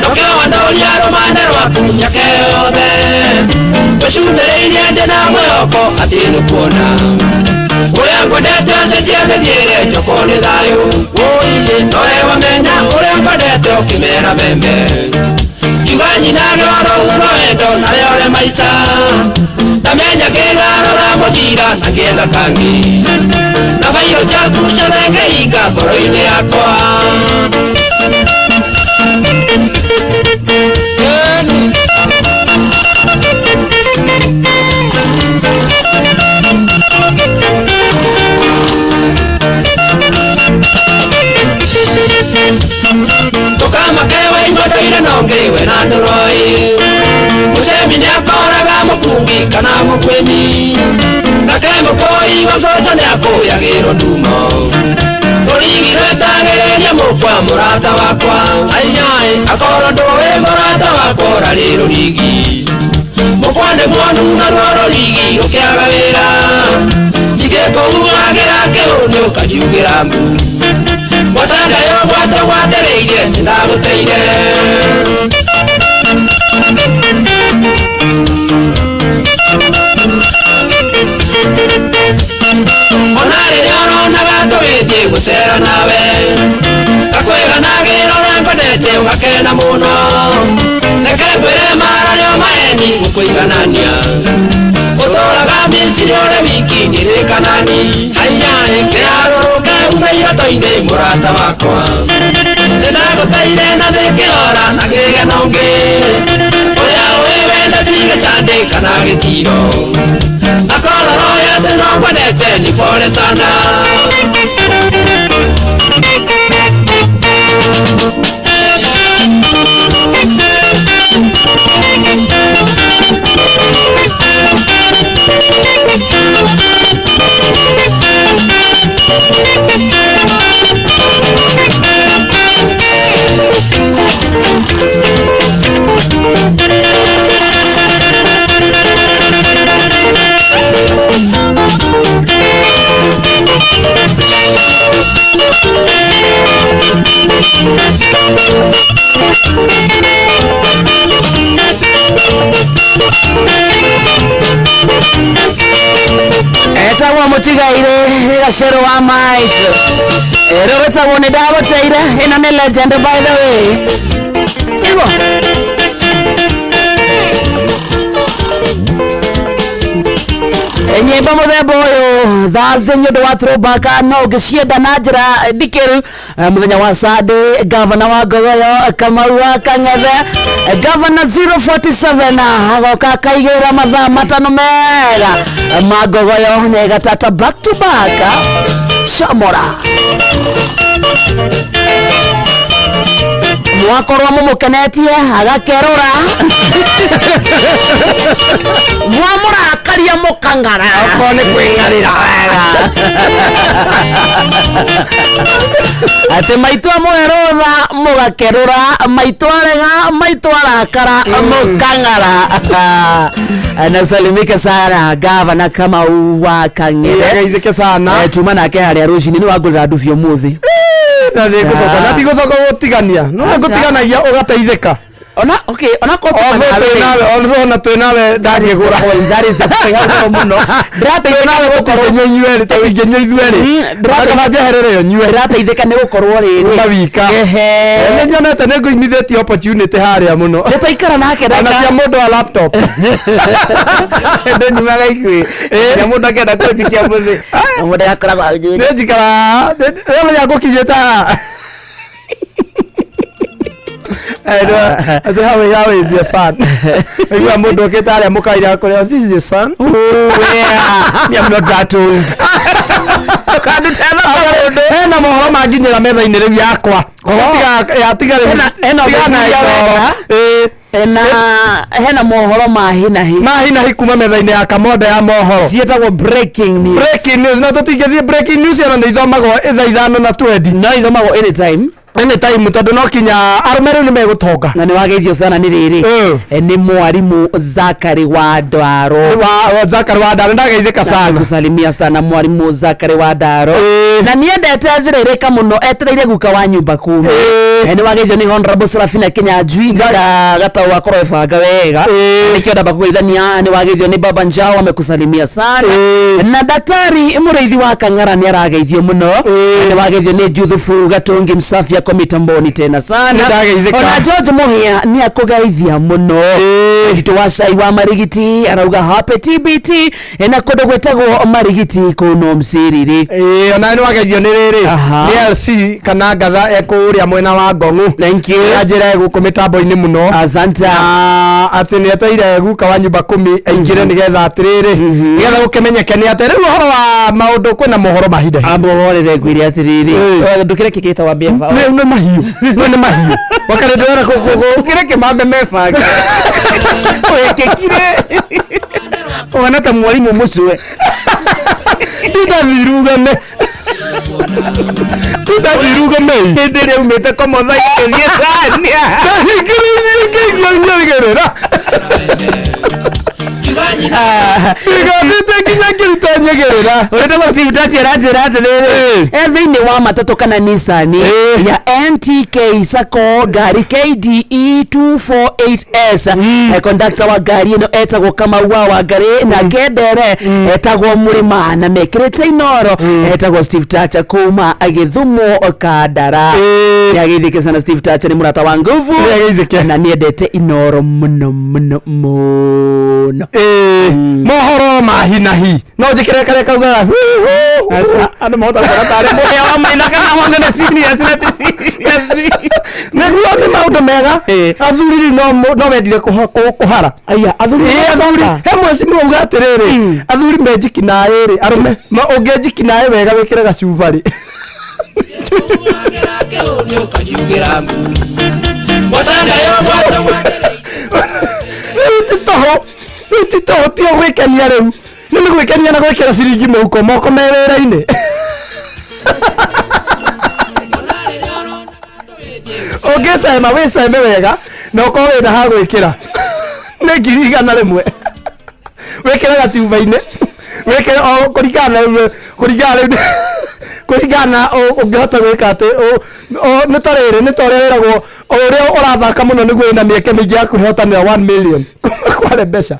nũkĩo wandũria rũmande rwaku mĩaka yothe wĩcumĩrĩirie ndĩ na mwĩhoko atĩ nĩkuona ũrĩa ngwendete njenjie mĩthiĩre njoko nĩ thayũ wũiĩ nowe wamenya ũrĩa ngwendete ũkĩmera membe kiuga nyina rũu rwendo narĩo rĩ maica ndamenya kĩgarũra mũbira na ngĩetha kangĩ na bairũ ciaku ciothe ngĩhinga ngoro-inĩ yakwa. Ndũkamake waigua ndũire no ngĩiwe na ndũroi mũcemi nĩakoraga mũkungi kana mũkwĩmi nake mũkũi wa mboco nĩakũyagĩrwo ndumo rũrigi rwetagĩrĩria mũkwa mũrata wakwa aiyaĩ akorwo ndũĩ mũrata wakwa ũrarĩ rũrigi mũkwa nĩ muonu naruo rũrigi rũkĩaga wĩra ningĩ kũhuhagĩra kĩhũ nĩ Ũkanjugĩra mbu Mwatandayo gwate gwatereirie nĩndagũteire. Ona rĩrĩa ũronaga tũgĩthiĩ gũcera nawe ngakũiganagĩra ũrĩa ngwendete ũgakena mũno reke ngwĩre marario maeni gũkũiganania ũtũraga Misiri ũrĩ wiki ndirĩ Kanani haiya kĩharũrũke ume iroto-inĩ mũrata wakwa nĩndagũteire na thĩkĩhora na kĩgeno ngĩ ũrĩa ũĩ wenda ti gĩcandĩ kana gĩtiro akororo yate no ngwendete ni pole sana. Etagwo mũtigaire gacero wa maitũ ĩrĩ gĩtagwo nĩ ndagũteire ĩno nĩ legend by the way igwo nyĩmbo mũthemba ũyũ Thursday nĩ ũndũ wa throwback no ũngĩcienda na njĩra ndikĩru. Mũthenya wa Sunday gavana wa Ngogoyo Kamau wa Kang'ethe gavana 047 agoka akaigĩrĩra mathaa matano mega ma Ngogoyo nĩ gatata back to back Shamora mwakorwo mumukenetie agakerũra mwamũrakaria mũkang'ara okorwo nĩ kwĩng'arĩra wega atĩ maitũ amũhe rũtha mũgakerũra maitũ arega maitũ arakara mũkang'ara. Nasalimike sana gavana Kamau wa Kang'ethe ageithĩke sana. Tuma nake harĩa rũcinĩ nĩ wangũrĩra ndubi ũmũthĩ na nĩngũcoka na ndigũcoka gũtigania no nĩngũtiganagia ũgateithĩka ona okay ona ko although ona twĩ nawe ndangĩgũra that is the point mũno twĩ nawe tũtingĩnyua inyuerĩ tũtingĩnyua ithuerĩ kana njeherere yo nyue ndĩrateithĩka nĩ gũkorwo rĩrĩ uma wika nĩ nyonete nĩ ngũimithĩtie opportunity harĩa mũno nĩ twaikara nake ona cia mũndũ wa laptop ndĩnyumaga ikuĩ cia mũndũ akĩenda kũnjikia mũthĩ na mũndũ agakoragwo nĩ njikara rĩrĩa ngũkinyĩte haha How is your son? Igua mũndũ okĩte harĩa mũkaira akũrĩa this is your son. Oh yeah, me I'm not that old. Hena mohoro manginyĩra metha-inĩ rĩu yakwa. Tiga rĩu. Hena Ena hena mohoro ma hinahi. Ma hinahi kuma metha-inĩ ya Kamonda ya mohoro. Ciĩtagwo breaking news. Breaking news no tũtingĩthiĩ breaking news ona nĩ ithomagwo thaa ithano na twendi. No ithomagwo anytime. Anytime tondũ no kinya arũme rĩu nĩ megũtonga. Na nĩ wageithio sana nĩ rĩrĩ nĩ mwarimu Zakari wa Ndaro. Wa Zakari wa Ndaro ndageithĩka sana. Kusalimia sana mwarimu Zakari wa Ndaro. Na niendete thirĩrĩka mũno etereire guka wa nyumba kumi. Nĩ wageithio nĩ Honorable Serafina Kinyanjui na gatau akorwo ebanga wega. Nĩkĩo ndamba kũgeithania nĩ wageithio nĩ Baba Njao amekusalimia sana. Na daktari mũrĩithi wa Kang'ara nĩ arageithio mũno. Nĩ wageithio nĩ Juthufu Gatongi Msafi ako mitamboni tena sana. Ona George Muhia ni akũgeithia mũno. Gito wa cai wa Marigiti arauga happy TBT na kũndũ gwĩtagwo Marigiti kũu no Mciriri. Ona nĩ wageithio nĩ rĩrĩ nĩ LC kana ngatha ekũrĩa mwena wa Ngong'u. Thank you. Ya njĩra gũkũ mĩtambo-inĩ mũno. Asante. Atĩ nĩ eteire guka wa nyumba kumi aingĩre nĩgetha atĩrĩrĩ nĩgetha gũkĩmenyeke nĩ atĩ rĩu ũhoro wa maũndũ kwĩna mohoro mahinda. Amũhorere ngwĩre atĩrĩrĩ ndũkĩre kĩkĩta wa mbiaba nĩ mahiũ nĩ mahiũ wakare ndĩrona kũkĩre kĩmambe mebanga wĩkĩkire ũhana ta mwarimũ mũcwe ndindathirugame hĩndĩ ĩrĩa umĩte komotha ikĩthiĩ cania ndahingĩrĩirie ngĩigua Ndigambĩte nginya ngĩruta nyegĩrĩra. Ũrĩtagwo Steve Tachi aranjĩra atĩrĩrĩ, e thĩinĩ wa matatũ kana Nissan ya NTK Sacco ngari KDE 248S. Conductor wa ngari ĩno etagwo Kamau wa Wangari na Kendere etagwo Mũrĩma na mekĩrĩte Inoro etagwo Steve Tacha kuma Gĩthumo Kandara. Nĩageithĩke sana Steve Tacha nĩ mũrata wa nguvu na nĩendete Inoro mũno mũno mũno. Mohoro ma hi na hi no njĩkĩre karĩa kaugaga andũ mahota kuona tarĩ mũhĩa wa maina kana mone nĩ serious na ti serious. Nĩguo nĩ maũndũ mega athuri rĩu no mendire kũhara. Aya athuri. Ĩĩ, athuri he mweci auga atĩrĩrĩ, athuri menjiki naĩ rĩ, arũme ũngĩnjiki naĩ wega wĩkĩre gacuba rĩ. Rĩu ti tũhũ, rĩu ti tũhũ, ti gwĩkenia, rĩu nĩ gwĩkenia na gwĩkĩra ciringi mũhuko moko me wĩra-inĩ. Ũngĩcema wĩceme wega na ũkorwo wĩna ha gwĩkĩra nĩ 100,000 wĩkĩre gacuba-inĩ, wĩkĩre o kũringana na rĩu, kũringana rĩu, kũringana na ũngĩhota gwĩka atĩ nĩ ta rĩrĩ, nĩ ta ũrĩa wĩragwo o ũrĩa ũrathaka mũno nĩguo wĩna mĩeke mĩingĩ ya kwĩhotanĩra 1 million kware mbeca.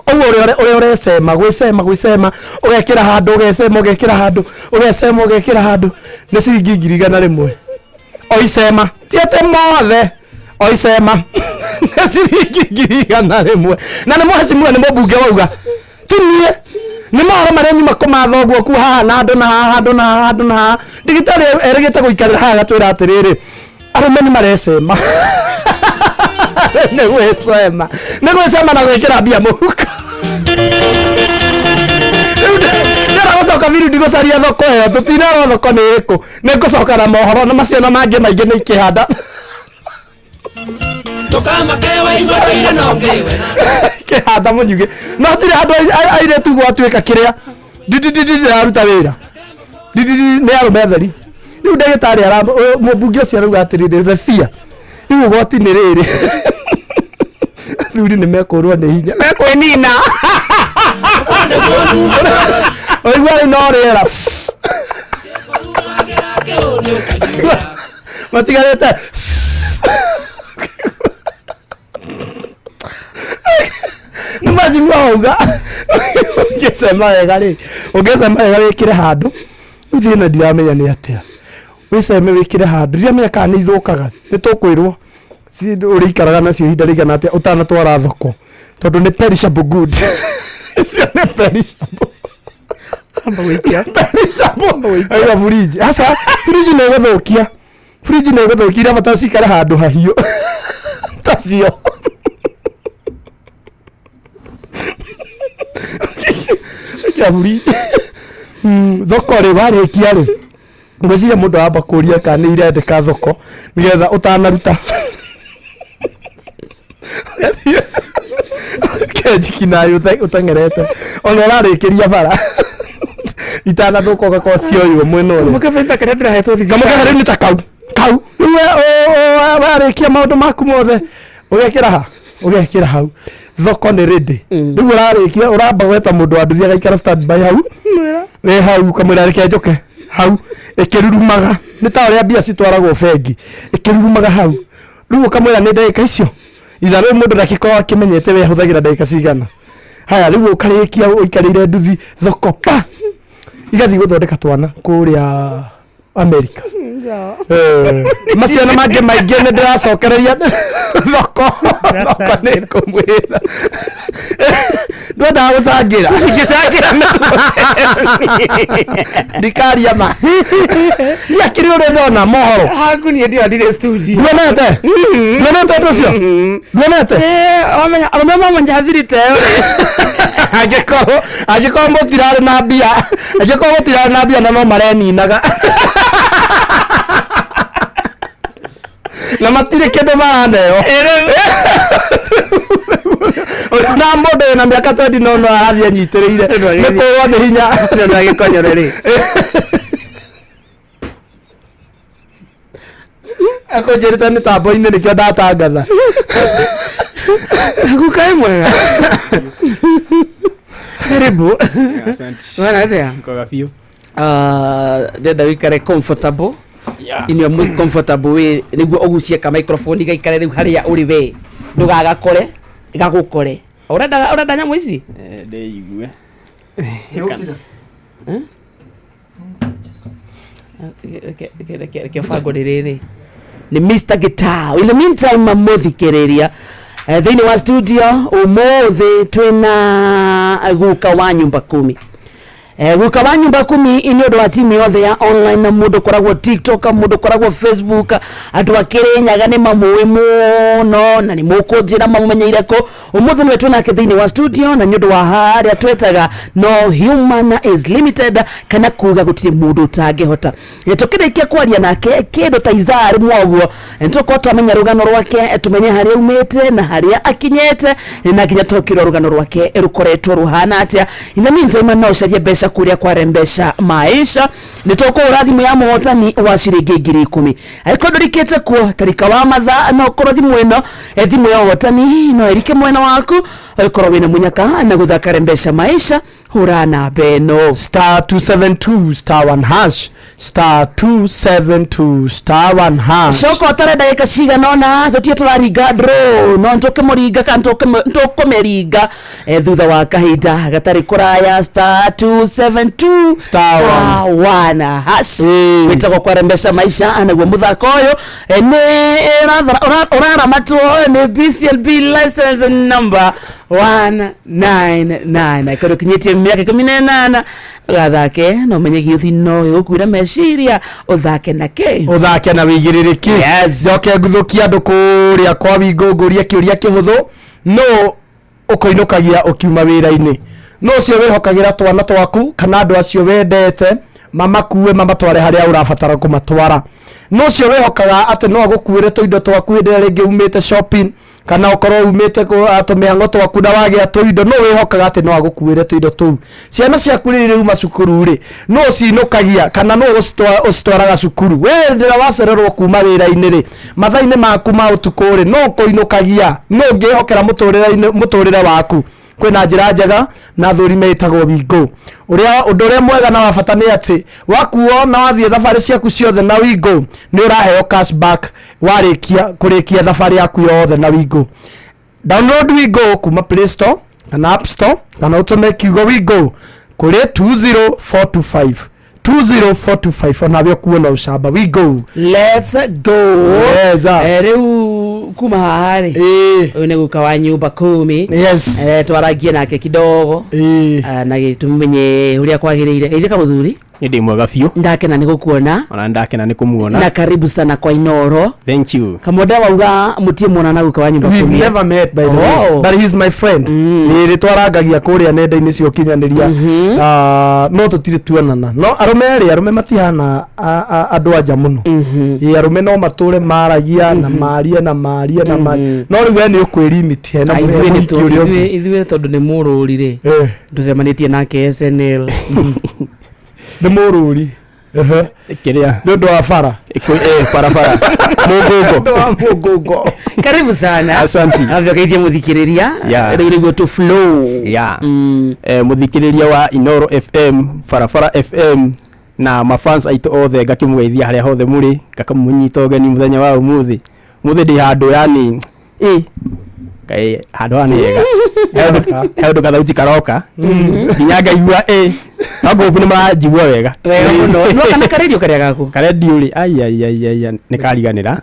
Ũguo ũrĩa ũrecema gwĩcema gwĩcema ũgekĩra handũ, ũgecema ũgekĩra handũ, ũgecema ũgekĩra handũ, nĩ ciringi 100,000 o icema, ti atĩ mothe, o icema nĩ ciringi 100,000. Na nĩ mheshimiwa, nĩ mũmbunge wauga, ti niĩ, nĩ mohoro marĩa nyuma kũmatha ũguo ku haha na handũ na haha, handũ na haha, handũ na haha. Ndagĩtarĩ erĩgĩte gũikarĩra haha agatwĩra atĩrĩrĩ, arũme nĩ marecema, nĩ gwĩcema, nĩ gwĩcema na gwĩkĩra mbia mũhuko. Ndĩra gũcoka biru ndigũcaria thoko ĩyo, tũtinarwo thoko nĩ ĩrĩkũ, nĩ ngũcoka na mohoro na macio na mangĩ maingĩ nĩ ikĩhanda kĩhanda mũnyugĩ no hatirĩ handũ airĩtu gwatuĩka kĩrĩa ndiraruta wĩra ndindindi nĩ arũme theri. Rĩu ndagĩtarĩ mũmbunge ũcio arauga atĩrĩrĩ, the fear rĩu ũgwati nĩ rĩrĩ, athuri nĩ mekũrwo nĩ hinya, mekwĩnina. Ũigua rĩu no rĩera matigarĩte nĩ majimua wauga ũngĩcema wega rĩ, ũngĩcema wega wĩkĩre handũ. Rĩu thĩna ndiramenya nĩ atĩa, wĩceme wĩkĩre handũ, ndiramenya kana nĩ ithũkaga, nĩ tũkwĩrwo ũrĩikaraga nacio ihinda rĩigana atĩa ũtanatwara thoko, tondũ nĩ perishable good icio, nĩ perishable, perishable. Aiga fridge, aca, fridge nĩ ĩgũthũkia, fridge nĩ ĩgũthũkia, irabatara cikare handũ hahiũ tacio. Kia fridge. Thoko rĩ, warĩkia rĩ, ngwĩciria mũndũ aramba kũria kana nĩ irendeka thoko nĩgetha ũtanaruta kenjiki nayo ũteng'erete ona ũrarĩkĩria bara itanathũka ũgakorwo cioywo mwena ũrĩa. Kamũkebe karĩa ndĩrahetwo thibitarĩ. Kamũkebe rĩu nĩ ta kau kau rĩu warĩkia maũndũ maku mothe ũgekĩra ha, ũgekĩra hau, thoko nĩ ready. Rĩu ũrarĩkia ũramba gweta mũndũ wa nduthi agaikara stand by hau, wĩ hau ũkamwĩra reke njũke hau ĩkĩrurumaga, nĩ ta ũrĩa mbia citwaragwo bengi ĩkĩrurumaga hau. Rĩu ũkamwĩra nĩ ndagĩka icio itha, rĩu mũndũ ndakĩkorwo akĩmenyete we ahũthagĩra ndagĩka cigana. Haya, rĩu ũkarĩkia ũikarĩire nduthi, thoko pa, igathiĩ gũthondeka twana kũrĩa Amerika. Macio na mangĩ maingĩ nĩ ndĩracokereria thoko, thoko nĩ kũmwĩra ndwendaga gũcangĩra. Ngĩcangĩra. Ndikaria ma niĩ akĩrĩ ũrĩa ndona mohoro. Haku niĩ ndio ndirĩ studio. Nduonete, nduonete ũndũ ũcio, nduonete. Wamenya arũme mamenya thirite ĩyo rĩ. Angĩkorwo mũtirarĩ na mbia, angĩkorwo mũtirarĩ na mbia na no mareninaga na matirĩ kĩndũ maraneo na mũndũ wĩna mĩaka 20 no arathiĩ anyitĩrĩire nĩ kũrwo nĩ hinya. Nĩ agĩkonyore rĩ. Akũnjĩrĩte mĩtambo-inĩ nĩkĩo ndatangatha. Guka wĩ mwega. Karibu. Asante. Wana atia? Nkoga biũ. Ndĩrenda wĩikare comfortable. Yeah. In your most comfortable way nĩguo ũgucie ka microphone gaikare rĩu harĩa ũrĩ we ndũgagakore gagũkore. Ũrenda ũrenda nyamũ ici? Eh, ndĩigue. Reke bango nĩ rĩrĩ nĩ Mr. Guitar. In the meantime mũthikĩrĩria thĩinĩ wa studio ũmũthĩ twĩna guka wa nyumba kumi. Guka wa nyumba kumi nĩ ũndũ wa timu yothe ya online na mũndũ ũkoragwo TikTok, mũndũ ũkoragwo Facebook, andũ a Kĩrĩnyaga nĩ mamũĩ mũno na nĩ mũkũnjĩra mamũmenyeire kũ. Ũmũthĩ nĩwe twĩnake thĩinĩ wa studio na nĩ ũndũ wa harĩa twetaga no human is limited kana kuga gũtirĩ mũndũ ũtangĩhota. Tũkĩrĩkia kwaria nake kĩndũ ta ithaa rĩmwe ũguo nĩtũkorwo twamenya rũgano rwake, tũmenye harĩa aumĩte na harĩa akinyĩte na nginya tũkĩrwo rũgano rwake rũkoretwo rũhana atĩa. In the meantime no ũcarie mbeca kũrĩa kwa Rembesha Maisha. Nĩ tũkũhũra thimũ ya mũhotani wa ciringi 10,000. Angĩkorwo ndũrikĩte kuo tarika wa mathaa no ũkorwo thimũ ĩno thimũ ya ũhotani no ĩrike mwena waku ũkorwo wĩna mũnyaka na gũthaka Rembesha Maisha. Hũra namba ĩno star 272 star 1 hash star 272 star 1 hash. Coka ũtare ndagĩka cigana ũna tũtige tũraringa draw no nĩtũkĩmũringa kana nĩtũkũmĩringa thutha wa kahinda gatarĩ kũraya star 272 star 1 hash wĩtagwo kwa Rembesha Maisha naguo mũthako ũyũ nĩ ũraramatwo nĩ BCLB license number 199. Angĩkorwo ũkinyĩtie mĩaka 18 ũgathake na ũmenye gĩũthi no gĩgũkuĩra meciria ũthake na kĩ Ũthake na wĩigĩrĩrĩki. Njoke ngũthũkie andũ kũrĩa kwa Wingo ngũrie kĩũria kĩhũthũ. No ũkoinũkagia ũkiuma wĩra-inĩ, no ũcio wĩhokagĩra twana twaku kana andũ acio wendete mamakue mamatware harĩa ũrabatara kũmatwara. No ũcio wĩhokaga atĩ no agũkuĩre tũindo twaku hĩndĩ ĩrĩa rĩngĩ umĩte shopping kana ũkorwo umĩte tũmĩhang'o twaku na wagĩa tũindo, no wĩhokaga atĩ no agũkuĩre tũindo tũu. Ciana ciaku rĩrĩa irauma cukuru rĩ, no ũcinũkagia kana no ũcitwaraga cukuru. We hĩndĩ ĩrĩa wacererwo kuma wĩra-inĩ rĩ, mathaa-inĩ maku ma ũtukũ rĩ, no ũkũinũkagia, no ũngĩhokera mũtũrĩre waku. Kwĩna njĩra njega na thũri metagwo Wingo. Ũrĩa ũndũ ũrĩa mwega na wa bata nĩ atĩ wakuo na wathiĩ thabarĩ ciaku ciothe na Wingo nĩ ũraheo cashback warĩkia kũrĩkia thabarĩ yaku yothe na Wingo. Download Wingo kuma Play Store kana App Store kana ũtũme kiugo Wingo kũrĩ 20425 20425 onawe ũkuo na ũcamba. Wingo. Let's go. Yes, ah. Rĩu kuma haha rĩ ũyũ nĩ guka wa nyumba kumi. Yes. Twarangie nake kidogo na tũmenye ũrĩa kwagĩrĩire. Geithĩka mũthuri. Nĩ ndĩ mwega biũ. Ndakena nĩ gũkuona. Ona ndakena nĩ kũmuona. Na karibu sana kwa Inoro. Thank you. Kamwenda wauga mũtie muona na guka wa nyumba We've kumi. never met by the way, Oh. but he's my friend. Ĩĩ twarangagia kũrĩa nenda-inĩ cia ũkinyanĩria. No tũtirĩ tuonana. No arũme rĩ, arũme matihana andũ anja mũno. Ĩĩ arũme no matũre maragia na marie na marie na marie. No rĩu we nĩ ũkwĩrimit hena Ah, ithuĩ nĩ mũhiki ũrĩa ũngĩ. ithuĩ tondũ nĩ mũrũri rĩ ndũcemanĩtie nake SNL. Nĩ mũrũri. Kĩrĩa nĩ ũndũ wa bara. Barabara. Mũngungo. Nĩ wa mũngungo. Karibu sana. Asante. Ambia geithie mũthikĩrĩria. Yeah. Rĩu nĩguo tũ flow. Yeah. Mũthikĩrĩria wa Inoro FM, Barabara FM na mafans aitũ othe ngakĩmũgeithia harĩa hothe mũrĩ, ngakamũnyita ũgeni mũthenya wa ũmũthĩ. Ũmũthĩ ndĩ handũ yani kaĩ handũ haha nĩ hega. He ũndũ kathauti karoka nginya ngaigua no ngũbu nĩ maranjigua wega. Wega mũno. No kana karendio karĩa gaku? Karendio rĩ, ai ai ai ai nĩ kariganĩra.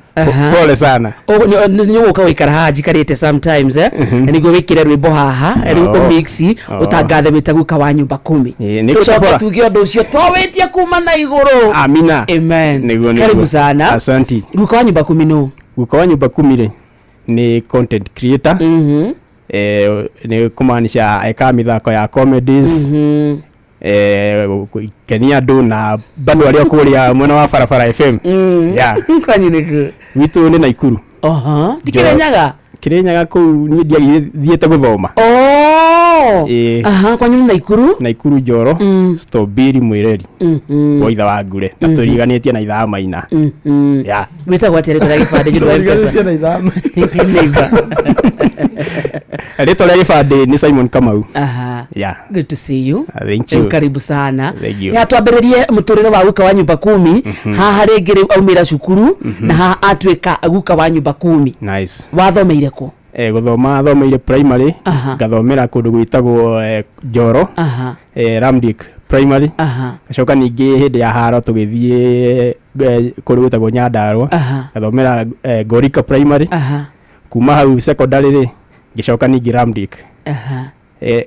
Pole sana. Nĩ ũgũka gũikara haha njikarĩte sometimes nĩguo wĩkĩre rwĩmbo haha rĩu ũmix ũtangathe wĩta guka wa nyumba kumi. Nĩ Tũcoke gũtabora. tuge ũndũ ũcio twawĩtie kuma na igũrũ. Amina. Amen. Nĩguo nĩguo. Karibu sana. Asanti. Guka wa nyumba kumi nũ? Guka wa nyumba kumi rĩ nĩ content creator. Nĩ kũmaanisha ekaga mĩthako ya comedies. Gũkenia andũ na bado arĩa kũrĩa mwena wa Barabara FM. Yeah. Kwanyu nĩkũ? Gwitũ nĩ Naikuru. Ti Kĩrĩnyaga? Kĩrĩnyaga kũu niĩ ndiathiĩte gũthoma. Oh. Oh. Ĩĩ. Aha, kwanyu nĩ Naikuru. Naikuru Njoro, Stobiri Mwireri, wa itha wa Ngure, na tũriganĩtie na ithaa Maina. Ya. Wĩtagwo atĩa rĩtwa rĩa gĩbandĩ nĩ ũndũ wa M-Pesa? Tũriganĩtie na ithaa Neighbor. Rĩtwa rĩa gĩbandĩ nĩ Simon Kamau. Aha. Yeah. Good to see you. Thank you. Rĩu karibu sana. Thank you. Ya twambĩrĩrie mũtũrĩre wa guka wa nyumba kumi. Haha rĩngĩ rĩu aumĩra cukuru na haha atuĩka guka wa nyumba kumi. Nice. Wathomeire kũ? Gũthoma thomeire primary, Aha. ngathomera kũndũ gwĩtagwo Njoro, Aha. Ramdick primary. Aha. Ngacoka ningĩ hĩndĩ ya haro tũgĩthiĩ kũndũ gwĩtagwo Nyandarua, Aha. ngathomera Ngorika primary. Aha. Kuma hau secondary rĩ, ngĩcoka ningĩ Ramdick. Aha.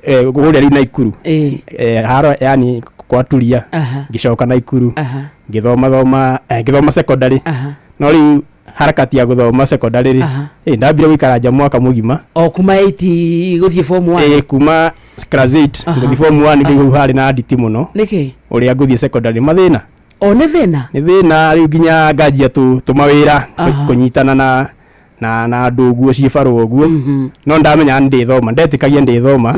Kũrĩa rĩu Naikuru. Eh. Haro yani kwaturia. Aha. Ngĩcoka Naikuru. Aha. Ngĩthoma thoma ngĩthoma secondary. Aha. No rĩu harakati ya gũthoma secondary rĩ, Aha. ndambire gũikara nja mwaka mũgima. O kuma 8 gũthiĩ form 1. Kuma class 8 Aha. ngũthiĩ form 1 rĩu hau harĩ na nditi mũno. Nĩkĩ? Ũrĩa ngũthiĩ secondary mathĩna. O nĩ thĩna? Nĩ thĩna rĩu nginya nganjia tũmawĩra Aha. kũnyitana na andũ ũguo ciĩ barũa ũguo. No ndamenya nĩ ndĩthoma, ndetĩkagia ndĩthoma.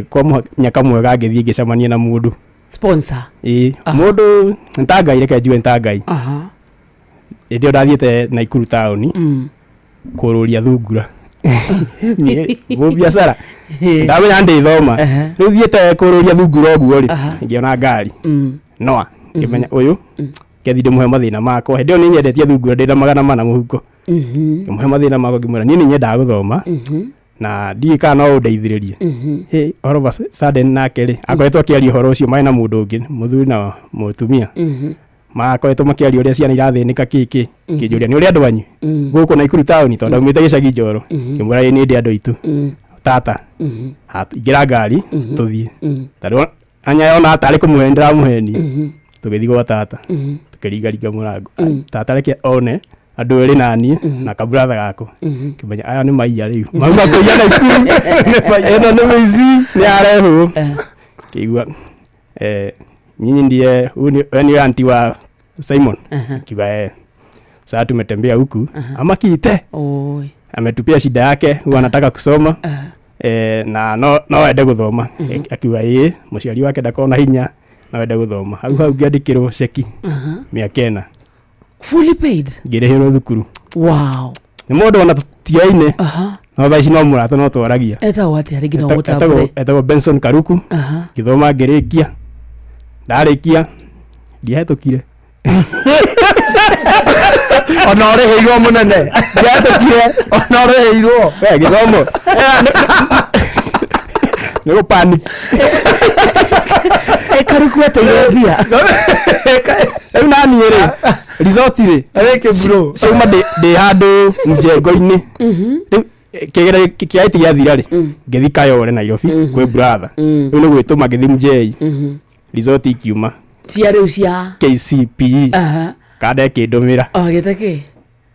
Kwa mũnyaka mwega ngĩthiĩ ngĩcemania na mũndũ. Sponsor. Ĩĩ, mũndũ nĩ ta Ngai, reke njuge nĩ ta Ngai. Aha. Hĩndĩ ĩyo ndathiĩte Naikuru taũni kũrũria thungura. Niĩ mũbiacara. Ndamenya ndĩthoma. Rĩu thiĩte kũrũria thungura ũguo rĩ, ngĩona ngari. Noa, ngĩmenya ũyũ ngethi ndĩmũhe mathĩna makwa. Hĩndĩ ĩyo nĩ nyendetie thungura ndĩna 400 mũhuko. Ngĩmũhe mathĩna makwa ngĩmwĩra niĩ nĩ nyendaga gũthoma na ndiũĩ kana no ũndeithĩrĩrie. Hey, all of a sudden nake rĩ, akoretwo akĩaria ũhoro ũcio marĩ na mũndũ ũngĩ, mũthuri na mũtumia. Makoretwo makĩaria ũrĩa ciana irathĩnĩka kĩkĩ. Kĩnjũria nĩ ũrĩ andũ anyu gũkũ Naikuru taũni tondũ ndaumĩte gĩcagi Njoro. Ngĩmwĩra ĩĩ nĩ ndĩ andũ aitũ. Tata, ingĩra ngari tũthiĩ. Tondũ anya ona tarĩ kũmũheni ndĩramũheni. Tũgĩthiĩ gwa tata. Tũkĩringaringa mũrango. Tata reke one andũ erĩ na niĩ na kaburatha gakwa. Kĩmenya aya nĩ maiya rĩu. Mauma kũiya Naikuru. Ĩno nĩ mĩici nĩ arehwo. Kĩigua nyinyi ndiye huyu wewe ni anti wa Simon. Kiwa sasa tumetembea huku ama kiite. Oi. Ametupia shida yake, huwa anataka kusoma. Na no ende gũthoma. Akiuga ĩĩ, mũciari wake ndakona hinya no ende gũthoma. Hau hau ngĩandĩkĩrwo ceki mĩaka ĩna. Fully paid. Ngĩrĩhĩrwo thukuru. Wow. Nĩ mũndũ ona tũtiaine. No thaa ici no mũrata no twaragia. Etagwo atĩa rĩngĩ no mũtambũre? Etagwo Benson Karuku. Aha. Ngĩthoma ngĩrĩkia. Ndarĩkia ndiahĩtũkire. Ona ũrĩhĩirwo mũnene. Ndiahĩtũkire. Ona ũrĩhĩirwo. We gĩthomo. Nĩ gũpanic. Karuku ateire mbia. Rĩu naniĩ rĩ, result rĩ, ciauma ndĩ handũ mjengo-inĩ. Rĩu kĩgeranio kĩa IT gĩathira rĩ, ngĩthiĩ Kayole Nairobi kwĩ brother. Rĩu nĩ gwĩtũma ngĩthiĩ mjei. Result ikiuma Cia rĩu cia. KCPE. Aha. Kanda ĩkĩndũmĩra. O gĩte kĩ?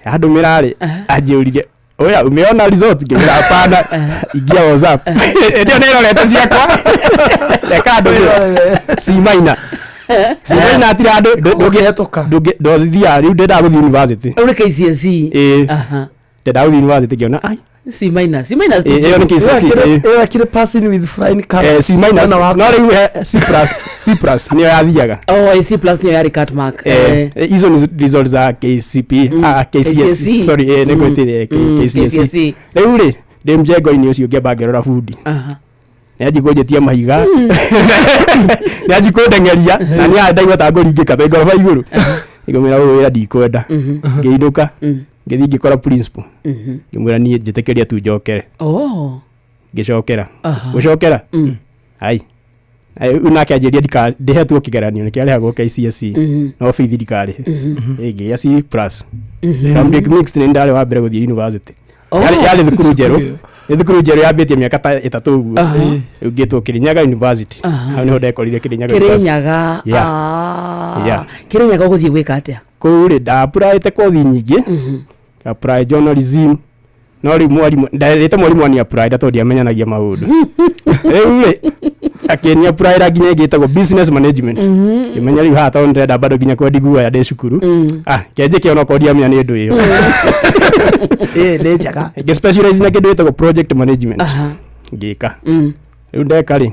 Yandũmĩra rĩ, anjĩũrire oya umeona result? Ngĩmwĩra hapana, ingia WhatsApp. Hĩndĩ ĩyo nĩrorete ciakwa. Reka ndũmĩre. C minor. C minor hatirĩ handũ ndũngĩhetũka. Ndothiaga rĩu ndendaga gũthiĩ university. Rĩu nĩ KCSE. Ĩĩ. Aha. Ndendaga gũthiĩ university ngĩona ai C minus. C minus. Ĩyo nĩ KCSE. Ĩyo ĩkĩrĩ passing with flying colours. C minus. Mwena waku. No rĩu C plus, C plus nĩyo yathiaga. Oh, C plus nĩyo yarĩ cut mark. Hizo ni results za KCP, KCSE, KCSE. sorry, nĩ ngwĩtire KCSE. KCSE. Rĩu rĩ, ndĩ mjengo-inĩ ũcio ngĩamba ngĩrora bundi. Aha. Nĩ anji kũnjĩtia mahiga. Nĩ anji kũndeng'eria na nĩ ndaigua ta ngũringĩka twĩ ngoroba igũrũ. Ngĩmwĩra ũyũ wĩra ndikwenda. Ngĩinũka. Ngĩthiĩ ngĩkora principal. Ngĩmwĩra niĩ njĩtĩkĩria tu njokere. Oh. Ngĩcokera. Aha. Gũcokera? Ai. Rĩu nake anjĩria ndĩhetwo kĩgeranio nĩkĩarĩhagwo KCSE. No bithi ndikarĩhe. Ngĩgĩa C plus. Cambridge Mixed nĩ ndarĩ wa mbere gũthiĩ university. Oh. Yarĩ thukuru njerũ. Nĩ thukuru njerũ yambĩtie mĩaka ta ĩtatũ ũguo. Aha. Rĩu ngĩtwo Kirinyaga University. Aha. Hau nĩho ndekorire Kirinyaga University. Kirinyaga. Yeah. Ah. Yeah. Kirinyaga ũgũthiĩ gwĩka atĩa? Kũu rĩ ndaapplyĩte kothi nyingĩ. Apply journalism. No rĩu mwarimũ nderĩte mwarimũ ani apply tondũ ndiamenyanagia maũndũ. Rĩu rĩ akĩni apply nginya ĩngĩ ĩtagwo business management. Ngĩmenya rĩu haha tondũ ndĩrenda bado nginya kwendi guoya ndĩ cukuru. Kenjĩke onokorwo ndiamenya nĩ ũndũ ĩyo. Ĩĩ nĩ njega. Ngĩ specialize na kĩndũ gĩtagwo project management. Ngĩka rĩu ndeka rĩ,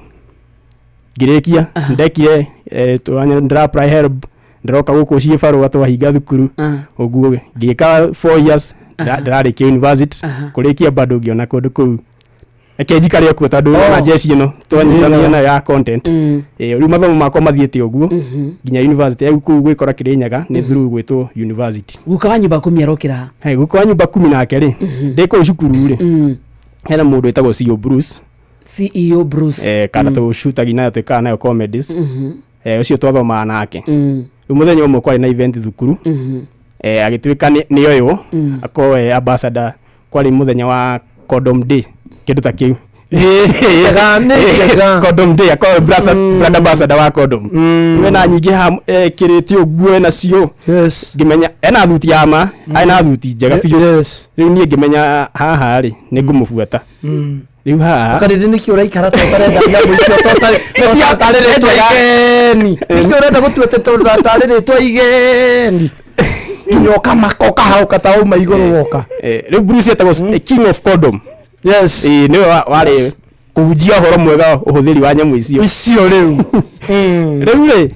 ngĩrĩkia ndekire ndĩra apply help, ndĩroka gũkũ ciĩ barũa twahinga thukuru ũguo, ngĩka 4 years, ndĩrarĩkia university, kũrĩkia bado ngĩona kũndũ kũu reke njikare okuo tondũ ona jeci ĩno twanyitania nayo ya content. Rĩu mathomo makwa mathiĩte ũguo nginya university, rĩu kũu gwĩkora Kĩrĩnyaga nĩ through gwĩtwo university. Guka wa nyumba kumi arokĩra ha? Hey, guka wa nyumba kumi nake rĩ, ndĩ kũu cukuru rĩ, hena mũndũ wĩtagwo CEO Bruce. CEO Bruce. Kana tũcutagi nayo, twĩkaga nayo comedies. Ũcio twathomaga nake. Rĩu mũthenya ũmwe kwarĩ na event thukuru, agĩtuĩka nĩoywo akorwo e ambassador, kwarĩ mũthenya wa condom day, kĩndũ ta kĩu. Njega, nĩ njega. Condom day, akorwo brand ambassador wa condom. Wena nyingĩ ha ekĩrĩte ũguo enacio, ngĩmenya ena thuti ya ma, ena thuti njega biũ. Rĩu niĩ ngĩmenya haha rĩ, nĩ ngũmũbuata rĩu haha. Ũkarĩrĩ nĩkĩ ũraikara ta ũtarenda nyamũ icio, ta ũtarĩ rĩtwa igeni, nĩkĩ ũrenda gũtua atĩ tarĩ rĩtwa igeni, nginya ũkamaka ũkahaũka ta uma igũrũ woka? Rĩu Bruce etagwo king of condom. Nĩwe warĩ kũhunjia ũhoro mwega ũhũthĩri wa nyamũ icio. Icio rĩu. Rĩu rĩ,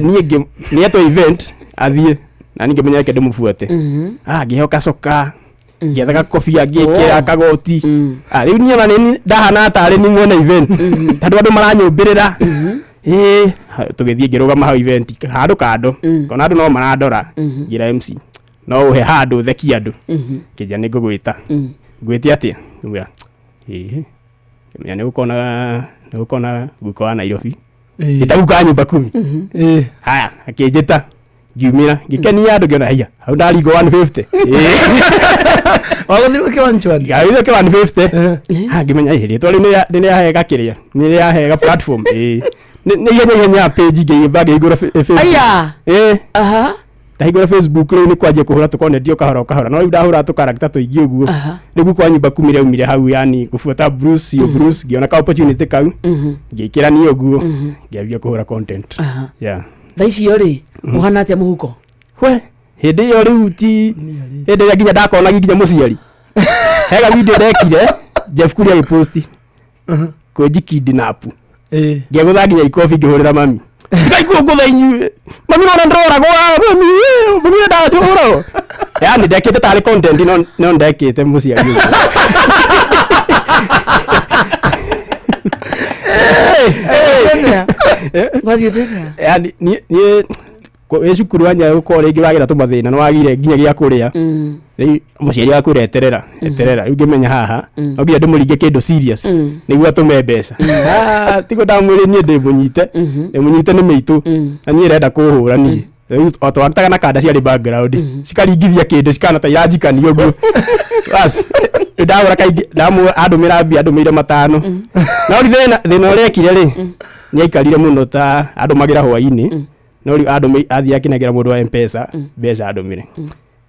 niĩ nĩetwo event athiĩ na niĩ ngĩmenya reke ndĩmũbuate. Ngĩheo kacoka, ngĩetha gakobia, ngĩkĩra kagoti. Rĩu niĩ ona nĩ ndahana tarĩ ni mwene event tondũ andũ maranyũmbĩrĩra. Ĩĩ, tũgĩthiĩ, ngĩrũgama hau event handũ kando, ngona andũ no marandora, ngĩra MC no ũhe handũ thekie andũ. Kĩnja nĩ ngũgwĩta, ngwĩte atĩa? Ngĩmwĩra ĩĩ, ngĩmenya nĩ gũkona guka wa Nairobi ngĩta guka wa nyumba kumi. Haya, akĩnjĩta, ngiumĩra, ngĩkenia andũ, ngĩona haiya hau ndaringwo 150. Wagũthirwo kĩwanchwani. Ngagĩthio kĩ 150. Ha, ngĩmenya ĩ rĩtwa rĩu nĩ rĩahega, kĩrĩa nĩ rĩahega platform. Ĩ nĩ ihenya ihenya page ngĩimba, ngĩhingũra Facebook. Aya. Ĩ ndahingũra Facebook, rĩu nĩ kwanjia kũhũra tũkonendio kahora o kahora, no rĩu ndahũra tũkarakta tũingĩ ũguo. Rĩu guka wa nyumba kumi rĩaumire hau, yani gũbuata Bruce yo Bruce, ngĩona ka opportunity kau, ngĩkĩra niĩ ũguo, ngĩambia kũhũra content. Yeah. Thaa icio rĩ, ũhana atĩa mũhuko? We hĩndĩ ĩyo rĩu ti hĩndĩ ĩrĩa nginya ndakonagi nginya mũciari hega video ndekire Jeff Kuria agĩposti kwĩnji kidnap, ngĩgũtha nginya ikobi, ngĩhũrĩra mami, tigai ngũtha inyuĩ, mami nona ndĩroragwo, mami mami ndandĩroragwo, yani ndekĩte tarĩ content, no ndekĩte mũciari ũguo. Wathiĩte atĩa? Yani niĩ wĩ cukuru wanya gũkorwo rĩngĩ wagĩra tũmathĩna nĩ wagire nginya gĩa kũrĩa, rĩu mũciari waku eterera eterera, rĩu ngĩmenya haha no nginya ndĩmũringe kĩndũ serious nĩguo atũme mbeca. Tiguo ndamwĩrĩ niĩ ndĩmũnyite ndĩmũnyite nĩ mĩitũ na niĩ ĩrenda kũhũra niĩ. Rĩu o twarutaga na kanda ciarĩ background cikaringithia kĩndũ cikana ta iranjikania ũguo. Bas, rĩu ndahũra kaingĩ andũmĩra mbia, andũmĩire 5, no rĩu thĩna ũrĩa ekire rĩ, nĩ aikarire mũno ta andũmagĩra hwainĩ, no rĩu andũmĩ athiĩ akĩnengera mũndũ wa Mpesa mbeca andũmĩre,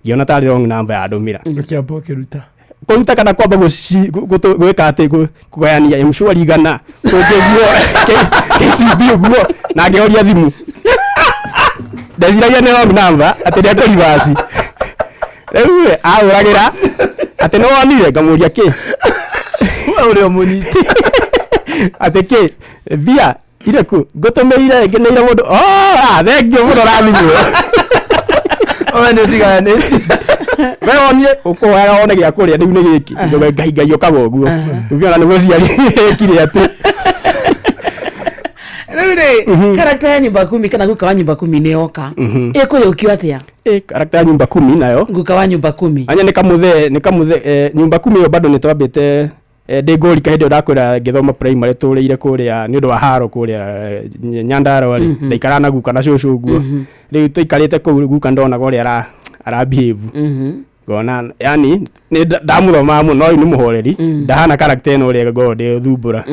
ngĩona tarĩ wrong number yandũmĩra. Ũkĩamba ũkĩruta? Kũruta kana kwamba gwĩka atĩ kũgayania M-Shwari 100 kũngĩguo KCB ũguo, na ngĩhoria thimũ, ndeciragia nĩ wrong number atĩ ndekũribasi. Rĩu ĩ, ahũragĩra atĩ nĩ wonire, ngamũria kĩ ũrĩa ũmũnyiti atĩ kĩ mbia irĩkũ ngũtũmĩire, ngeneire mũndũ. Oh, thengio mũno rathimwo. We nĩ ũcigayanĩtie. We wonire ũkũhoyaga wone gĩa kũrĩa, rĩu nĩ gĩkĩ. Ngai ngai ngai ũkaga ũguo ũngĩona nĩ mũciari ekire atĩ. Rĩu rĩ, karakta ya nyumba kumi kana guka wa nyumba kumi nĩ yoka, ĩkũyũkio atĩa? Karakta ya nyumba kumi nayo Guka wa nyumba kumi. Anya nĩ kamũthe nyumba kumi ĩyo bado nĩ twambĩte ndĩ ngũrika hĩndĩ ĩyo ndakwĩra ngĩthoma primary, tũrĩire kũrĩa nĩ ũndũ wa haro kũrĩa Nyandarua rĩ, ndaikaraga na guka na cũcũ ũguo. Rĩu tũikarĩte kũu, guka ndonaga ũrĩa ara behave, ngona yani nĩ ndamũthomaga mũno, no rĩu nĩ mũhoreri, ndahana karakta ĩno ũrĩa ngorwo ndĩthumbũra.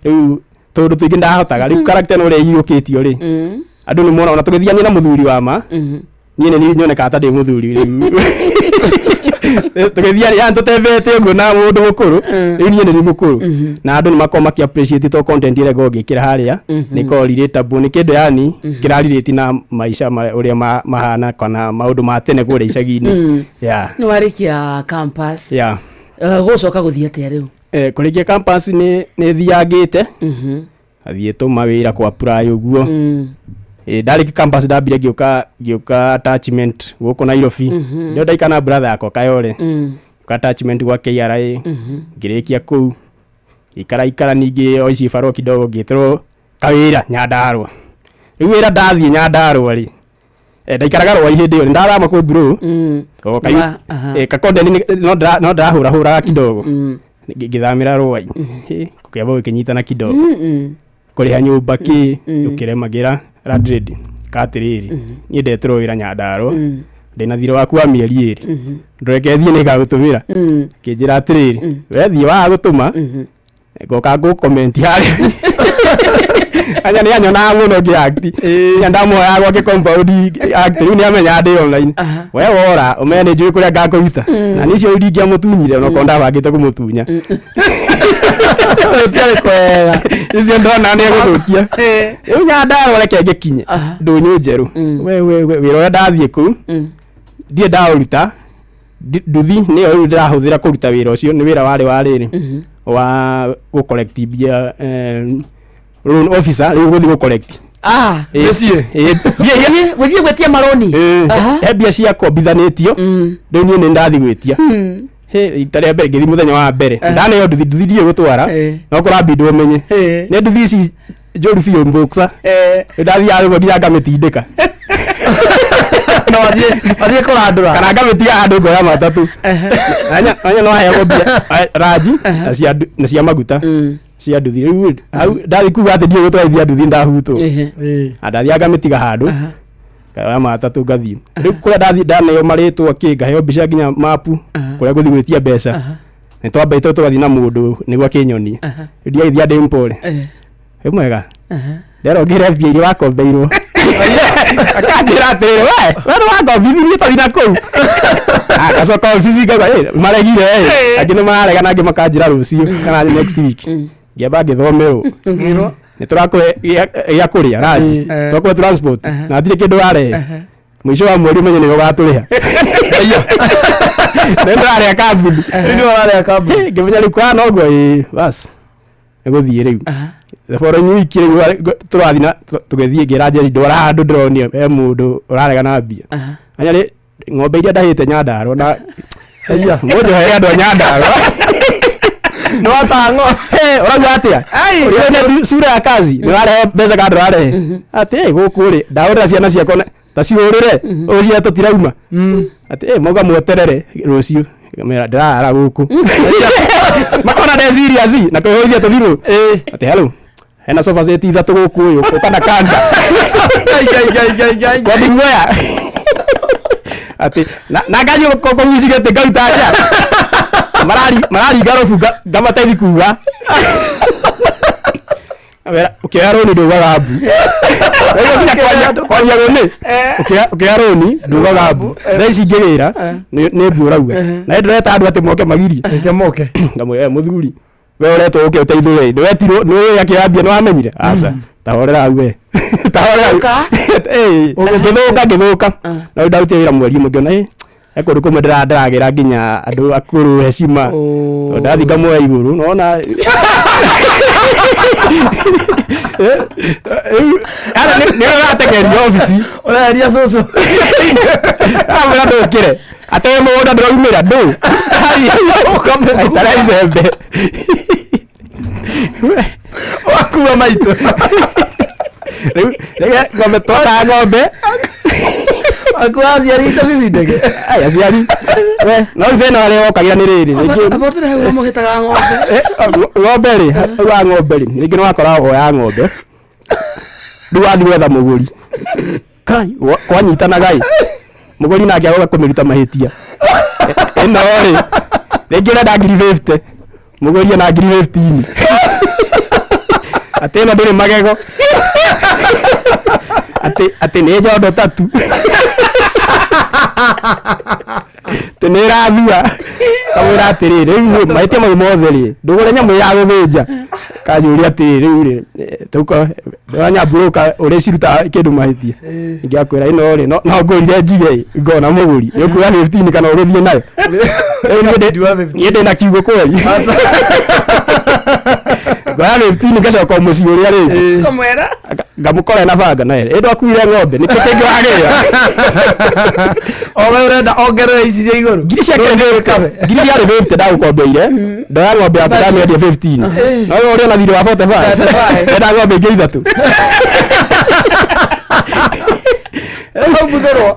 Rĩu tũndũ tũingĩ ndahotaga, rĩu karakta ĩno ũrĩa iyũkĩtio rĩ, andũ nĩ mona ona tũgĩthiania na mũthuri wa ma, niĩ nĩ niĩ nyonekaga ta ndĩ mũthuri. Rĩu tũgĩthiania, yani tũtembeete ũguo na mũndũ mũkũrũ, rĩu niĩ nĩ niĩ mũkũrũ na andũ nĩ makoragwo makĩ appreciate to content ĩrĩa ngoragwo ngĩkĩra harĩa nĩ ĩkoragwo relatable, nĩ kĩndũ yani kĩrarelate na maica ũrĩa mahana kana maũndũ ma tene kũrĩa icagi-inĩ. Yeah. Nĩ warĩkia campus? Yeah. Gũcoka gũthiĩ atĩa rĩu? Kũrĩkia campus nĩ thiangĩte athiĩ tũma wĩra kwa apply ũguo. Ndarĩkia campus ndambire ngĩũka attachment gũkũ Nairobi. Ndio ndaikana na brother yakwa Kayole. Ngĩũka attachment gwa KRA. Ngĩrĩkia kũu ikara ikara ningĩ o ici barũa kidogo ngĩtĩrwo kawĩra Nyandarũa. Rĩu wĩra ndathiĩ Nyandarũa rĩ, ndaikaraga Rwai hĩndĩ ĩyo nĩndathama kwĩ bro. Kakonde no ndĩrahũrahũraga kidogo. Ngĩthamĩra Rwai. Kũkĩamba gũkĩnyitana kidogo. Kũrĩha nyũmba kĩ ũkĩremagĩra landlady katĩrĩrĩ niĩ ndetĩrwo wĩra Nyandarũa ndĩna thirĩ waku wa mĩeri 2 ndũreke thiĩ nĩngagũtũmĩra. Akĩnjĩra atĩrĩrĩ we thiĩ waga gũtũma ngoka ngũ-comment harĩa. Anya nĩ anyonaga mũno ngĩ-act. Nya ndamuoyaga gwake compound act rĩu nĩ amenyaga ndĩ online. We wora ũmenye nĩ njũĩ kũrĩa ngakũruta. Na niĩ ũcio ndingĩamũtunyire onokorwo ndabangĩte kũmũtunya. Gũtiarĩ kwega. Icio ndona nĩ egũthũkia. Rĩu Nyandarũa reke ngĩkinye ndũnyũ njerũ. We we we wĩra ũrĩa ndathiĩ kũu ndirĩ ndaũruta. Nduthi nĩyo rĩu ndĩrahũthĩra kũruta wĩra ũcio nĩ wĩra warĩ wa rĩrĩ wa gũ collect mbia, loan officer rĩu gũthiĩ gũ collect. Mĩciĩ. Mbia iria Gũthiĩ gwĩtia maroni. He mbia ciakombithanĩtio rĩu niĩ nĩ ndathiĩ gwĩtia. Rita rĩa mbere ngĩthiĩ mũthenya wa mbere ndaneo nduthi nduthi ndiĩ gũtwara no kũrambindwo ũmenye nĩ nduthi ici njũru biũ mbũkca rĩu ndathiaga rĩmwe nginya ngamĩtindĩka. No athiĩ kũrandũra. Kana ngamĩtiga handũ ngoya matatũ. Anya no aheagwo mbia ranji na cia maguta cia nduthi. Rĩu hau ndathiĩ kuga atĩ ndiĩ gũtwarithia nduthi ndahutwo. Ndathiaga ngamĩtiga handũ ngoya matatũ ngathiĩ. Rĩu kũrĩa ndathiĩ ndaneo marĩtwa kĩ ngaheo mbica nginya mapu kũrĩa ngũthiĩ gwĩtia mbeca. Nĩ twambĩte tũgathiĩ na mũndũ nĩguo akĩnyonie. Rĩu ndiagĩthiĩ ndĩ mpore. Wĩ mwega. Nderongire mbia iria wakombeirwo. Akanjĩra atĩrĩrĩ we we nĩ wakombithirie twathi na kũu. Ngacoka obici ngauga maregire angĩ nĩ mararega na angĩ makanjĩra rũciũ kana next week. Ngĩamba ngĩthomerwo. Nĩ tũrakũhe gĩa kũrĩa ranji twakũhe transport na hatirĩ kĩndũ warehe. Mũico wa mweri ũmenye nĩwe ũgatũrĩha. Nĩ ndĩrarĩa kambuni. Rĩu nĩwe ũrarĩa kambuni. Ngĩmenya rĩu kũhana ũguo ĩĩ bas nĩ gũthiĩ rĩu. The following week rĩu tũrathiĩ na tũgĩthiĩ ngĩra Njeri ndwara handũ ndĩronio he mũndũ ũrarega na mbia. Anya rĩ ng'ombe iria ndahĩte Nyandarũa na mũnjohere andũ a Nyandarũa. Nĩ watango. Ũrauga atĩa? Ũrĩa sura ya kazi nĩ warehe mbeca kana ndũrarehe? Atĩ gũkũ rĩ ndahũrĩra ciana ciakwa ta cihũrĩre ũcio tũtirauma. Atĩ mauga mweterere rũciũ. Ngamera ndĩrarara gũkũ. Makona ndĩ serious na kwĩhũrithia tũthimũ. Atĩ hello hena sofa set 3 gũkũ ũyũ ũka na kanda. Kwa ndiguoya. Atĩ na ngathiĩ kũgucigĩte ngaruta nja. Mararinga rũbu ngamateithia kuga. Ũkĩoya rũni ndũgaga mbu. Rĩu kwaria rũni. Ũkĩoya rũni ndũgaga mbu. Thaa ici ngĩgĩra nĩ mbu ũrauga. Na hĩndĩ ndĩreta andũ atĩ moke magirie. Reke moke. Ngamwĩra mũthuri we ũretwo ũke ũteithũre. Nĩ wetirwo nĩ ũĩ akĩoya mbia nĩ wamenyire? Aca. Ta horera hau we. Ta horera hau. Ngĩthũka ngĩthũka. Na rĩu ndarutire wĩra mweri ũmwe ngĩona he kũndũ kũmwe ndĩragĩra nginya andũ akũrũ heshima. Tondũ ndathiĩ ngamuoya igũrũ nona. Nĩ ũratengeria obici. Ũreheria cũcũ. Amwĩra ndũkĩre. Ate mũgũnda ndũraumĩra ndũ. Aikara icembe. Wakua maitũ. Rĩu ng'ombe twakaga ng'ombe. Wakua aciari ita bibi ndege. Ai aciari. We no thĩna ũrĩa wokagĩra nĩ rĩrĩ. Rĩngĩ Abotire hau mũhĩtaga ng'ombe. Ng'ombe rĩ, hau wa ng'ombe rĩ, rĩngĩ nĩ wakora oya ng'ombe. Rĩu wathiĩ gwetha mũgũri. Kai, kwanyitanaga ĩ. Mũgũri nake agoka kũmĩruta mahĩtia. Ĩno rĩ, rĩngĩ ũrenda ngiri 50. Mũgũri ena ngiri 15. Atĩ ĩno ndĩrĩ magego. Atĩ nĩ njondo tatu. Atĩ nĩ ĩrathua. Kamwĩra atĩrĩrĩ, rĩu mahĩtia mau mothe rĩ, ndũgũre nyamũ ya gũthĩnja. Kanjũria atĩrĩ, rĩu rĩ, tũka wanyamburũka ũrĩa cirutaga kĩndũ mahĩtia. Ingĩakwĩra ĩno rĩ, no ngũrire njige ĩ, ngona mũgũri. Nĩũkuoya 15 kana ũgĩthiĩ nayo. Rĩu niĩ ndĩ na kiugo kweri. Ngoya 15 ngacoka o mũciĩ ũrĩa rĩngĩ. Kamwera. Ngamũkora na banga naye. Ĩ ndwakuire ng'ombe, nĩkĩ kĩngĩ wagĩra? O we ũrenda ongerere ici cia igũrũ. Ngiri ciake 50, ngiri ciarĩ 50 ndagũkombeire. Ndoya ng'ombe yaku ndamĩendia 15. No we ũrĩ ona thirĩ wa 45. Enda ng'ombe ingĩ ithatũ. Ũkambuthũrwo.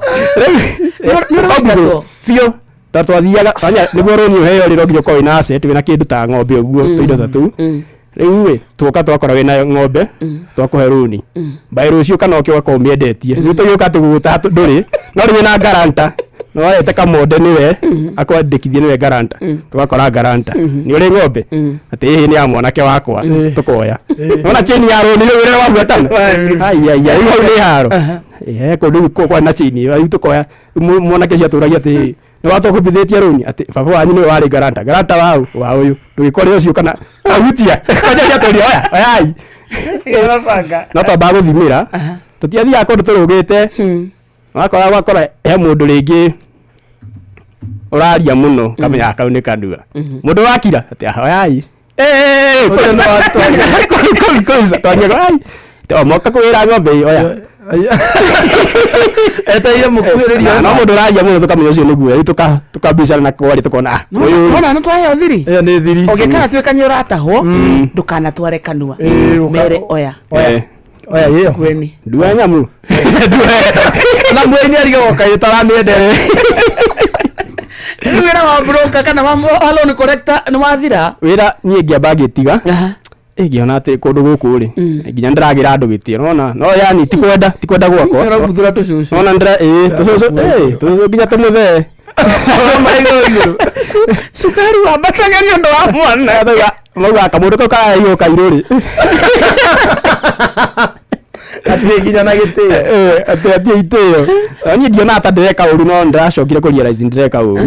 Nĩ ũraingatwo? Biũ. Ta twathiaga tanya nĩguo rũni ũheo rĩ no nginya ũkorwo wĩna asset, wĩna kĩndũ ta ng'ombe ũguo, tũindo ta tũu. Rĩu ĩ tuoka twakora wĩna ng'ombe, twakũhe rũni mbaĩ rũciũ kana ũke ũgakorwo ũmĩendetie. Rĩu tũgĩũka tũgũgũta ndũrĩ no rĩu wĩna guarantor, no warete kamonde nĩwe akwandĩkithie nĩwe guarantor, tũgakora guarantor nĩ ũrĩ ng'ombe atĩ ĩhĩ nĩ ya mwanake wakwa, tũkoya nona chain ya rũni rĩu rĩrĩa wabuatana. Ai ai ai, hau nĩ haro. Kũndũ kũ kwarĩ na chain ĩyo, rĩu tũkoya mwanake ũcio atũragia atĩ nĩ watũkũmbithĩtie rũni atĩ baba wanyu nĩwe warĩ guarantor, guarantor waũ wa ũyũ ndũgĩkore ũcio kana ahutia kwanja atũria oya oyai. Ĩrabanga. No twambaga gũthimĩra, tũtiathiaga kũndũ tũrũgĩte. Wakora he mũndũ rĩngĩ ũraria mũno, kamenya kau nĩ kanua mũndũ wakira atĩ oyai. Twaria moka kwĩra ng'ombe ĩ, oya. Etereire mũkuhĩrĩrio. No mũndũ ũraria mũno tũkamenya ũcio nĩguo. Rĩu tũkambicana na kwaria tũkona, ah, ũyũ Nona nĩ twaheo thiri. Ĩyo nĩ thiri. Ũngĩkana tuĩka nĩ ũratahwo, ndũkanatware kanua. Mere oya. Oya. Oya ĩyo. Kweni. Ndua nyamu. Na mwene arigagwo kaĩ ũtaramĩendere. Rĩu wĩra wa broker kana wa loan collector nĩ wathira? Wĩra niĩ ngĩamba ngĩtiga. Ngĩona atĩ kũndũ gũkũ rĩ, nginya ndĩragĩra andũ gĩtĩo, nona no yani ti kwenda gwakwa. Ũrabuthũra tũcũcũ. Nona ndĩra ĩ tũcũcũ, tũcũcũ nginya tũmũthee. Cukari wambataga nĩ ũndũ wa mwana. Mauga kamũndũ kau kararehirwo kairũ rĩ. Hatirĩ nginya na gĩtĩo. Atĩ hatirĩ itĩo. Na niĩ ndionaga ta ndĩreka ũru, no ndĩracokire kũ realize ndĩreka ũru.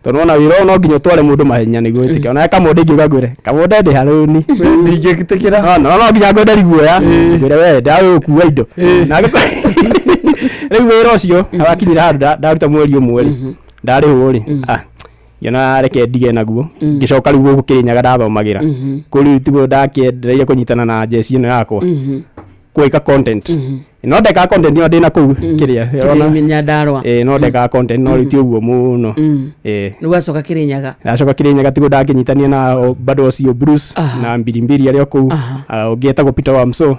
Tondũ wona wĩra ũyũ no nginya ũtware mũndũ mahenya nĩguo wĩtĩke. Ona kamũndũ ingĩuga ngwĩre, kamũndũ ndĩ harũni. Ndingĩtĩkĩra. No no nginya ngwende riguoya. Ngwĩre we ndagũkua indo. Na rĩu wĩra ũcio wakinyire handũ ndaruta mweri ũmwe rĩ, ndarĩhwo rĩ, ah, ngĩona reke ndige naguo. Ngĩcoka rĩu gũkũ Kĩrĩnyaga ndathomagĩra. Kũu rĩu tiguo ndakĩendereire kũnyitana na njeci ĩno yakwa gwĩka content. No ndekaga content ĩyo ndĩna kũu kĩrĩa. Kĩrĩa Nyandarua. Ĩĩ, no ndekaga content no rĩu ti ũguo mũno. Ĩĩ. Rĩu wacoka Kĩrĩnyaga. Ndacoka Kĩrĩnyaga tiguo ndakĩnyitania na bado ũcio Bruce na Mbirimbiri arĩa o kũu. Ũngĩ etagwo Peter Wamso.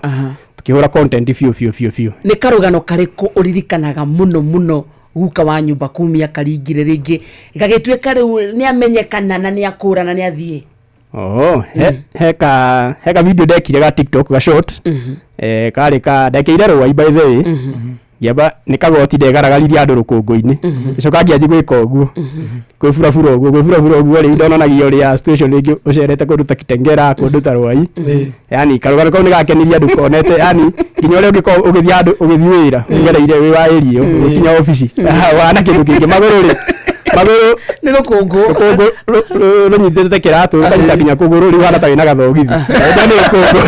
Tukĩhũra content biũ biũ biũ biũ. Nĩ karũgano karĩkũ ũririkanaga mũno mũno guka wa nyũmba kumia karingire rĩngĩ gagĩtuĩka rĩu nĩ amenyekana na nĩ akũra na nĩ athiĩ? Oh, he ka video ndekire ga TikTok ga short. Karĩ ka ndekĩire rũai by the way. Ngĩamba nĩ kagoti ndegaragaririe andũ rũkũngũ-inĩ. Ngĩcoka ngĩanjia gwĩka ũguo. Kwĩburabura ũguo, kwĩburabura ũguo rĩu ndonanagia ũrĩa situation rĩngĩ ũcerete kũndũ ta Kitengela, kũndũ ta Rwai. Yani karũgano kau nĩ gakenirie andũ konete, yani nginya ũrĩa ũngĩkorwo ũgĩthiĩ handũ ũgĩthiĩ wĩra ũgereire wĩ wa area ĩyo ũgĩkinya obici wana kĩndũ kĩngĩ magũrũ rĩ, magũrũ nĩ rũkũngũ, rũkũngũ rũnyitĩte kĩratũ rũkanyita nginya kũgũrũ, rĩu hana ta wĩna gathogithi. Ĩndĩ nĩ rũkũngũ.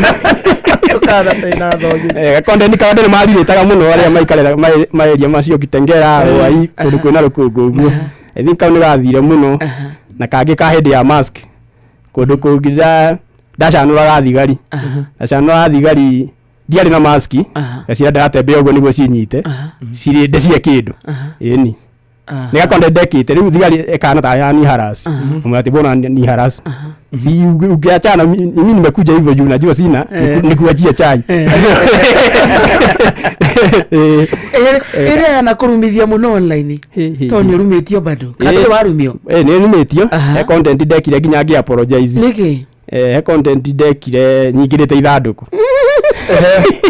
Content ka andũ nĩ marirĩtaga mũno arĩa maikarĩra maeria macio Kitengela, Rwai, kũndũ kwĩna rũkũngũ ũguo. I think kau nĩ gathire mũno. Na kangĩ ka hĩndĩ ya mask, kũndũ kũngĩ ndacanũraga thigari, ndacanũraga thigari ndiarĩ na maski, ngacira ndĩratembea ũguo nĩguo cinyite cirĩ ndĩcihe kĩndũ. Ĩni nĩ gakonde ndekĩte rĩu thigari ĩkahana ta yani harass. Amwe ati mbona ni harass si ukiachana mimi nimekuja hivyo juu najua sina nikuachie chai. Ĩrĩa yanakũrumithia mũno online tondũ nĩ ũrumĩtio bado kana ndũrĩ warumio? Nĩ numĩtio. He content ndekire nginya ngĩ apologize. Nĩkĩ? He content ndekire nyingĩrĩte ithandũkũ.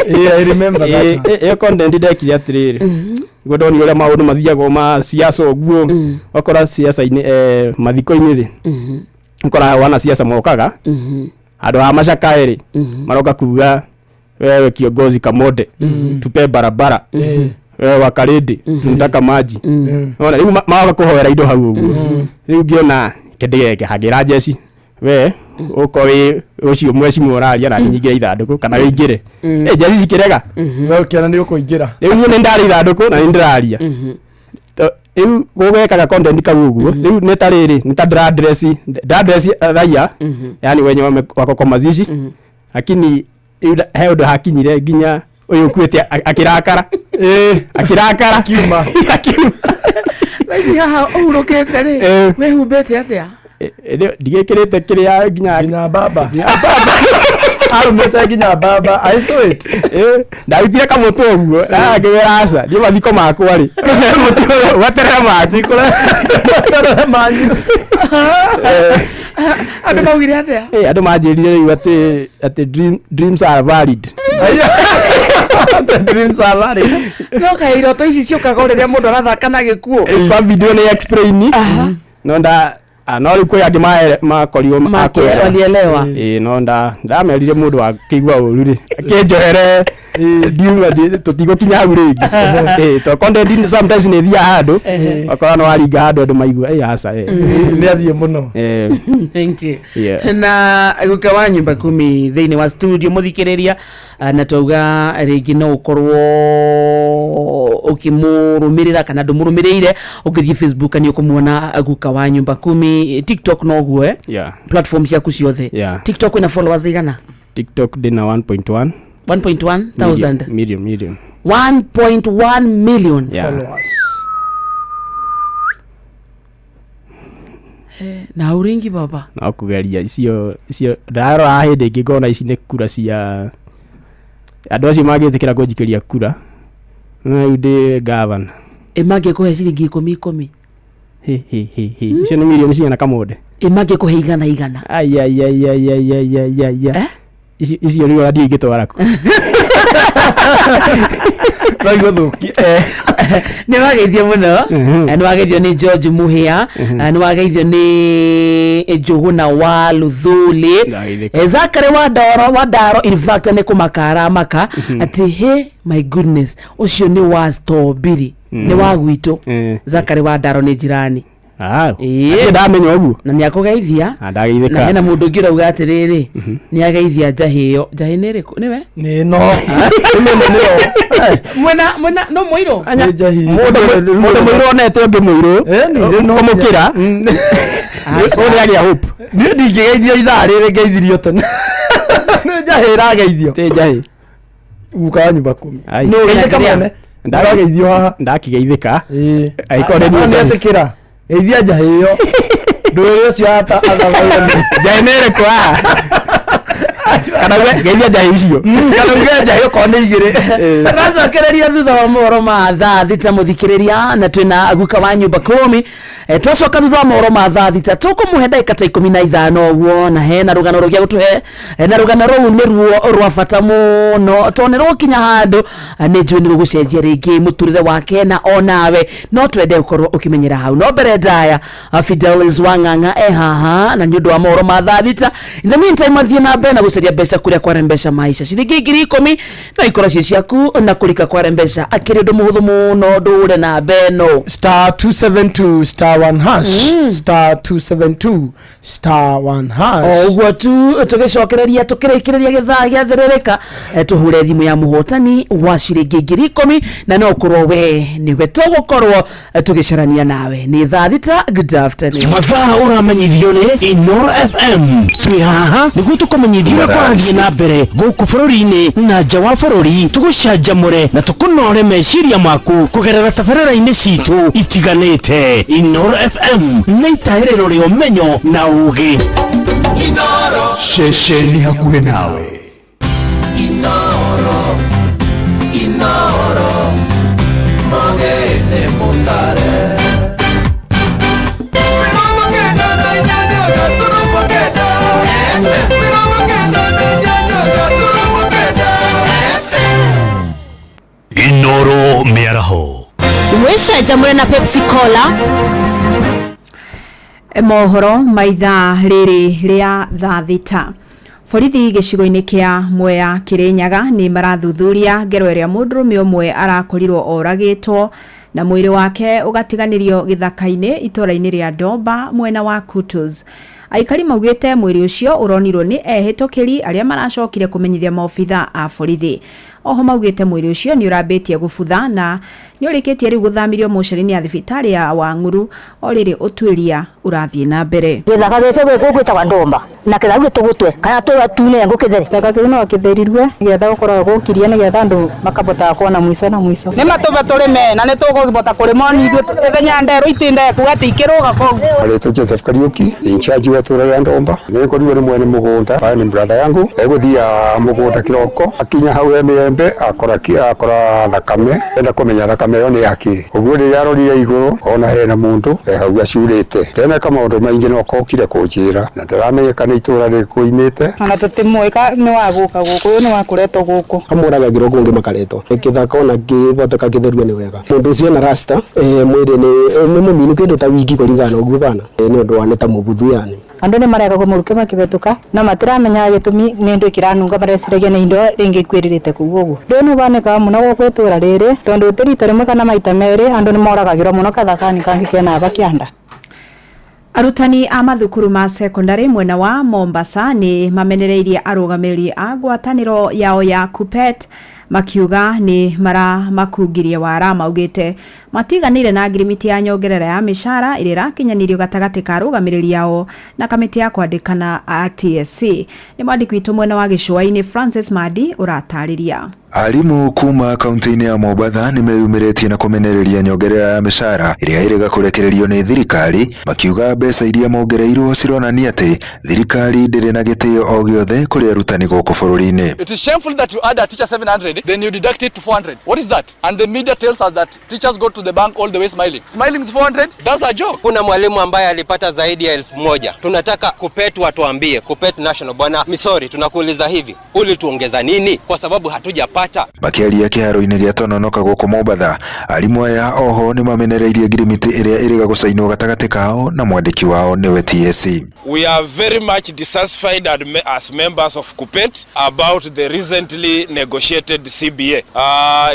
Yeah, I remember that one. Ĩyo content ndekire atĩrĩrĩ, niguo ndonire ũrĩa maũndũ mathiagwo ma siasa ũguo, wakora siasa-inĩ, mathiko-inĩ rĩ, ũkora wana siasa mokaga handũ ha macakae rĩ, maroka kuga wewe kiongozi Kamonde tupe barabara, wewe wakarindi tunataka maji. Ona rĩu magoka kũhoera indo hau ũguo. Rĩu ngĩona kĩndĩgeke hangĩra njeci we Ũkorwo wĩ ũcio mwecimu ũraria na nyingĩre ithandũkũ kana wĩingĩre. Eh, jezi cikĩrega. We ũkĩona nĩ ũkũingĩra. Rĩu niĩ nĩ ndarĩ ithandũkũ na nĩ ndĩraria. Rĩu gũgekaga content kau ũguo rĩu nĩ ta rĩrĩ nĩ ta ndĩradress ndĩradress raia, yani wenye wako kwa mazishi, lakini rĩu he ũndũ hakinyire nginya ũyũ ũkuĩte akĩrakara akĩrakara akiuma. Thaici haha ũhurũkĩte rĩ, wĩhumbĩte atĩa? Ndigĩkĩrĩte kĩrĩa nginya nginya baba arumĩte nginya baba. I saw it. Ndarutire kamũtwe ũguo ngĩwĩra aca niĩ mathiko makwa rĩ weterere maku. Weterere manyu. Andũ maugire atĩa? Andũ manjĩrire rĩu atĩ dreams are valid. Dreams are valid. No kaĩ iroto ici ciũkaga o rĩrĩa mũndũ arathaka na gĩkuũ? Rĩu kwa video nĩ explain no nda no rĩu kwĩ angĩ makorirwo akũelewa. Walielewa. Ĩĩ, no ndamerire mũndũ akĩigua ũru rĩ akĩnjohere ndiuma tũtigũkinya hau rĩngĩ. Ĩĩ, to content sometimes nĩ ĩthiaga handũ okorwo nĩ waringa handũ andũ maigua ĩ aca ĩ. Nĩ athiĩ mũno. Thank you. Yeah. Na guka wa nyumba kumi thĩinĩ wa studio mũthikĩrĩria, na twauga rĩngĩ no ũkorwo ũkĩmũrũmĩrĩra kana ndũmũrũmĩrĩire, ũngĩthiĩ Facebook nĩ ũkũmuona guka wa nyumba kumi, TikTok noguo, eh? Yeah. Platform ciaku ciothe. Yeah. TikTok wĩna followers igana? TikTok ndĩna 1.1 1.1 thousand? Million, million. 1.1 million. Yeah. Followers. Na ũrĩngi baba. No kũgeria icio ndarora hĩndĩ ĩngĩ ngona ici nĩ kura cia andũ acio mangĩtĩkĩra kũnjikĩria kura na rĩu ndĩ gavana. Ĩ mangĩkũhe ciringi ikũmi ikũmi? Hi, hi, hi, hi. Icio nĩ mirioni cigana kamũndĩ? Ĩ mangĩkũhe igana igana? Ai, ai, ai, ai, ai, ai, ai, ai, ai. Icio rĩu ona ndiũĩ ingĩtwara kũ. Maigũthũkie. Nĩ wageithio mũno. Nĩ wageithio nĩ George Muhia. Nĩ wageithio nĩ Njũgũna wa Luthuli. Ndageithĩka. Zakary wa Ndoro wa Ndaro, in fact nĩ kũmaka aramaka atĩ he my goodness, ũcio nĩ wa Stobiri, nĩ wa gwitũ. Zakary wa Ndaro nĩ jirani. Ĩĩ. Ndamenya ũguo. Na nĩ akũgeithia. Ah, ndageithĩka. Na hena mũndũ ũngĩ ũrauga atĩrĩrĩ, nĩ ageithia njahĩ ĩyo. Njahĩ nĩ ĩrĩkũ? Nĩwe? Nĩ no. Mwena mwena no mũirũ. Mũndũ mũirũ onete ũngĩ mũirũ kũmũkĩra ũyũ nĩ agĩa hope. Niĩ ndingĩgeithio ithaa rĩrĩ ngeithirio tene. Nĩ njahĩ ĩrageithio. Ti njahĩ. Guka wa nyumba kumi. Ai. Nĩ ũgeithĩka mwene. Ndarageithio haha. Ndakĩgeithĩka. Ĩĩ. Angĩkorwo nĩ niĩ njahĩ. Nĩetĩkĩra. Geithia njahĩ ĩyo. Ndũĩre ũcio ata athabaire. Njahĩ nĩ ĩrĩkũ haha? Kana geithia njahĩ icio. Kana uge njahĩ okorwo nĩ igĩrĩ. Tũracokereria thutha wa mohoro ma thaa 6 mũthikĩrĩria, na twĩna guka wa nyumba kumi. Twacoka thutha wa mohoro ma thaa 6 tũkũmũhe ndagĩka ta 15 ũguo, na hena rũgano rũngĩ gũtũhe, na rũgano rũu nĩ ruo rwa bata mũno tondũ nĩ rũgũkinya handũ, nĩ njũĩ nĩ rũgũcenjia rĩngĩ mũtũrĩre wake na onawe no twende ũkorwo ũkĩmenyera hau. No mbere ndaya, Fidelis Wang'ang'a e haha na nĩ ũndũ wa mohoro ma thaa 6. In the meantime athiĩ na mbere na gũcaria mbeca kũrĩa kwa Rembesha Maisha. Ciringi 10,000 no ikorwo ciĩ ciaku na kũrika kwa Rembesha akĩrĩ ũndũ mũhũthũ mũno. Ndũhũre namba ĩno. *272 *1 hash *272 *1 hash. O ũguo tu tũgĩcokereria tũkĩrĩkĩrĩria gĩthaa gĩathĩrĩrĩka, tũhure thimũ ya mũhotani wa ciringi 10,000 na no ũkorwo we nĩwe tũgũkorwo tũgĩcarania nawe. Nĩ thaa 6. Good afternoon. Mathaa ũramenyithio nĩ Inoro FM. Twĩ haha nĩguo tũkũmenyithia ũrĩa kũrathiĩ na mbere gũkũ bũrũri-inĩ na nja wa bũrũri, tũgũcanjamũre na tũkũnore meciria maku kũgerera tabarĩra-inĩ citũ itiganĩte. Inoro FM nĩ itahĩrĩro rĩa ũmenyo na ũgĩ. Ceceni hakuhĩ nawe. Inoro, Inoro, mogene mutare. Inoro mĩaraho. Wĩcanjamũre na Pepsi Cola. Mohoro ma ithaa rĩrĩ rĩa thaa 6. Borithi gĩcigo-inĩ kĩa Mwea Kĩrĩnyaga nĩ marathuthuria ngero ĩrĩa mũndũrũme ũmwe arakorirwo oragĩtwo na mwĩrĩ wake ũgatiganĩrio gĩthaka-inĩ itũũra-inĩ rĩa Ndomba mwena wa Kutus. Aikari maugĩte mwĩrĩ ũcio ũronirwo nĩ ehĩtũkĩri arĩa maracokire kũmenyithia maobitha a borithi. Oho maugĩte mwĩrĩ ũcio nĩ ũrambĩtie gũbutha na nĩ ũrĩkĩtie rĩu gũthamirio mocarĩ-inĩ ya thibitarĩ ya Wang'uru o rĩrĩ ũtuĩria ũrathiĩ na mbere. Gĩthaka gĩkĩ gĩ gũkũ gĩtagwa ndũmba na kĩthagu gĩtũgũtwe kana tũgatune ngũ kĩthere. Gĩthaka kĩu no kĩtherirwe nĩgetha gũkorwo gũkirie nĩgetha andũ makabotaga kuona mũico na mũico. Nĩ matũbe tũrĩme na nĩ tũkũbota kũrĩma ona ithuĩ ithenya nderũ itinde kuga atĩ ikĩrũga kũu. Aretwo Joseph Kariuki, in charge wa itũra rĩa Ndomba. Nĩ ngorirwo nĩ mwene mũgũnda, aya nĩ brother yangu. Egũthiaga mũgũnda kĩroko, akinya hau he mĩembe, akora akora thakame, enda kũmenya thakame ĩyo nĩ yakĩ. Ũguo rĩrĩa arorire igũrũ, ona hena mũndũ e hau acurĩte. Ndeneka maũndũ maingĩ no kokire kũnjĩra, na ndaramenyeka nĩ itũra rĩrĩkũ oimĩte. Ona tũtimũĩ ka nĩ wa gũka gũkũ, ũyũ nĩ wa kũretwo gũkũ. Amoragagĩrwo kũngĩ makaretwo kĩthaka ona kĩhoteka kĩtherio nĩ wega mũndũ ũcio ena rasta mwĩrĩ nĩ mũminu kĩndũ ta wiki kũringana na ũguo bana nĩ ũndũ wa nĩ ta mũbuthu yani. Andũ nĩ marekagwo mũrukĩ makĩhetũka no matiramenya gĩtũmi nĩ ndũ kĩranunga mareciragia nĩ indo rĩngĩ ikwĩrĩrĩte kũu ũguo. Ũndũ ũyũ nĩ ũhanĩkaga mũno gũkũ itũra rĩrĩ tondũ ti rita rĩmwe kana maita merĩ andũ nĩ moragagĩrwo mũno kathakani kangĩ kena aba kĩanda. Arutani a mathukuru ma sekondari mwena wa Mombasa nĩ mamenereirie arũgamĩrĩri a ngwatanĩro yao ya KUPPET makiuga nĩ maramakungirie wara. Maugĩte matiganĩire na ngirimiti ya nyongerera ya mĩcara ĩrĩa ĩrakinyanĩrio gatagatĩ ka arũgamĩrĩri ao na kamĩtĩ ya kwandĩkana a TSC. Nĩ mwandĩki witũ mwena wa gĩcũa-inĩ Francis Madi ũratarĩria. Arimũ kuma kaunti-inĩ ya Mombatha nĩ meyumĩrĩtie na kũmenereria nyongerera ya mĩcara ĩrĩa ĩrĩga kũrekererio nĩ thirikari, makiuga mbeca iria mongereirwo cironania atĩ thirikari ndĩrĩ na gĩtĩo o gĩothe kũrĩ arutani gũkũ bũrũri-inĩ. It is shameful that you add a teacher 700, then you deduct it to 400. What is that? And the media tells us that teachers go to the bank all the way smiling. Smiling with 400? That's a joke. Kuna mwalimu ambaye alipata zaidi ya 1000. Tunataka KUPPET watuambie, KUPPET National, bwana Misori, tunakuuliza hivi, ulituongeza nini? Kwa sababu hatujapata. Makĩaria kĩharo-inĩ gĩa Tononoka gũkũ Mombatha, arimũ aya oho nĩ mamenereirie ngirimiti ĩrĩa ĩrĩga gũcainwo gatagatĩ kao na mwandĩki wao nĩwe TSC. We are very much dissatisfied as members of KUPPET about the recently negotiated CBA.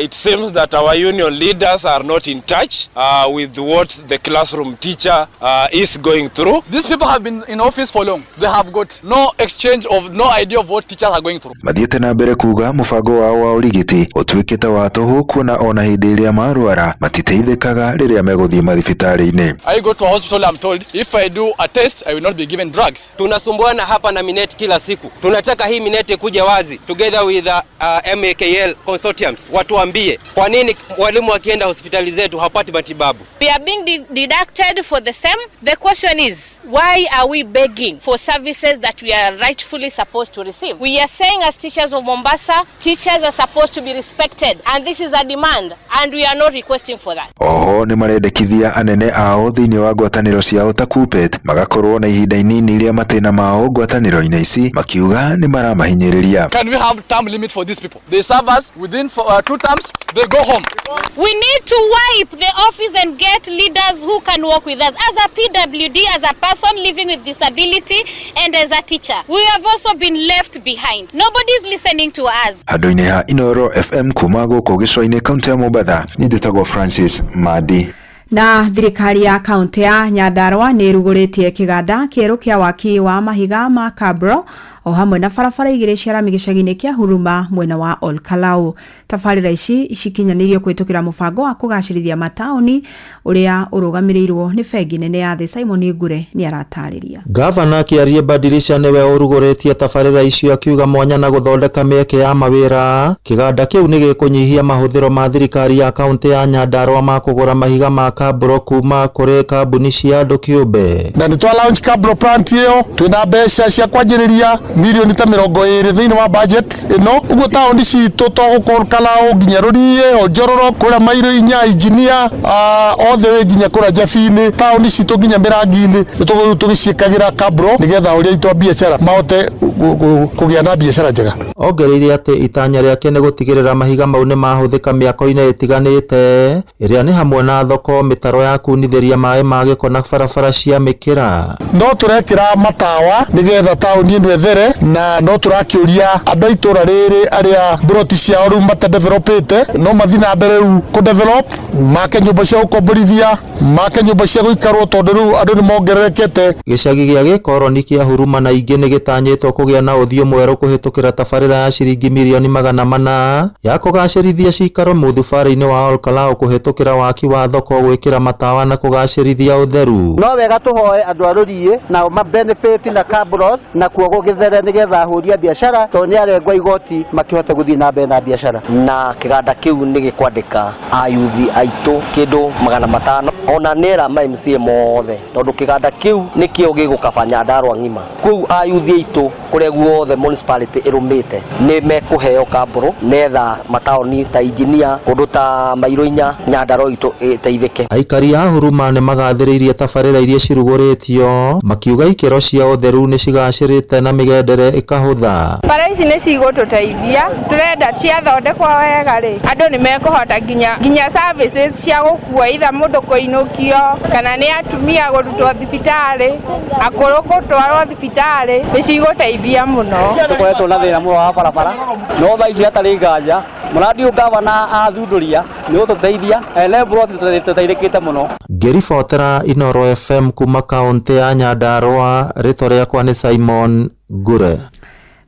It seems that our union leaders are not in touch with what the classroom teacher is going through. These people have been in office for long. They have got no exchange of no idea of what teachers are going through. Mathiĩte na mbere kuga mũbango wao wa ũrigiti ũtuĩkĩte wa tũhũ kuona ona hĩndĩ ĩrĩa marwara matiteithĩkaga rĩrĩa megũthiĩ mathibitarĩ-inĩ. I go to a hospital, I'm told if I do a test, I will not be given drugs. Tunasumbuana hapa na Minet kila siku. Tunataka hii Minet kuja wazi together with MAKL consortiums watuambie kwa nini walimu wakienda hospitali zetu hawapati matibabu. We are being deducted for the same. The question is, why are we begging for services that we are rightfully supposed to receive? We are saying as teachers of Mombasa, teachers are supposed to be respected, and this is a demand, and we are not requesting for that. Oho nĩ marendekithia anene ao thĩinĩ wa ngwatanĩro ciao ta KUPPET magakorwo na ihinda inini rĩa matĩna mao ngwatanĩro-inĩ ici makiuga nĩ maramahinyĩrĩria. Can we have term limit for these people? They serve us within 2 terms, they go home. We need to wipe the office and get leaders who can work with us. As a PWD, as a person living with disability, and as a teacher, we have also been left behind. Nobody is listening to us. Handũ-inĩ ha Inooro FM kuma gũkũ gĩcũa-inĩ kaunti ya Mombatha, niĩ njĩtagwo Francis Madi. Na thirikari ya kaunti ya Nyandarua nĩ ĩrugũrĩtie kĩganda kĩerũ kĩa waki wa mahiga ma Kabro o hamwe na barabara igĩrĩ cia rami gĩcagi-inĩ kĩa Huruma mwena wa Olkalau. Tabarĩra ici cikinyanĩirio kũhĩtũkĩra mũbango wa kũgacĩrithia mataũni ũrĩa ũrũgamĩrĩirwo nĩ bengi nene ya thĩ. Simon Ngure nĩ aratarĩria. Gavana Kĩarie Badilisha nĩwe ũrugũrĩtie tabarĩra icio akiuga mwanya na gũthondeka mĩeke ya mawĩra. Kĩganda kĩu nĩ gĩkũnyihia mahũthĩro ma thirikari ya kaunti ya Nyandarua ma kũgũra mahiga ma kabro kuma kũrĩ kambuni cia andũ kĩũmbe. Na nĩ twa launch kabro plant ĩyo twĩna mbeca cia kwanjĩrĩria milioni ta 20 thĩinĩ wa budget ĩno ũguo taũni citũ to gũkũ Kalau nginya Rũriĩ Njororo kũrĩa Mairũ inya engineer othe we nginya kũrĩa Njabi-inĩ taũni citũ nginya Mĩrangi-inĩ nĩ tũgũthiĩ tũgĩciĩkagĩra kabro nĩgetha ũrĩa itwa biacara mahote kũgĩa na biacara njega. Ongereire atĩ itanya rĩake nĩ gũtigĩrĩra mahiga mau nĩ mahũthĩka mĩako-inĩ ĩtiganĩte ĩrĩa nĩ hamwe na thoko, mĩtaro ya kunithĩria maĩ ma gĩko na barabara cia mĩkĩra. No tũrekĩra matawa nĩgetha taũni ĩno ĩthere na no tũrakĩũria andũ a itũra rĩrĩ arĩa mburoti ciao rĩu matadevelopĩte no mathiĩ na mbere rĩu kũdevelop Make nyũmba cia gũkomborithia, make nyũmba cia gũikarwo, tondũ rĩu andũ nĩ mongererekete. Gĩcagi gĩa gĩkoroni kĩa Huruma na ingĩ nĩ gĩtanyĩtwo kũgĩa na ũthiũ mwerũ kũhĩtũkĩra tabarĩra ya ciringi mirioni 400 ya kũgacĩrithia cikaro mũthubarĩ-inĩ wa Olkalau kũhĩtũkĩra waki wa thoko, gwĩkĩra matawa na kũgacĩrithia ũtheru. No wega tũhoe andũ a rũriĩ nao ma benefit na cabros na kuo gũgĩthere nĩgetha ahũri a biacara tondũ nĩ arengwo igoti makĩhote gũthiĩ na mbere na biacara. Na kĩganda kĩu nĩ gĩkwandĩka ayuthi aitũ kĩndũ 500 ona nĩera ma MCA mothe tondũ kĩganda kĩu nĩkĩo gĩgũkaba Nyandarua ng'ima. Kũu ayuthi aitũ kũrĩa guothe municipality ĩrũmĩte nĩ mekũheo kambũrũ netha mataoni ta Injinia kũndũ ta Mairũ inya Nyandarua itũ ĩteithĩke. Aikari a Huruma nĩ magathĩrĩirie tabarĩra iria cirugũrĩtio makiuga ikĩro cia ũtheru nĩ cigacĩrĩte na mĩgendere ĩkahũtha. Bara ici nĩ cigũtũteithia, tũrenda ciathondekwo wega rĩ, andũ nĩ mekũhota nginya services cia gũkua either mũndũ kũinũkio kana nĩ atumia kũrutwo thibitarĩ, akũrũ gũtwarwo thibitarĩ, nĩ cigũteithia mũno. Tũkoretwo na thĩna mũno wa barabara no thaa ici hatarĩ nganja mũradi ũyũ gavana athundũria nĩ ũtũteithia ene mburoti tũteithĩkĩte mũno. Ngĩribotera Inoro FM kuma kaũntĩ ya Nyandarua, rĩtwa rĩakwa nĩ Simon Ngure.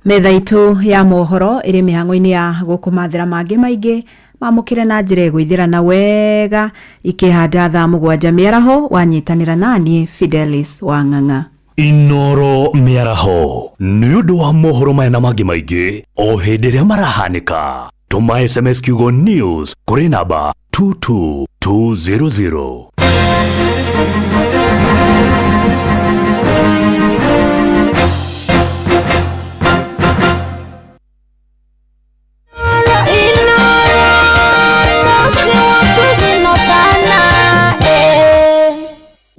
Metha itũ ya mohoro ĩrĩ mĩhang'o-inĩ ya gũkũmathĩra mangĩ maingĩ mamũkĩre na njĩra ĩgũithĩrana wega ikĩhanda thaa 7 mĩaraho wanyitanĩra naniĩ Fidelis Wang'ang'a. Inoro mĩaraho nĩ ũndũ wa mohoro maya na mangĩ maingĩ o hĩndĩ ĩrĩa marahanĩka. Tũma SMS kiugo news kũrĩ namba 22200.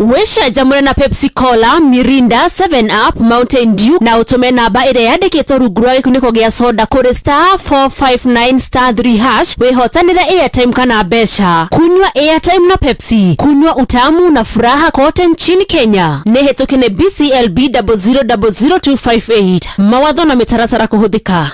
Wĩcanjamũre na Pepsi Cola, Mirinda, 7 Up, Mountain Dew na ũtũme namba ĩrĩa yandĩkĩtwo rungu rwa gĩkunĩko gĩa soda kũrĩ star 459 star 3 hash wĩhotanĩre airtime kana mbeca. Kunywa airtime na Pepsi, kunywa utamu na furaha kote nchini Kenya. Nĩ hĩtũke nĩ BCLB 0000258. Mawatho na mĩtaratara kũhũthĩka.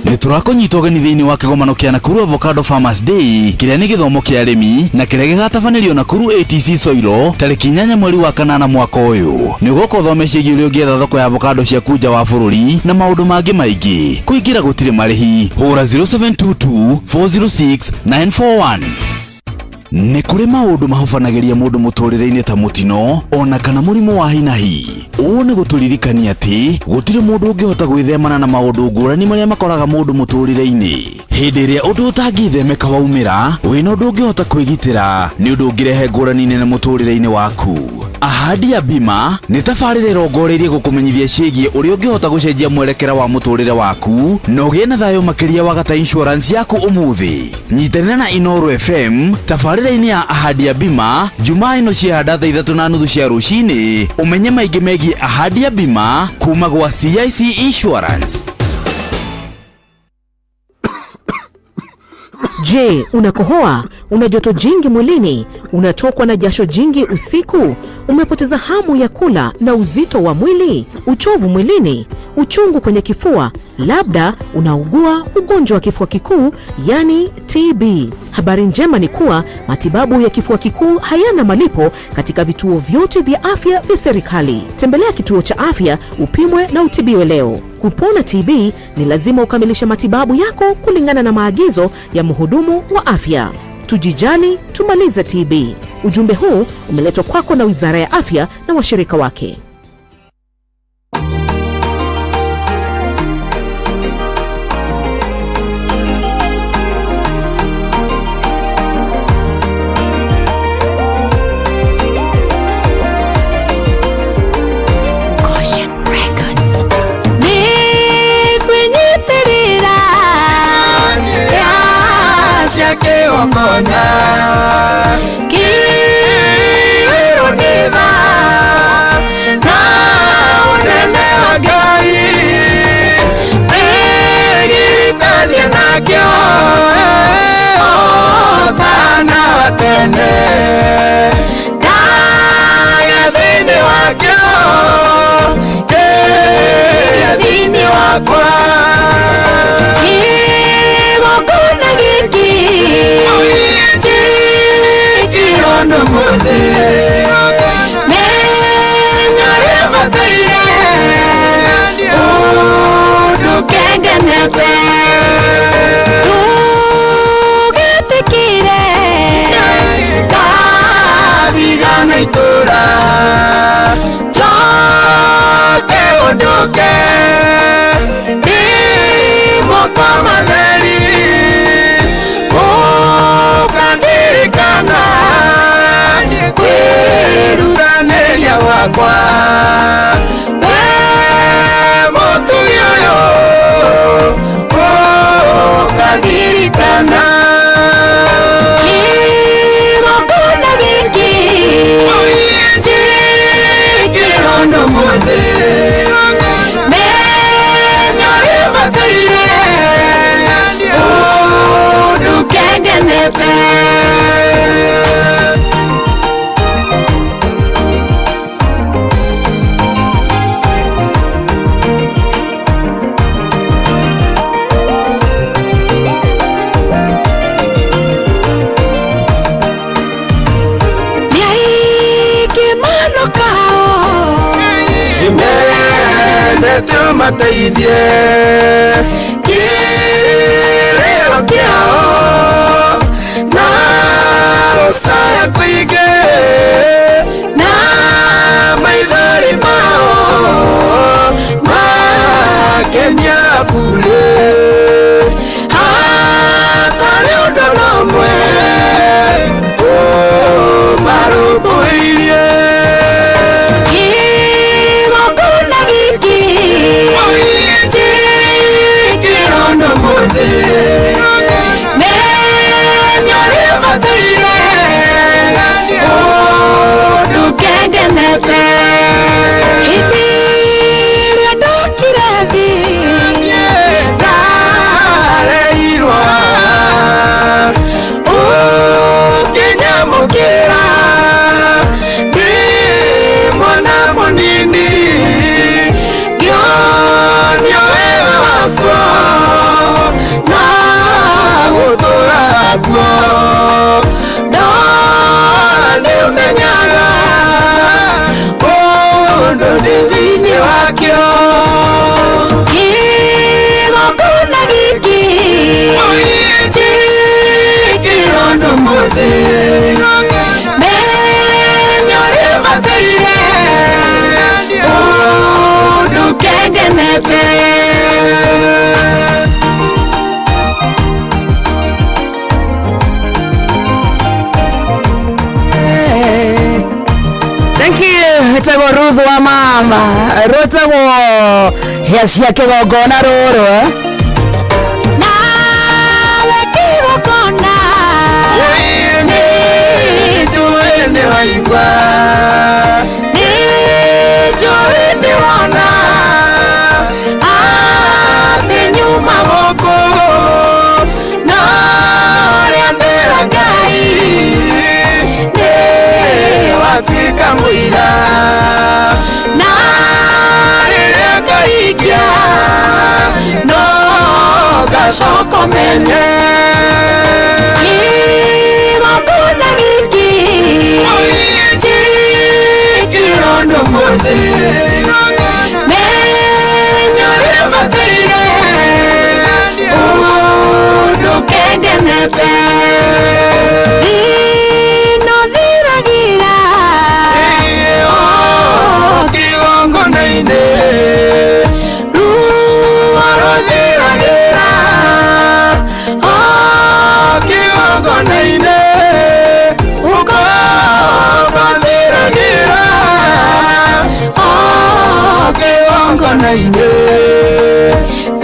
Nĩ tũrakũnyita ũgeni thĩinĩ wa kĩgomano kĩa Nakuru Avocado Farmers Day kĩrĩa nĩ gĩthomo kĩa arĩmi na kĩrĩa gĩgatabanĩrio Nakuru ATC Soilo tarĩki 8 mweri wa 8 mwaka ũyũ. Nĩ ũgoka ũthome ciĩgiĩ ũrĩa ũngĩetha thoko ya avocado ciaku nja wa bũrũri na maũndũ mangĩ maingĩ. Kũingĩra gũtirĩ marĩhi. Hũra 0722 406 941. Nĩ kũrĩ maũndũ mahobanagĩria mũndũ mũtũrĩre-inĩ ta mũtino ona kana mũrimũ wa hinahi. Ũũ nĩ gũtũririkania atĩ gũtirĩ mũndũ ũngĩhota gwĩthemana na maũndũ ngũrani marĩa makoraga mũndũ mũtũrĩre-inĩ. Hĩndĩ ĩrĩa ũndũ ũtangĩthemeka waumĩra, wĩna ũndũ ũngĩhota kwĩgitĩra nĩ ũndũ ũngĩrehe ngũrani nene mũtũrĩre-inĩ waku. Ahadi ya Bima nĩ tabarĩra ĩrongoreirie gũkũmenyithia ciĩgiĩ ũrĩa ũngĩhota gũcenjia mwerekera wa mũtũrĩre waku na ũgĩe na thayũ makĩria wagata insurance yaku ũmũthĩ. Nyitanĩra na Inoro FM tabarĩra-inĩ ya Ahadi ya Bima Jumaa ĩno ciahanda thaa 3:30 cia rũcinĩ ũmenye maingĩ megiĩ Ahadi ya Bima kuma gwa CIC Insurance. Je, unakohoa? Una joto jingi mwilini? Unatokwa na jasho jingi usiku? Umepoteza hamu ya kula na uzito wa mwili? Uchovu mwilini? Uchungu kwenye kifua? Labda unaugua ugonjwa wa kifua kikuu, yani TB. Habari njema ni kuwa matibabu ya kifua kikuu hayana malipo katika vituo vyote vya afya vya serikali. Tembelea kituo cha afya upimwe na utibiwe leo. Kupona TB ni lazima ukamilishe matibabu yako kulingana na maagizo ya mhudumu wa afya. Tujijali, tumalize TB. Ujumbe huu umeletwa kwako na Wizara ya Afya na washirika wake. wakwa Kĩgongona gĩkĩ njĩkĩrondo mũthĩ menya ũrĩa bataire ũndũ kengenete tũgĩtĩkĩre kathigana itũra njoke ũndũke ndĩ moko matheri ũkandirikana kwĩrutanĩria gwakwa we mũtugi ũyũ ũkandirikana kĩgongona gĩkĩ njĩkĩrondo mũthĩ menya ũrĩa bataire ũndũ kengenete nĩ aingĩ manokao mendete ũmateithie kĩrĩro kĩao na gũcaya kũingĩ na maithori mao makenia burĩ hatarĩ ũndũ nomwe ũmarũmbũirie kĩgongona gĩkĩ njĩkĩrondo mũthĩ menya ũrĩa bataire ũndũ kengenete hĩndĩ ĩrĩa ndokire thĩ ndareirwo ũkĩnyamũkĩra ndĩ mwana mũnini ngĩonio wega wakwa na gũtũra kuo ndona nĩũmenyaga ũndũ ndĩ thĩinĩ wakĩo kĩgongona gĩkĩ njĩkĩrondo mũthĩ menya ũrĩa bataire ũndũ kengenete Thank you etagwo Ruth wa mama rwĩtagwo hĩa cia kĩgongona rũrũ eh? nawe kĩgongona nĩnjũĩ nĩwaigua nĩnjũĩ nĩwona atĩ nyuma gũkũ na ũrĩa ndĩra Ngai nĩwatuĩka mũira na rĩrĩa ngahingia no ngacoka menye kĩgongona gĩkĩ njĩkĩrondo mũthĩ menya ũrĩa bataire ũndũ kengenete ĩno thiragĩra kĩgongona-inĩ ruo rũthiragĩra o kĩgongona-inĩ ũkombo thiragĩra o kĩgongona-inĩ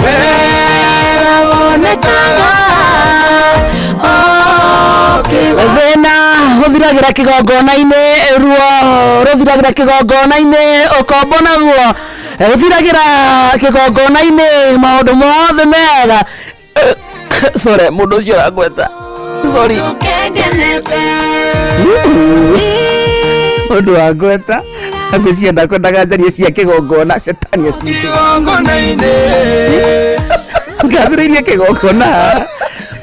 wega wonekaga o thĩna ũthiragĩra kĩgongona-inĩ ruo rũthiragĩra kĩgongona-inĩ ũkombo naguo rũthiragĩra kĩgongona-inĩ maũndũ mothe mega sorry mũndũ ũcio ũrangweta sorry mũndũ wangweta ngwĩciria ndakwendaga njarie cia kĩgongona cetani acindĩ kĩgongona-inĩ Ndũrugũrĩirie kĩgongona.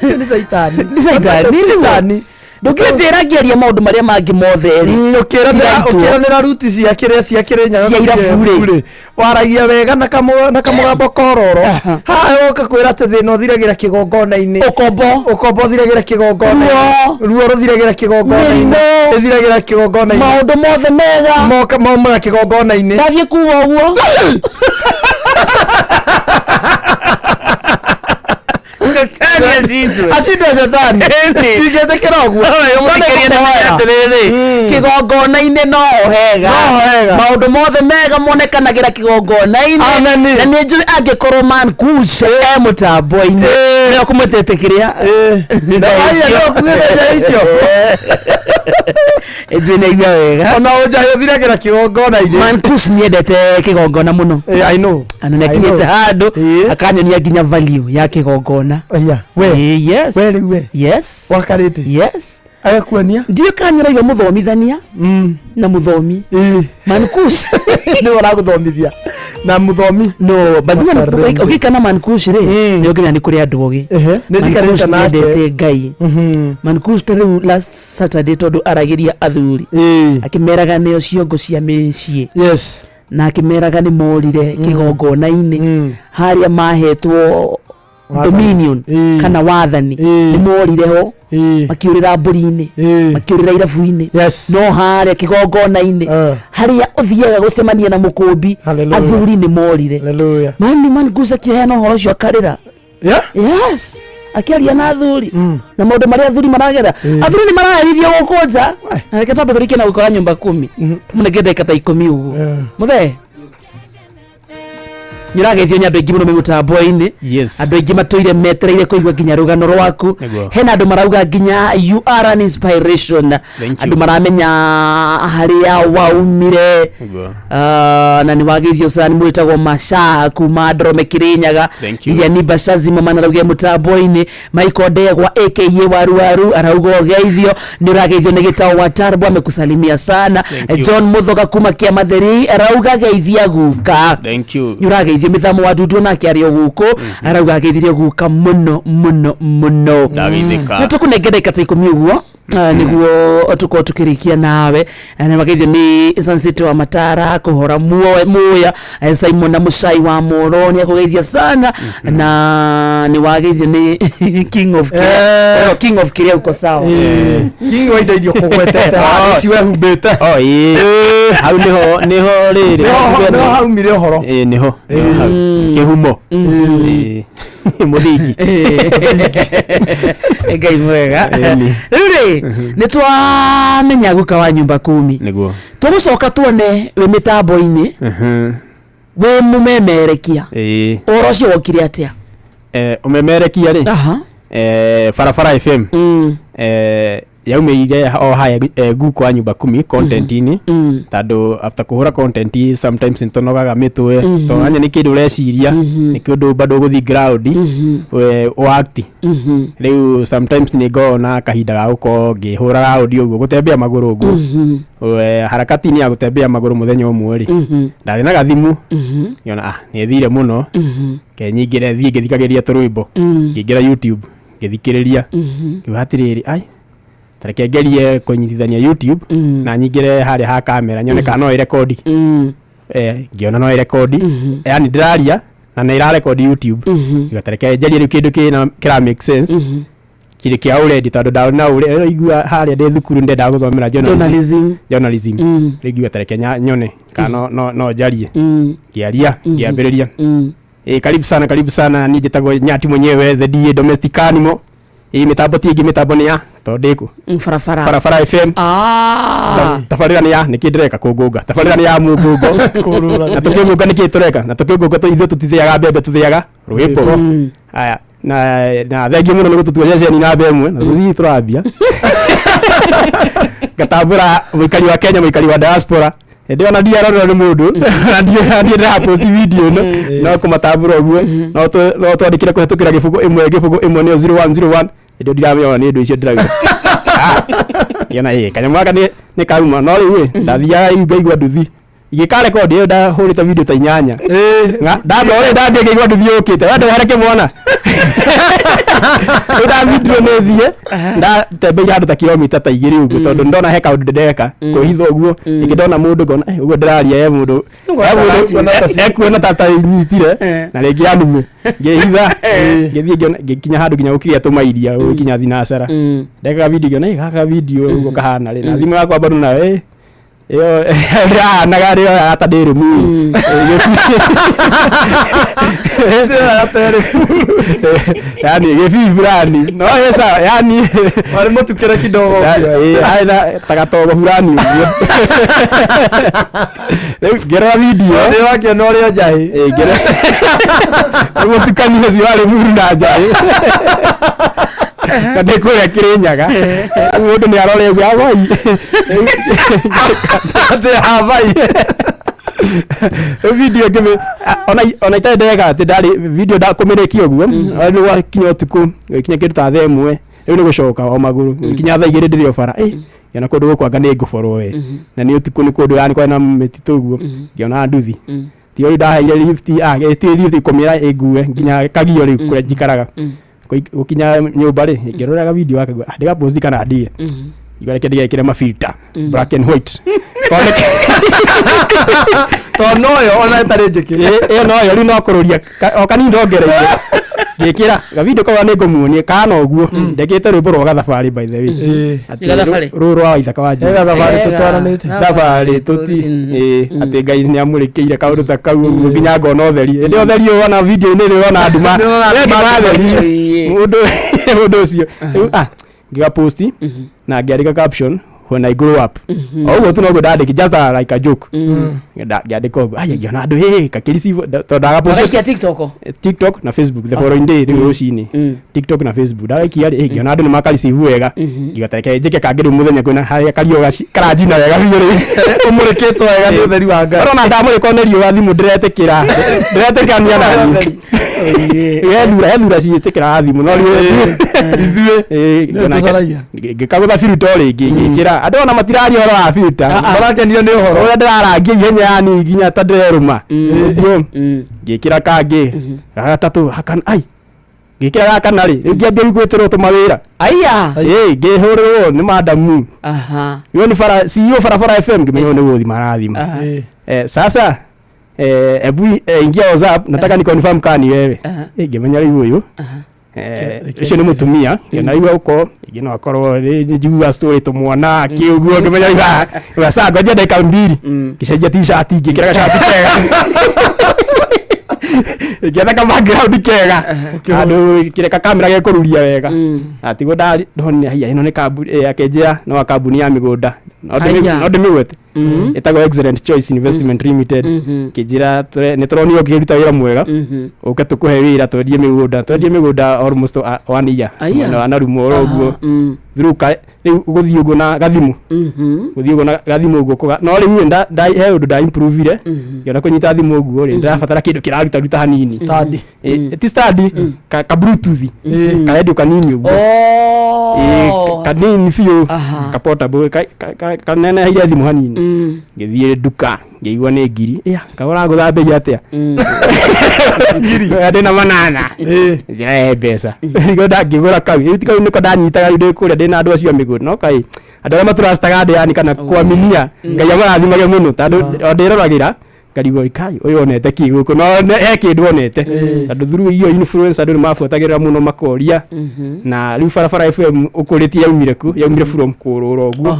Nĩ caitani. Nĩ caitani. Caitani. Ndũngĩnjĩra ngĩaria maũndũ marĩa mangĩ mothe rĩ. Ũkĩranĩra ũkĩranĩra ruti cia kĩrĩa cia Kĩrĩnyaga Cia irabu rĩ. Waragia wega na kamũ na kamũgambo kororo. Haha woka kwĩra atĩ thĩna ũthiragĩra kĩgongona-inĩ. Ũkombo. Ũkombo ũthiragĩra kĩgongona-inĩ. Ruo rũthiragĩra kĩgongona-inĩ. Mĩrimũ. Ĩthiragĩra kĩgongona-inĩ. Maũndũ mothe mega. Moka maumaga kĩgongona-inĩ. Ndathiĩ kuga ũguo. Shetani acindwe. Acindwe shetani. Ndingĩtĩkĩra ũguo. Mũthikĩrĩria nĩ menya atĩrĩrĩ, kĩgongona-inĩ noho hega. Noho hega. Maũndũ mothe mega monekanagĩra kĩgongona-inĩ. Ameni. Na nĩ njũĩ angĩkorwo man kush e mũtambo-inĩ nĩ ũkũmwĩtĩte kĩrĩa. Aya, nĩ ũkuĩte nja icio. Njũĩ nĩ aigua wega. Ona ũnjahi ũthiragĩra kĩgongona-inĩ. Man Kush nĩendete kĩgongona mũno. I know. Na nĩ I know. akinyĩte handũ akanyonia nginya value ya kĩgongona. Aya, we. Yes. We rĩu we. Yes. Wakarĩte. Yes. Agakuonia. Ndiũ kanyũraigua mũthomithania na mũthomi. Man Kush. Nĩwe ũragũthomithia. Na mũthomi. No, but Makarende. ũgĩkana Man Kush rĩ, nĩ ũngĩmenya nĩ kũrĩ andũ ogĩ. Ehe, nĩ njikarĩte Man Kush nake. nĩendete Ngai. Man Kush ta rĩu last Saturday tondũ aragĩria athuri. Akĩmeraga nĩo ciongo cia mĩciĩ. Yes. Na akĩmeraga nĩ morire kĩgongona-inĩ harĩa mahetwo dominion kana wathani nĩ morire ho makiũrĩra mbũri-inĩ makiũrĩra irabu-inĩ no harĩa kĩgongona-inĩ harĩa ũthiaga gũcemania na mũkũmbi Hallelujah. athuri nĩ morire. Hallelujah. Mani Man Kush akĩheana ũhoro ũcio akarĩra. Yes. Akĩaria na athuri na maũndũ marĩa athuri maragera. Athuri nĩ maraherithio gũkũ nja. Na reke twambe tũrĩkie na gũkora nyũmba kumi. Tũmũnenge ndagĩka ta 10 ũguo. Mũthee. Nĩ ũrageithio nĩ andũ aingĩ mũno me mũtambo-inĩ. Yes. Andũ aingĩ matũire metereire kũigua nginya rũgano rwaku. Nĩguo. Hena andũ marauga nginya you are an inspiration. Thank you. Andũ maramenya harĩa waumire. Nĩguo. Na nĩ wageithio sana nĩ mwĩtagwo Masha kuma Ndorome Kĩrĩnyaga. Thank you. Iria ni Bashazi mama naraugia mũtambo-inĩ. Michael Ndegwa aka Waru Waru arauga ũgeithio. Nĩ ũrageithio nĩ Gĩtaũ wa Tarbo amekusalimia sana. Thank you. John Muthoga kuma Kĩamatheri arauga geithia guka. Thank you. Nĩ ũrageithio mĩthamo wa ndundu onake arĩ o gũkũ arauga ageithirie guka mũno mũno mũno. Ndageithĩka. Na tũkũnenge ndagĩka ta 10 ũguo nĩguo tũkorwo tũkĩrĩkia nawe. Na wageithio nĩ Sansito wa Matara kũhora muoya Simon na Mũcai wa Moro nĩ akũgeithia sana na nĩ wageithio nĩ King of Kiria. King of Kiria uko sawa. King wa indo iria ũkũgwetete haha ici wehumbĩte. Oh, ĩĩ. Hau nĩho nĩho rĩrĩ. Nĩho haumire ũhoro. Ĩĩ nĩho. Nĩho hau. Kĩhumo. Ĩĩ. Mũthingi. Ngai mwega. Ĩni. Rĩu rĩ nĩ twamenya guka wa nyumba kumi. Nĩguo. Tũgũcoka tuone wĩ mĩtambo-inĩ wĩ mũmemerekia. Ĩĩ. Ũhoro ũcio wokire atĩa? Ũmemerekia rĩ. Barabara FM. Yaumĩrire o haya guko wa nyumba kumi content-inĩ tondũ after kũhũra content sometimes nĩtũnogaga mĩtwe tondũ anya nĩ kĩndũ ũreciria nĩ kĩndũ bado ũgũthiĩ ground ũact. Rĩu sometimes nĩ ngoragwo na kahinda ga gũkorwo ngĩhũra round ũguo gũtembea magũrũ ũguo harakati-inĩ ya gũtembea magũrũ mũthenya ũmwe rĩ ndarĩ na gathimu ngĩona nĩ thire mũno ke nyingĩre thiĩ ngĩthikagĩrĩria tũrwĩmbo ngĩingĩra YouTube ngĩthikĩrĩria ngiuga atĩrĩrĩ ai tareke ngerie kũnyitithania YouTube na nyingĩre harĩa ha kamera nyone kana no ĩrekondi. Ngĩona no ĩrekondi yani ndĩraria na nĩ ĩrarekondi YouTube ngiuga tareke njarie rĩu kĩndũ kĩna kĩra make sense kĩndũ kĩa ũrendi tondũ ndarĩ na ũraigua harĩa ndĩ thukuru ndendaga gũthomera Journalism. journalism rĩu ngiuga tareke nyone kana no njarie ngĩaria ngĩambĩrĩria. Karibu sana karibu sana niĩ njĩtagwo Nyati mwenyewe the DA domestic animal. Mĩtambo ti ĩngĩ mĩtambo nĩ ya tondũ ndĩkũ Barabara. Barabara FM. Tabarĩra nĩ ya nĩkĩ ndĩreka kũngũnga tabarĩra nĩ ya mũngũngo na tũkĩngũnga nĩkĩ tũreka na tũkĩngũnga ithuĩ tũtithĩaga mbembe tũthĩaga rwĩmbo. Aya na thengiũ mũno nĩ gũtũtua ceceni namba ĩmwe na tũthiĩ tũrambia ngatambũra mũikari wa Kenya mũikari wa diaspora hĩndĩ ĩyo na ndiarorwo nĩ mũndũ na ndiĩ ndĩrapost video ĩno no kũmatambũra ũguo no twandĩkĩre kũhetũkĩra 0 1 0 1 nĩyo 0101 hĩndĩ ĩyo ndiramenya nĩ ũndũ icio ndĩrauga ngĩona ĩ kanyamũ gaka nĩ kauma no rĩu ĩ ndathiaga rĩu ngaigua nduthi Igĩka record ĩyo ndahũrĩte video ta inyanya. Ndamba ũrĩa ndambia ngĩigua ndithiũkĩte. We ndũhere kĩmwana. Rĩu ndathindire nĩ thiĩ ndatembeire handũ ta kilomita ta igĩrĩ ũguo tondũ ndona he kaũndũ ndĩreka kwĩhitha ũguo rĩngĩ ndona mũndũ ngona "Eh, ũguo ndĩraria he mũndũ he mũndũ ekuona ta ta nyitire na rĩngĩ anume ngĩhitha ngĩthiĩ ngĩona ngĩkinya handũ nginya gũkĩgĩa tũmairia gũkinya thinacara ndekaga video ngĩona "Eh, gaka video ũguo kahana rĩ na thimũ yakwa bado nayo eh, ĩyo ndĩrahanaga rĩo ata ndĩ rũmu yani gĩbii fulani no ĩ sawa yani warĩ mũtukĩre kidogo harĩ na ta gatogo fulani ũguo rĩu ngĩrora video nĩ wakĩona ũrĩa njahĩ ngĩrora mũtukani ũcio warĩ muru na njahĩ na ndĩ kũrĩa Kĩrĩnyaga Rĩu mũndũ nĩ arore ũguo abai atĩ abai rĩu video ngĩmĩ ona ona itarĩ ndeka atĩ ndarĩ video ndakũmĩrĩkia ũguo rĩu gwakinya ũtukũ gũkinya kĩndũ ta thaa ĩmwe rĩu nĩ gũcoka o magũrũ gũkinya thaa igĩrĩ ndĩrĩ o bara eh ngĩona kũndũ gũkũ anga nĩ ngũborwo we na nĩ ũtukũ nĩ kũndũ yani kwarĩ na mĩtitũ ũguo ngĩona nduthi ti ũrĩa ndaheire lift ah ti lift kũmĩra ĩngue nginya kagio rĩu kũrĩa njikaraga Gũkinya nyũmba rĩ ngĩroraga video yake ngauga, "Ah, ndĩgapost kana ndige igua reke ndigekĩre mafilter black and white Koneke tondũ noyo ona ĩtarĩ njĩkĩre ĩyo noyo rĩu no kũrũria o kanini ndongereire ngĩkĩra gavideo kau nĩ ngũmuonia kana ũguo ndekĩte rwĩmbo rwa gathabarĩ by the way Atĩ Gathabarĩ? rũrũ rwa waithaka wa Ĩ, gathabarĩ tũtwaranĩte. thabarĩ tũti ĩ, atĩ ngai nĩ amũrĩkĩire kaũndũ ta kau ũguo nginya ngona ũtheri ĩndĩ ũtheri ũyũ wona video-inĩ rĩ wona nduma Nĩwona Ĩ, nduma nduma theri ĩ. mũndũ mũndũ ũcio Rĩu, ah, ngĩgaposti na ngĩandĩka caption when I grow up o ũguo tu noguo ndandĩki just like a joke ngĩandĩka ũguo aya ngĩona andũ hey kakĩreceive tondũ ndagapost Ũgaikia TikTok TikTok na Facebook the following day rĩu rũcinĩ TikTok na Facebook ndagaikia rĩ ngĩona andũ nĩ makareceive wega ngiuga ta reke njĩke kangĩ rĩu mũthenya kwĩna harĩa kario karanjina wega biũ rĩ ũmũrĩkĩtwo wega nĩ ũtheri wa Ngai ona ndamũrĩkwo nĩ riũa thimũ ndĩretĩkĩra ndĩretĩkania nani hethura hethura ciĩtĩkĩraga thimũ no riũa ithuĩ Ĩ, Nĩ tũcaragia. ngĩkagũtha filter o rĩngĩ ngĩkĩra andũ ona matiraria ũhoro wa filter marakenio nĩ ũhoro ũrĩa ndĩrarangia ihenya yani nginya ta ndĩrerũma ũguo ngĩkĩra kangĩ gagatatũ gakana ai ngĩkĩra gakana rĩ rĩu ngĩambia rĩu gwĩtĩrwo tũmawĩra aya ĩ ngĩhũrĩrwo nĩ madamu aha yo ni bara CEO barabara FM ngĩmenya ũyũ nĩ gũthima arathima eh, sasa eh, ebu eh, ingia WhatsApp nataka ni confirm kama ni wewe eh, ngĩmenya rĩu ũyũ eh, ũcio nĩ mũtumia ngĩona rĩu ũko ingĩ no akorwo nĩ njiguaga story tũmwana kĩ ũguo ngĩmenya rĩu ah, rĩu sasa ngoja dakika mbili ngĩcenjia t-shirt ngĩkĩra gacati kega ngĩetha ka background kega handũ kĩrĩa kamera gekũruria wega atiguo ndonire haiya ĩno nĩ kambuni eh, akĩnjĩra no wa kambuni ya mĩgũnda no Aya. no ndĩmĩgwete ĩtagwo Excellent Choice Investment Limited kĩnjĩra nĩ tũronio ũkĩruta wĩra mwega ũke tũkũhe wĩra twendie mĩgũnda twendie mĩgũnda almost one year Aya. mwena wa Narumo oro ũguo through ka rĩu gũthiĩ ũguo na gathimũ gũthiĩ ũguo na gathimũ ũguo no rĩu nda he ũndũ nda improve-ire ngĩona kũnyita thimũ ũguo rĩ ndĩrabatara kĩndũ kĩraruta ruta hanini Study. Eh, ti study ka bluetooth ka radio kanini ũguo Ĩ, kanini biũ ka portable kaneneheire thimũ hanini ngĩthiĩ nduka ngĩigua nĩ ngiri ĩa kagũra ngũtha mbei atĩa ndĩna manana njĩra he mbeca nĩguo ndangĩgũra kau rĩu ti kau nĩko ndanyitaga rĩu ndĩ kũrĩa ndĩna andũ acio a mĩgũnda no kaĩ andũ arĩa matũrastaga andũ yani kana kwaminia ngai amarathimage mũno tondũ o ndĩroragĩra ngarigwo kai ũyũ onete kĩ gũkũ no he kĩndũ onete tondũ through iyo influence andũ nĩ mabuatagĩrĩra mũno makoria na rĩu barabara FM ũkũrĩtie yaumire ku yaumire from kũrũra ũguo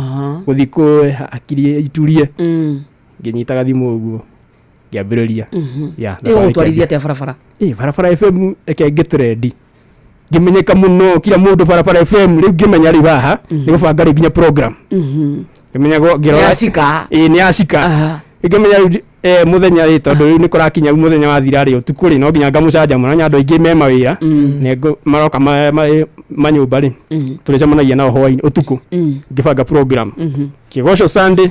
gũthiĩ kũ hakiri iturie ngĩnyitaga thimũ ũguo ngĩambĩrĩria Yeah, thabarĩ ĩgũgũtwarithia ĩkĩambia. atĩa barabara Ĩ, barabara FM eke ngĩtrendi ngĩmenyeka mũno kila mũndũ barabara FM rĩu ngĩmenya rĩu haha nĩ gũbanga rĩu nginya program ngĩmenya ngĩrora Nĩ yacika. ĩ nĩ yacika ngĩmenya rĩu eh, mũthenya rĩ tondũ rĩu nĩ kũrakinya mũthenya wathira rĩ ũtukũ rĩ no nginya ngamũcanjamũra na andũ aingĩ me mawĩra nĩ maroka manyũmba rĩ tũrĩcemanagia nao hwainĩ ũtukũ ngĩbanga program kĩgoco Sunday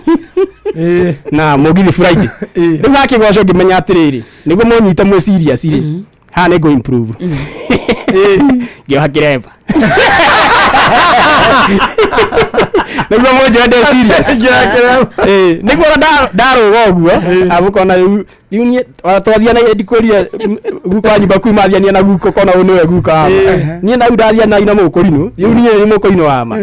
na mũgithi Friday rĩu ha kĩgoco ngĩmenya atĩrĩrĩ nĩguo mũnyite mwĩ serious rĩ haha nĩ ngũ improve ngĩoha kĩremba Nĩguo mũnjoe ndĩ serious. Ĩĩ, nĩguo ona ndarũga ũguo amũkona rĩu rĩu niĩ ona twathiana ndikwĩrire guka wa nyumba kumi mathiania na guka ũkona ũyũ nĩwe guka wa ma. Niĩ na rĩu ndathiana na mũkũrinũ rĩu niĩ nĩ mũkũrinũ wa ma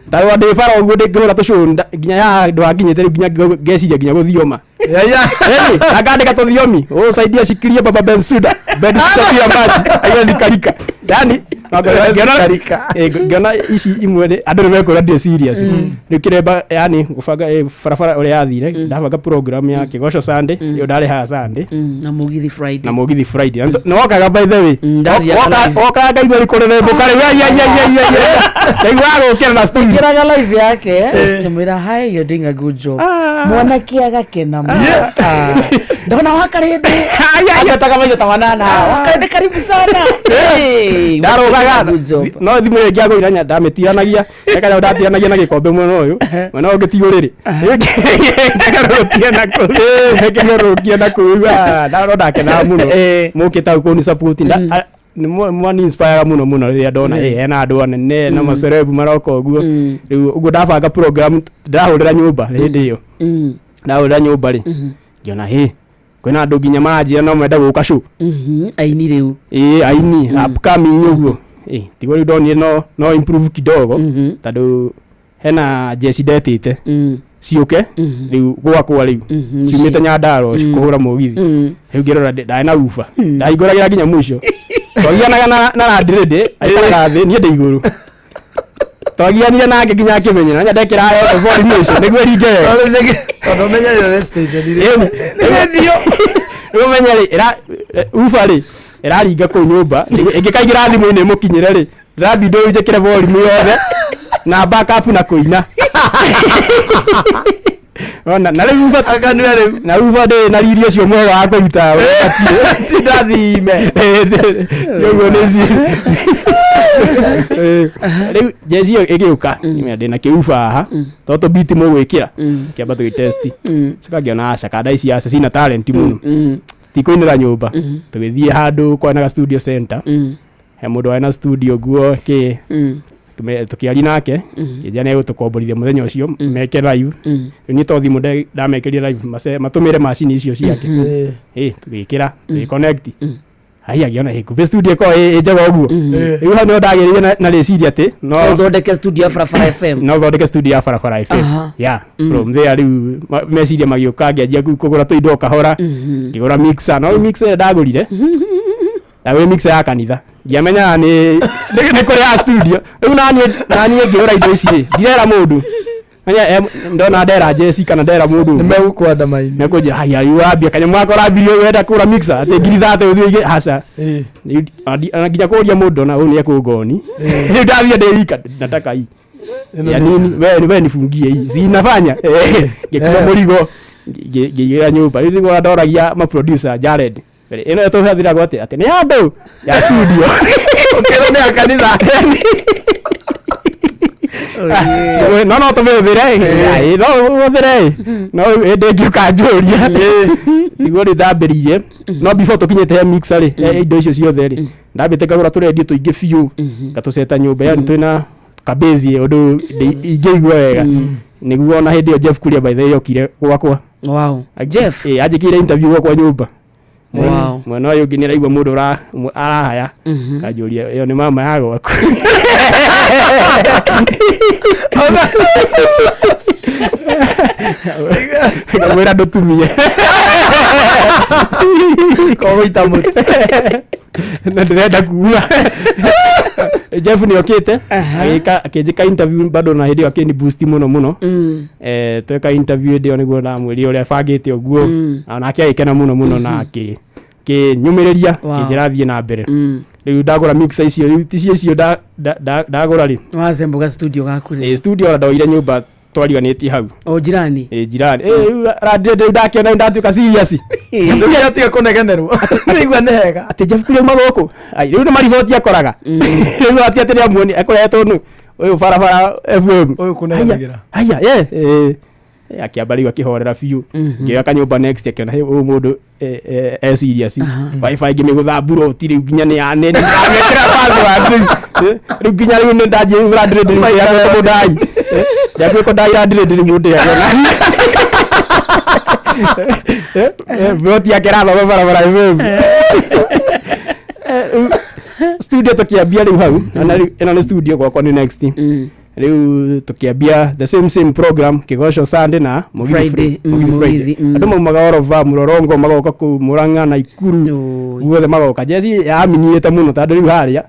ndarũga ndĩ bara ũguo ndĩngĩhũra tũcũũ nginya haha handũ hanginyĩte rĩu nginya ngeciria nginya gũthioma. Ĩni, na ngandĩka tũthiomi ũsaidia shikilia baba Bensuda Bensuda pia maji haiwezi kalika yani ngĩona ngĩona ici imwe andũ nĩ mekũra ndĩ serious. Rĩu kĩremba yani gũbanga barabara ũrĩa yathire ndabanga program ya kĩgoco Sunday ĩyo ndarĩhaga Sunday na mugithi Friday. Na mũgithi Friday. Na nĩ wokaga by the way. Ndathiaga live. Wokaga ngaigua nĩ kũrerembũka rĩu ai ai ai ai ai ndaiguaga gũkĩra na studio. Ngĩraga live yake ngĩmwĩra, "Hi, you're doing a good job." Mwanake agakena mũno. Ah, ndona wakarĩndĩ agĩotaga maitho ta manana, "Wakarĩndĩ, karibu sana." Hey, Ndarugaga. good job. No thimũ ĩyo ĩngĩagũire ndamĩtiranagia ekanya ndatiranagia na gĩkombe mwena ũyũ, mwena ũyũ ũngĩ ti ũrĩrĩ, ngĩgarũrũkia na kũu, ngĩgarũrũkia na kũu. Ah, no ndakenaga mũno mũkĩte hau kũni support mwani inspire mũno mũno rĩrĩa ndona hena andũ anene na macerebu maroka ũguo. Rĩu ũguo ndabanga program ndĩrahũrĩra nyũmba hĩndĩ ĩyo ndahũrĩra nyũmba rĩ ngĩona hĩ kwĩna andũ nginya maranjĩra no menda gũka show. Aini rĩu. Ĩĩ, aini upcoming ũguo. Ĩ tiguo rĩu ndonire no improve kidogo tondũ hena jeci ndetĩte ciũke rĩu gwakwa rĩu ciumĩte Nyandarua kũhũra mũgithi. Rĩu ngĩrora ndarĩ na uba ndahingũragĩra nginya mũico twagianaga na landlady aikaraga thĩ niĩ ndĩ igũrũ twagianire nake nginya akĩmenya na ndekĩra yothe volume ũcio nĩguo ringe wega. Tondũ ũmenye rĩo nĩ station rĩ. Rĩu ũmenye rĩ uba rĩ ĩraringa kũu nyũmba ĩngĩkaingĩra thimũ-inĩ ĩmũkinyĩre rĩ ndĩrambindũ njĩkĩre volume yothe na backup na kũina. Ona na rĩu uba akanua rĩu na uba ndĩ na riri ũcio mwega wa kũruta. Tindathime. Ti ũguo nĩ ci rĩu jeci ĩyo ĩgĩũka ndĩna kĩuba haha to tũbiti mũgwĩkĩra kĩamba tũgĩtesti coka ngĩona aca kanda ici aca cina talent mũno ti kũinĩra nyũmba. Tũgĩthiĩ handũ kwanaga studio center he mũndũ warĩ na studio guo kĩ tũkĩaria nake kĩnjia nĩ egũtũkomborithia mũthenya ũcio meke live. Rĩu niĩ to thimũ ndamekĩrire live matũmĩre macini icio ciake. Ĩ tũgĩkĩra tũgĩconnect ai agĩona ĩ kumbe studio ĩkoragwo ĩ njega ũguo. Rĩu hau nĩho ndagĩrĩire na rĩciria atĩ no ũthondeke studio ya Barabara FM. No thondeke studio ya Barabara FM. Yeah, from there rĩu meciria magĩũka ngĩanjia kũgũra tũindo o kahora ngĩgũra mixer no mixer ĩrĩa ndagũrire ndagũrire mixer ya kanitha ndiamenyaga nĩ kũrĩ ya studio. Rĩu naniĩ ngĩgũra indo ici rĩ ndirera mũndũ. Menya, ndona ndera jeci kana ndera mũndũ nĩ megũkwanda maini. Mekũnjĩra haya rĩu wambia kanyamũ gaka ũrambirie wenda kũgũra mixer atĩ 30,000 ũthiĩ ũige aca. Rĩu, ona nginya kũria mũndũ ona ũyũ nĩ ekũngoni rĩu ndathiĩ ndĩika nataka hii Ĩno ya nini we nifungie hii si inafanya ngĩkua mũrigo ngĩigĩra nyũmba. Rĩu nĩguo ndoragia ma producer Jared ĩno tũhũthĩragwo atĩ nĩ andũ ya studio. Ũkĩrwo nĩ ya kanitha. No tũmĩhũthĩre. Ĩ, no ũhũthĩre no hĩndĩ ĩngĩ ũkanjũria tiguo rĩu ndambĩrĩirie. No before tũkinyĩte he mixer rĩ he indo icio ciothe rĩ ndambĩte ngagũra tũrendio tũingĩ biũ ngatũceta nyũmba yani twĩna kabezi ũndũ ingĩigua wega nĩguo ona hĩndĩ ĩyo Jeff Kuria by the way okire gwakwa. Wow, Jeff. Ĩ anjĩkĩire interview gwakwa nyũmba. Mwena ũyũ ũngĩ nĩaraigua mũndũ arahaya kanjũria ĩyo nĩ mama ya gwaku ngamwĩra ndũtumie. Kogũita mũtĩ. Na ndĩrenda kuuma Jeff nĩ okĩte akĩnjĩka interview bado na hĩndĩ ĩyo akĩni boost mũno mũno. Tweka interview hĩndĩ ĩyo nĩguo ndamwĩrire ũrĩa bangĩte ũguo na nake agĩkena mũno mũno na akĩnyũmĩrĩria akĩnjĩra thiĩ na mbere. Rĩu ndagũra mixer icio rĩu ticio icio ndagũra rĩ wacemboga studio gaku rĩ Ĩ, studio ona ndoire nyũmba twariganĩtie hau. O jirani. Ĩ jirani. Ĩ rĩu rĩu ndakĩona rĩu ndatuĩka serious. Rĩu atiga kũnegenerwo nĩigua nĩ hega. Atĩ Jeff Kuria auma gũkũ. Ai rĩu nĩ mariboti akoraga rĩu ati atĩ nĩamuoni ekoretwo nũ ũyũ Barabara FM. Ũyũ kũnegenagĩra. Haya ye akĩamba rĩu akĩhorera biũ ngĩoya kanyũmba next akĩona hey, ũyũ mũndũ e serious wifi ngĩmĩgũtha mburoti rĩu nginya nĩ ya nĩ ndamekĩra password rĩu Rĩu nginya rĩu nĩ ndanjia landlady rĩu ya kũndai. Ndanjia kũndai landlady rĩu mũndũ yakiona. Plot yake ĩrathoma barabara FM. Rĩu studio tũkĩambia rĩu hau na rĩu ĩno nĩ studio gwakwa nĩ next rĩu tũkĩambia the same same program kĩgoco Sunday na Mũgithi Friday, Mũgithi Friday. Mũgithi, Andũ maumaga all over mũrorongo magoka kũu Mũrang'a na Ikuru guothe magoka jeci yaminiĩte mũno tondũ rĩu harĩa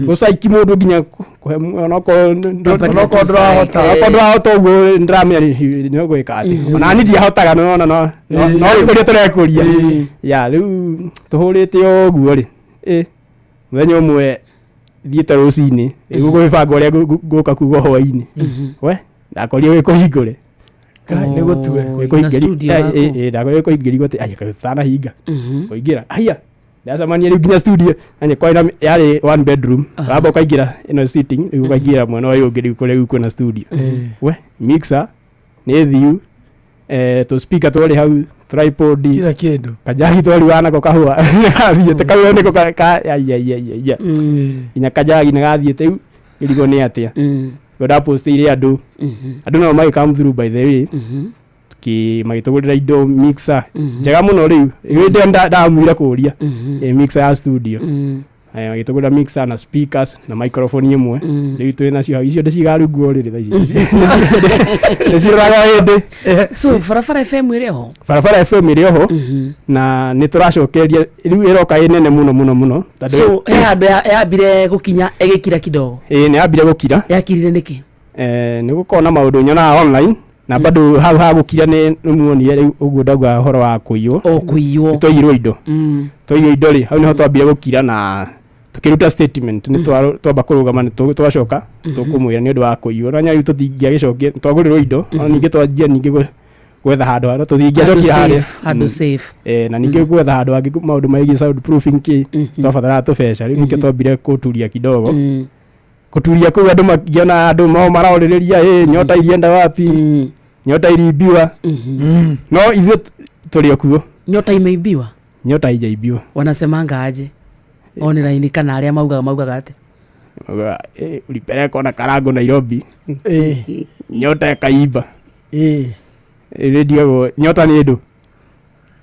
gũcaiki mũndũ nginya kũhe onokorwo Onokorwo ndũrahota. onokorwo ndũrahota ũguo ndĩramenya nĩ gwĩka atĩ ona niĩ ndiahotaga nĩwona no no gĩkũria tũrekũria ya rĩu tũhũrĩte ũguo rĩ ĩ mũthenya ũmwe thiĩte rũcinĩ rĩu gwĩbanga ũrĩa ngũka kuga hwainĩ we ndakorire wĩ kũhingũre Ngai, nĩ gũtue. Na studio yaku. ndakorire kũhingĩrigwo atĩ aya kaĩ tũtanahinga kũingĩra aya ndacemania rĩu nginya studio na kwarĩ na yarĩ one bedroom wamba ũkaingĩra ĩno sitting rĩu ũkaingĩra mwena ũyũ ũngĩ rĩu kũrĩa rĩu kwĩna studio we mixer nĩ thiu tũ speaker twarĩ hau tripod kila kĩndũ kajagi twari wanako kahũa gathiĩte kau nĩko ya nginya kajagi nĩ gathiĩte rĩu ngĩrigwo nĩ atĩa ngo ndapostĩire andũ andũ nao magĩ come through by the way magĩtũgũrĩra indo mixer njega mũno rĩu hĩndĩ ĩyo ndamwire kũria mixer ya studio magĩtũgũrĩra mixer na speakers na microphone ĩmwe rĩu twĩ nacio hau icio ndĩcigaga rĩu nguo rĩrĩ thaa ici ndĩciroraga hĩndĩ so barabara fm ĩrĩ ho barabara fm ĩrĩ oho na nĩ tũracokeria rĩu ĩroka ĩ nene mũno mũno mũno tondũ so he handũ yambire gũkinya ĩgĩkira kidogo ĩ nĩ yambire gũkira yakirire nĩkĩ nĩ gũkorwo na maũndũ nyonaga online na bado hau ha gũkira nĩ muonire rĩu ũguo ndauga ũhoro wa kũiywo o kũiywo nĩ twaiyirwo indo twaiywo indo rĩ hau nĩho twambire gũkira na tũkĩruta statement nĩ twamba kũrũgama nĩ twacoka tũkũmwĩra nĩ ũndũ wa kũiywo no rĩu tũtingĩagĩcokia twagũrĩrwo indo no ningĩ twanjia ningĩ gwetha handũ no tũtingĩacokia Handũ harĩa safe, handũ safe. Na ningĩ gwetha handũ hangĩ maũndũ megiĩ sound proofing kĩ twabataraga tũbeca rĩu nĩkĩo twambire kũturia kidogo kũturia kũu andũ makĩona andũ mo marorĩrĩria ĩ nyota irienda wapi nyota iriimbiwa no ithuĩ tũrĩ o kuo nyota imeibiwa nyota ijaimbiwa wanasemanga aje online kana arĩa maugaga atĩ Maugaga, ulipelekwa na karango Nairobi nyota ĩkaimba rĩu ndigagwo nyota nĩ ndũ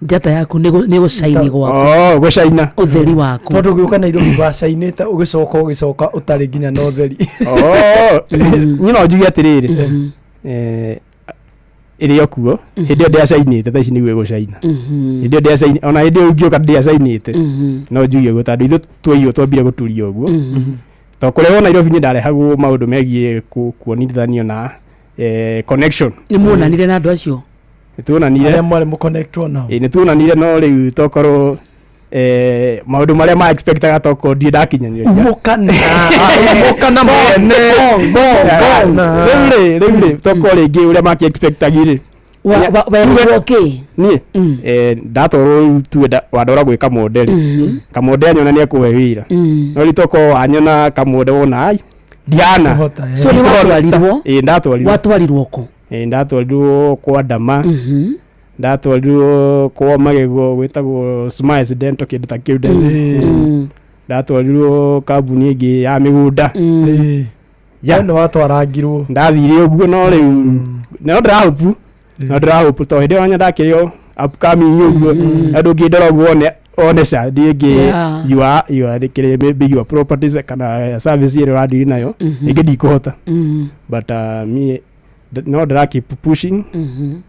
njata yaku nĩ gũcaini gwaku oh gũcaina ũtheri waku tondũ ũgĩũka Nairobi wacainĩte ũgĩcoka ũgĩcoka ũtarĩ nginya na ũtheri Oh, niĩ no njuge atĩrĩrĩ ĩrĩ o kuo hĩndĩ ĩyo ndĩacainĩte thaa ici nĩguo ĩgũcaina hĩndĩ ĩyo ndĩacainĩ ona hĩndĩ ĩyo ũngĩũka ndĩacainĩte no njuge ũguo tondũ ithuĩ twaiywo twambire gũturia ũguo to kũrehwo Nairobi nĩ ndarehagwo maũndũ megiĩ kuonithanio na connection nĩ muonanire na andũ acio nĩ tuonanire arĩa mwarĩ mũconnectwo nao ĩ nĩ tuonanire no rĩu tokorwo maũndũ marĩa ma expectaga tokorwo ndirĩ ndakinyanĩria umũkana umũkana mwene rĩu rĩ rĩu rĩ tokorwo rĩngĩ ũrĩa maki expectagi rĩ werirwo kĩ niĩ ndatwarwo rĩu tuge wandora gwĩ kamonde rĩ kamonde anyona nĩ ekũhe wĩra no rĩu tokorwo wanyona kamonde wona ai ndihana so nĩ watwarirwo ĩ ndatwarirwo watwarirwo kũ ĩ ndatwarirwo kwa ndama ndatwarirwo kwa magego gwĩtagwo Smiles Dental kĩndũ ta kĩu ndatwarirwo kambuni ĩngĩ ya mĩgũnda ya nĩ watwarangirwo ndathire ũguo no rĩu no ndĩrahopu no ndĩrahopu tondũ hĩndĩ ĩyo wanya ndakĩrĩ o upcoming ũguo andũ ũngĩndora ũguo one one ca rĩngĩ you are kĩrĩa maybe your properties kana service ĩrĩa ũradiri nayo rĩngĩ ndikũhota but me no ndĩra keep pushing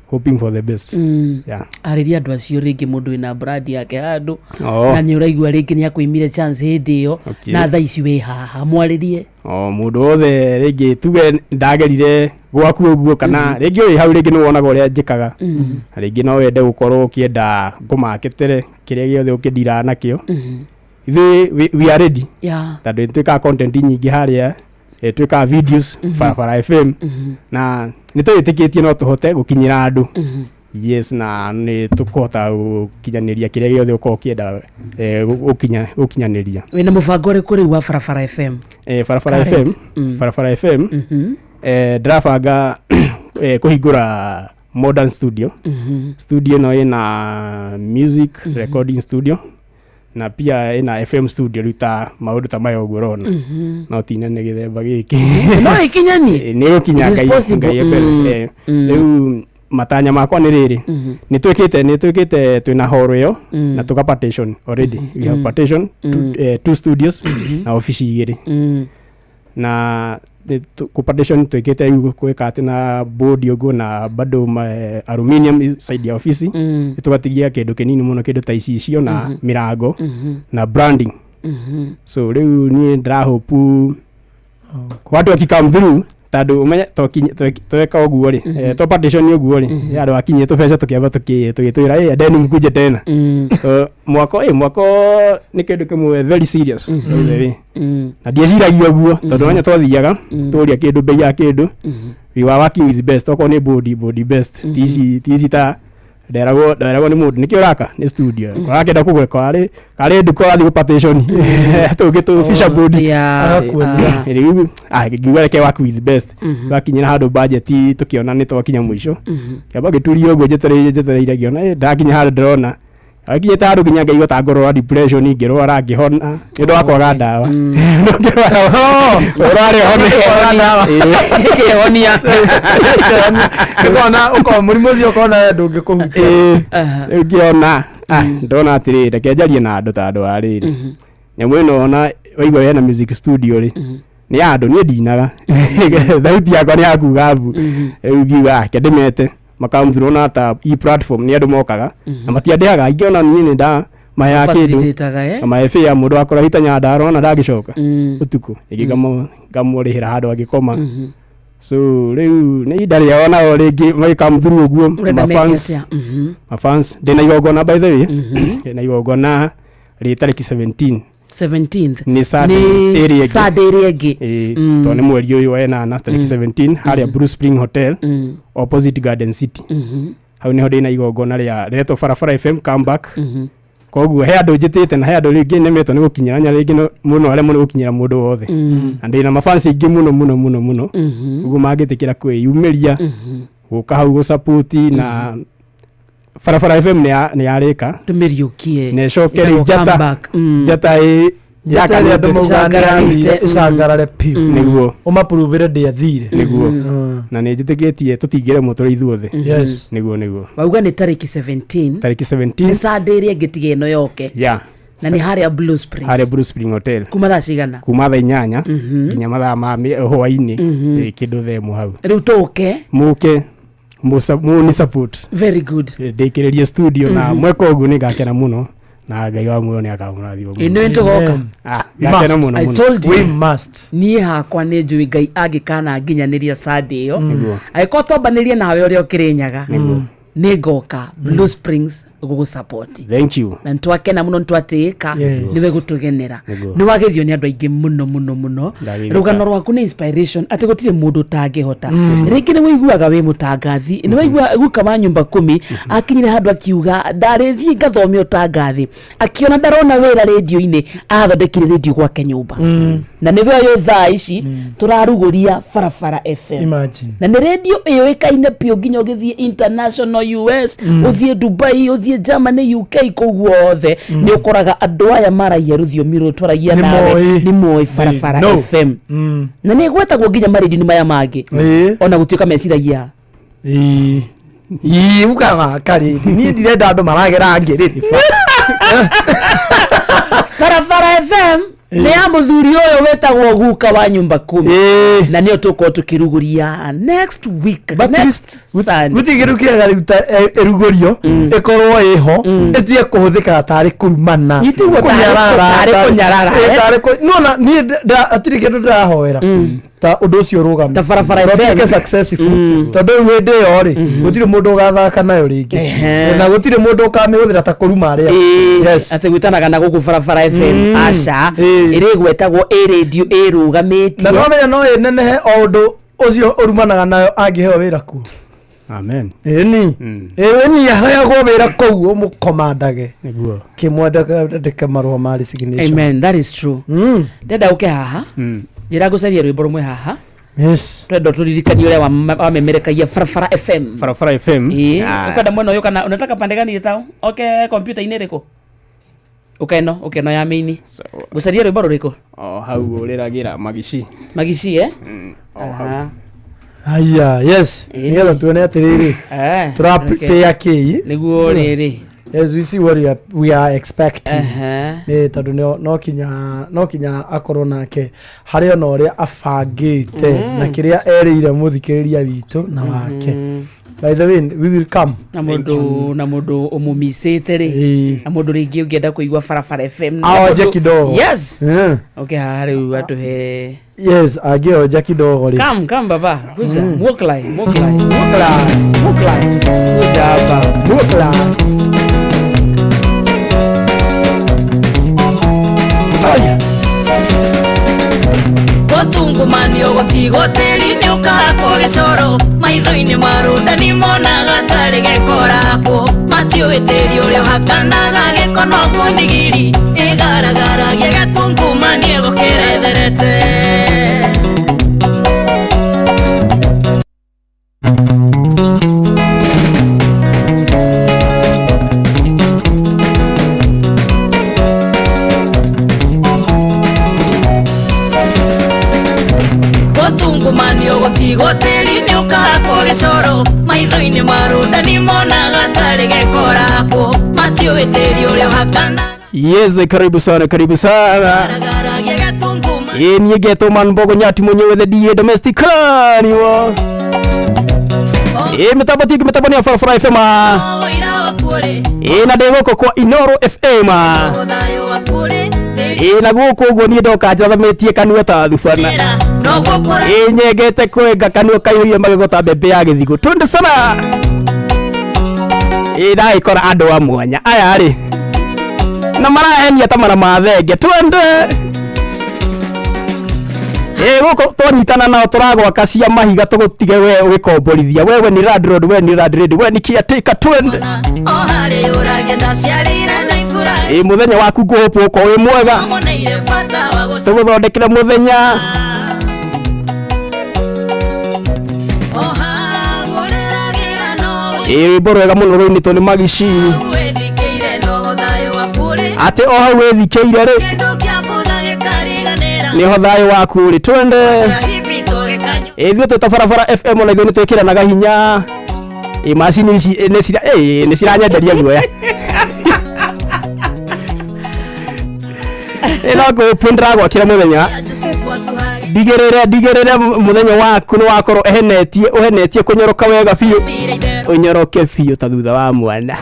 hoping for the best yeah arĩria andũ acio rĩngĩ mũndũ wĩna brand yake handũ Oh. na nĩ ũraigua rĩngĩ nĩ akwĩmire chance hĩndĩ ĩyo Okay. na thaa ici wĩ haha mwarĩrie o mũndũ wothe rĩngĩ tuge ndagerire gwaku ũguo kana rĩngĩ wĩ hau rĩngĩ nĩ wonaga ũrĩa njĩkaga na rĩngĩ no wende gũkorwo ũkĩenda ngũmakĩtere kĩrĩa gĩothe ũkĩndiraga nakĩo ithuĩ we are ready Yeah. tondũ nĩ twĩkaga content nyingĩ harĩa twĩkaga videos barabara FM na nĩ twĩtĩkĩtie no tũhote gũkinyĩra andũ yes na nĩ tũkũhota gũkinyanĩria kĩrĩa gĩothe ũkorwo ũkĩenda gũkinyanĩria wĩna mũbango ũrĩkũ rĩu wa barabara fm barabara Current. FM barabara FM ndĩrabanga kũhingũra modern studio studio ĩno ĩna music recording studio Na pia ĩna FM studio rĩu ta maũndũ ta maya ũguo ũrona. No ti nene gĩthemba gĩkĩ. No ĩkinyanie. Nĩ gũkinya. It is Ngai possible. Ngai mbere. Rĩu matanya makwa nĩ rĩrĩ, nĩ twĩkĩte twĩna hall ĩyo na tũka partition already. We have partition two studios na ofici igĩrĩ. Na kũ partition twĩkĩte rĩu gwĩka atĩ na board ũguo na bado aluminium side ya ofici. Tũgatigia kĩndũ kĩnini mũno, kĩndũ ta icicio na mĩrango na branding. So rĩu niĩ ndĩrahope watu wakikame through, tondũ ũmenye tweka ũguo rĩ, to partition ũguo rĩ, andũ akinyie tũbeca tũkĩamba tũgĩtwĩra, "Ĩ endeni mkuje tena." To mwako nĩ kĩndũ kĩmwe very serious, by the way. Na ndieciragia ũguo, tondũ wanya twathiaga tũria kĩndũ, bei ya kĩndũ, we were working with best. Okorwo nĩ body best, ti ici ta nderagwo nĩ mũndũ nĩkĩo ũraka nĩ studio ũrakĩenda kũgũra karĩ nduka ũrathiĩ gũ partition tũngĩ tũ fisher board. Agakuonia. Rĩu ngiuga reke work with best. Twakinyĩra handũ budget tũkĩona nĩ twakinya mũico, kĩamba gĩturio ũguo njetereire ngĩona ndakinya handũ ndĩrona akinyĩte handũ nginya ngaigua ta ngorora depression, ngĩrwara ngĩhona nĩ ũndũ wa kwaga ndawa. Ũrware ũhone. Kĩhonia. Ũkona ũkona mũrimũ ũcio, ũkona we ndũngĩkũhutia. Rĩu ngĩona ndona atĩrĩrĩ, reke njarie na andũ ta andũ a rĩrĩ nyamũ ĩno, ona waigua wena music studio rĩ, nĩ ya andũ. Niĩ ndinaga, thauti yakwa nĩ ya kuga mbu. Rĩu ngiuga ke ndĩmete makamthurwo na ta e platform nĩ andũ mokaga na matiandĩhaga aingĩ, ona niĩ nĩ nda maheaga kĩndũ. Facilitator-ga, eh? Na mahe mũndũ wakora hita Nyandarua ona ndangĩcoka ũtukũ rĩngĩ ngamũrĩhĩra handũ angĩkoma. So rĩu nĩ ihinda rĩao nao rĩngĩ magĩcome through ũguo. Ũrenda meke Mafans atĩa? Mafans, ndĩna igongona, by the way, ndĩna igongona rĩ tarĩki 17. 17th? Nĩ Sunday Nĩ ĩrĩa ĩngĩ. Sunday ĩrĩa ĩngĩ. Ĩĩ, tondũ nĩ mweri ũyũ wa ĩnana, tarĩki 17, harĩa Blue Spring Hotel, opposite Garden City. Hau nĩho ndĩna igongona rĩa rĩretwo Barabara FM comeback. Koguo he andũ njĩtĩte na he andũ rĩngĩ nemetwo nĩ gũkinyĩra nya rĩngĩ mũno arĩa mũno gũkinyĩra mũndũ wothe. Na ndĩna mafans aingĩ mũno mũno mũno mũno, ũguo mangĩtĩkĩra kwĩyumĩria gũka hau gũsupport na Barabara FM nĩ yarĩka. Tũmĩriũkie. Na ĩcoke rĩu Ĩtagwo njata comeback. Njata ĩ Njata ĩrĩa andũ maugaga nĩ yathire Ĩcangararĩte. ĩcangarare piũ. Nĩguo. Ũmapuruvĩre ndĩathire. Nĩguo, na nĩ njĩtĩkĩtie tũtingĩremwo tũrĩ ithuothe. Yes. Nĩguo. Wauga nĩ tarĩki 17? Tarĩki 17. Nĩ Sunday ĩrĩa ĩngĩ, tiga ĩno yoke. Yeah. Na nĩ harĩa Blue Springs? Harĩa Blue Spring Hotel. Kuma thaa cigana? Kuma thaa 8 nginya mathaa ma hwainĩ. Kĩndũ thaa 1 hau. Rĩu tũke. Mũke mũni support. Very good. Ndĩkĩrĩrie studio na mweka ũguo nĩ ngakena mũno na Ngai wa muoyo nĩ akamũrathima mũno. Ĩno nĩtũgoka. Ngakena mũno I mũno. told you. We must. Niĩ hakwa nĩ njũĩ Ngai angĩkana nginyanĩria Sunday ĩyo, Nĩguo. angĩkorwo twambanĩrie nawe ũrĩa ũkĩrĩnyaga, nĩ ngoka Blue Springs gũgũsupport. Thank you. Na nĩtwakena mũno, nĩtwatĩĩka. Yes. Nĩwe gũtũgenera. Nĩguo. Nĩ wagethio nĩ andũ aingĩ mũno mũno mũno. Ndagĩrĩka. Rũgano rwaku nĩ inspiration atĩ gũtirĩ mũndũ ũtangĩhota. Rĩngĩ nĩ wĩiguaga wĩ mũtangathi, nĩ waigua guka wa nyumba kumi akinyire handũ akiuga ndarĩthiĩ ngathome ũtangathi, akiona ndarona wĩra rĩndio-inĩ, athondekire rĩndio gwake nyũmba, na nĩwe ũyũ thaa ici tũrarugũria Barabara FM. Imagine. Na nĩ rĩndio ĩũĩkaine biũ nginya ũgĩthiĩ international, US, ũthiĩ Dubai, ũthiĩ Germany, UK, kũu guothe nĩ ũkoraga andũ aya maragia rũthiomi rũrũ twaragia Nĩ nawe. moĩ. Nĩ moĩ Barabara They know. FM. Na nĩ ĩgwetagwo nginya marĩndio-inĩ maya mangĩ, ona gũtuĩka meciragia. Ĩĩ. Ĩĩ, ukaga rĩngĩ niĩ ndirenda andũ maragera ngĩrĩrĩ. Barabara FM nĩ ya mũthuri ũyũ wĩtagwo guka wa nyumba kumi, na nĩyo tũkorwo tũkĩrugũria next week, next Sunday. Gũtirĩ kĩndũ kĩega rĩu ta ĩrugũrio ĩkorwo ĩho ĩtige kũhũthĩkaga tarĩ kũrumana. Itiguo tarĩ kũnyarara, tarĩ kũnyarara, ĩ, eh? nĩwona niĩ hatirĩ kĩndũ ndĩrahoera ta ũndũ ũcio ũrũgame. Ta Barabara Na ũtuĩke FM. successful, tondũ rĩu hĩndĩ ĩyo rĩ, gũtirĩ mũndũ ũgathaka nayo rĩngĩ na gũtirĩ mũndũ ũkamĩhũthĩra ta kũruma arĩa. Yes. Atĩ gwĩtanaga na gũkũ Barabara FM, aca, ĩrĩgwetagwo ĩ rĩndio ĩrũgamĩtie. Na nĩwamenya no ĩnenehe o ũndũ ũcio ũrumanaga nayo angĩheo wĩra kuo. Amen. Ĩni, ĩni, aheagwo wĩra kũu ũmũkomandage. Nĩguo. Kĩmwandĩke marũa ma resignation. Amen, that is true. Ndenda ũke haha, njĩra ngũcarie rwĩmbo rũmwe haha. Yes. Twenda tũririkanie ũrĩa wamemerekagia Barabara FM. Barabara FM. Ĩĩ, ũkwenda mwena ũyũ kana unataka pande gani ĩtao? Okay, kompyuta-inĩ ĩrĩkũ? Ukeno ukeno ya mĩini. Gucaria rwĩmbo rũrĩkũ? O hau ũrĩragĩra magici. Magici eh? O hau. Haya, yes. Nĩgetha tuone atĩrĩrĩ. Tũra prepare kĩ? Nĩguo rĩrĩ. Yes, we see what we are expecting. Nĩ tondũ no kinya akorwo nake harĩ ona ũrĩa abangĩte na kĩrĩa erĩire mũthikĩrĩria witũ na wake. By the way, we will come. Na mũndũ ũmũmicĩte rĩ, na mũndũ rĩngĩ ũngĩenda kũigua Barabara FM na Aonje kidogo. Yes. Okay, haha rĩu atũhe. Yes, angĩonja kidogo rĩ. Come, come baba. Kuja. Muklai, muklai. Muklai. Muklai. Kuja hapa. Muklai. Aya. Gũtungumanio gũtigwo tĩri-inĩ ũkahakwo gĩcoro maitho-inĩ marunda nĩmonaga tarĩ gĩkorakwo matiũĩ tĩri ũrĩa ũhakanaga gĩko noguo ndigiri ĩgaragaragia gĩtungumanie gũkĩra ĩtherete. Gũtungumanio gũtigwo tĩri-inĩ ũkahakwo gĩcoro maitho-inĩ marunda nĩmonaga tarĩ gĩkorakwo matiũĩ tĩri ũrĩa ũhakanaga. Yes, karibu sana, karibu sana. Ĩ niĩ ngetwo Man Mbogo Nyati mwenyewe, the DA domestic wo. Ĩ mĩtambo tingi, mĩtambo nĩ ya Barabara FM. Ĩ na ndĩ gũkũ kwa Inoro FM. Ĩ na gũkũ ũguo niĩ ndoka njathamĩtie kanua ta thubana. Ĩ nyengete kwenga kanua kaihũire magego ta mbembe ya gĩthigũ. Twende sana. Ĩ ndagĩkora andũ a mwanya aya rĩ na marahenia ta mara ma thenge, twende. Ĩ gũkũ twanyitana nao tũragwaka cia mahiga tũgũtige we ũgĩkomborithia, wewe ni landlord, we ni landlady, we ni caretaker, twende. O harĩ ũragĩa ndaciarire na Iburahimu. Ĩ mũthenya waku ngũhũpwo ũkorwo wĩ mwega. Moneire bata wa gũc Tũgũthondekere mũthenya. O hau ũrĩragĩra no Ĩ rwĩmbo rwega mũno rũinĩtwo nĩ Magici. Wĩthikĩire no thayũ waku rĩ. Atĩ o hau wĩthikĩire rĩ, Kĩndũ kĩa butha gĩkariganĩra. nĩho thayũ waku ũrĩ, twende. Hibito gĩkanyua. Ĩ ithuĩ twĩ ta Barabara FM ona ithuĩ nĩ twĩkĩranaga hinya. Ĩ macini ici nĩ ciranyenderia guoya. Ĩ no ngũpũ ndĩragwakĩra mũthenya, ndigĩrĩre mũthenya waku nĩ wakorwo ehenetie ũhenetie kũnyoroka wega biũ, ũnyoroke biũ ta thutha wa mwana.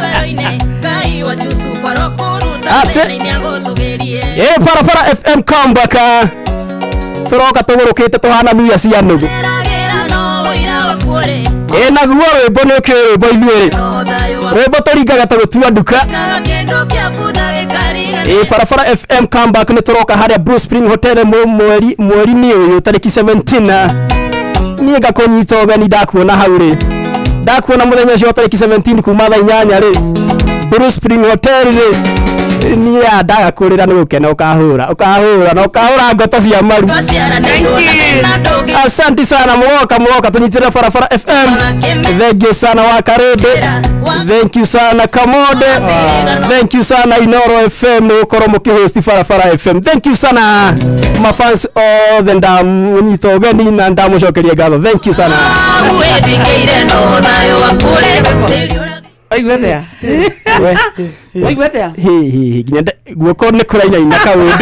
Werũ-inĩ Ngai wa Jusufu arokũruta Ate. thĩna-inĩ agũtũgĩrie. Ĩ Barabara FM comeback, tũroka tũgũrũkĩte tũhana thuya cia nũgũ. Ragĩra no ũira waku rĩ. Ĩ naguo rwĩmbo nĩ ũkĩũĩ rwĩmbo ithuĩ rĩ, No thayũ waku. rwĩmbo tũringaga ta gũtua nduka. Kĩndũ kĩa butha gĩkariganĩra. Ĩ Barabara FM comeback nĩ tũroka harĩa Blue Spring Hotel mweri-inĩ ũyũ tarĩki 17. Niĩ ngakũnyita ũgeni, ndakuona hau rĩ, ndakuona mũthenya ũcio wa tarĩki 17 kuma thaa 8 rĩ, Blue Spring Hotel rĩ, niĩ ndaga kũrĩra nĩ gũkena, ũkahũra ũkahũra na ũkahũra ngoto cia maru. Twaciaranĩirwo na thĩna ndũngĩ. Asante sana, mũgoka mũgoka tũnyitĩrĩre Barabara FM. Thank you sana Wakarĩndĩ, thank you sana Kamode, thank you sana Inoro FM nĩ gũkorwo mũkĩhost Barabara FM. Thank you sana mafans othe, ndamũnyita ũgeni na ndamũcokeria ngatho, thank you sana. Wĩthikĩire no thayũ waku rĩ tĩri ũrĩa. Waigua atĩa? Waigua atĩa? Hi, hi, hi, nginya guoko nĩ kũrainaina kaũndũ.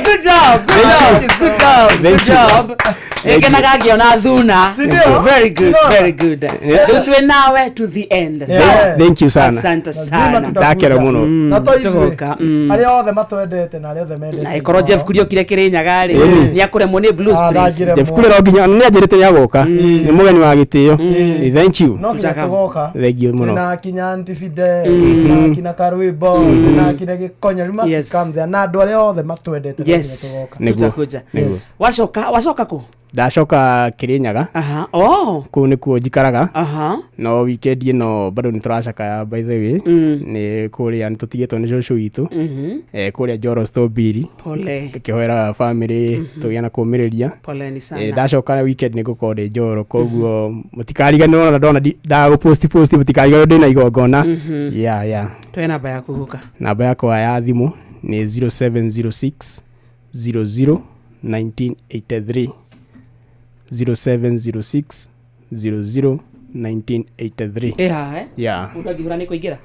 Good job, good job, good job, good Thank you. job. Thank you. Ngenaga ngĩona thuna. Sindio? Very good, very good. Rĩu twĩ nawe to the end. Yeah. Thank you sana. Asante sana. Ndakena mũno. Na to ithuĩ Tũgoka, arĩa othe matwendete na arĩa othe mendete Na ĩkorwo Jeff Kuria okire Kĩrĩnyaga rĩ, Ĩni. nĩ akũremwo nĩ Blue Ah, Springs. ndangĩremwo. Jeff Kuria no nginya nĩ anjĩrĩte nĩ agoka, nĩ mũgeni wa gĩtĩo, thank you. No nginya tũgoka. Thank you mũno. Twĩna kinya Aunty Fide, twĩna kina Karwĩmbo, twĩna kina Gĩkonyo, you must Yes. come there na andũ arĩa othe matwendete no nginya Yes. tũgoka. Nĩguo. Tutakuja. Nĩguo. Wacoka, wacoka kũ? Ndacoka Kirinyaga. Aha. Oh. Kũu nĩkuo njikaraga. Aha. No weekend ĩno bado nĩ tũracakaya, by the way. Nĩ kũrĩa nĩ tũtigĩtwo nĩ cũcũ witũ. Kũrĩa Njoro Stobiri. Pole. Ngĩkĩhoera family tũgĩe na kũmĩrĩria. Poleni sana. Ndacoka weekend nĩ ngũkorwo ndĩ Njoro, koguo mũtikariganĩrwo, ona ndona ndagũposti posti, mũtikariganĩrwo ndĩna igongona. Yeah. Twe namba yaku, guka. Namba yakwa ya thimũ nĩ 0706 00 1983, 0706 00 1983. Ĩ haha, eh? Yeah. Mũndũ angĩhũra nĩ kũingĩra?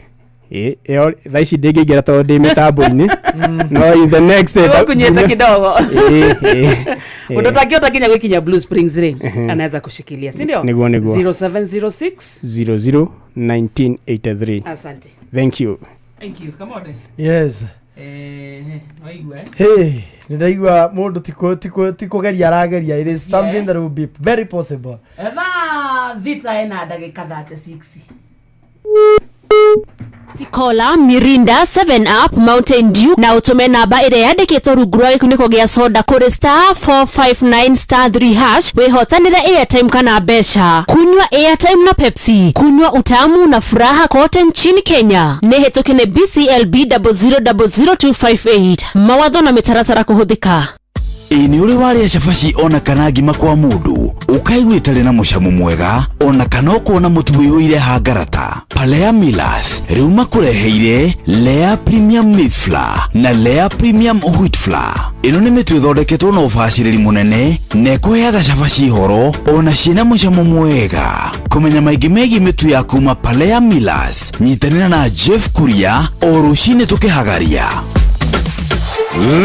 Ĩ, ĩyo thaa ici ndĩngĩingĩra tondũ ndĩ mĩtambo-inĩ, no in the next Ũkũnyita kidogo. Ĩ. Mũndũ ũtangĩhota nginya gwĩkinya Blue Springs rĩ, anaweza kushikilia, si ndio? Nĩguo. 0706 00 1983. Asante. Thank you. Thank you. Kamode. Yes. Waigua, eh? Hey, nĩ ndaigua mũndũ ti kũgeria arageria. It is something that will be very possible. Thaa 6 ena ndagĩka 36. Cola, Mirinda, 7 Up, Mountain Dew na utume namba ĩrĩa yandĩkĩtwo rungu rwa gĩkunĩko gĩa soda kũrĩ *459*3# wĩhotanĩre airtime kana mbeca. Kunywa airtime na Pepsi, kunywa utamu na furaha kote nchini Kenya. Nĩ hĩtũke nĩ BCLB 0000258. Mawatho na mĩtaratara kũhũthĩka. Ĩ, nĩ ũrĩ warĩa cabaci ona kana ngima kwa mũndũ ũkaigua ĩtarĩ na mũcamo mwega, ona kana ũkona mũtu wĩihũire hangarata? Palea Millers rĩu makũreheire Lea Premium Maize Flour na Lea Premium Wheat Flour. Ĩno nĩ mĩtu ĩthondeketwo na ũbacĩrĩri mũnene na ĩkũheaga cabaci horo ona ciĩna mũcamo mwega. Kũmenya maingĩ megiĩ mĩtu ya kuma Palea Millers, nyitanĩra na Jeff Kuria o rũcinĩ tũkĩhagaria.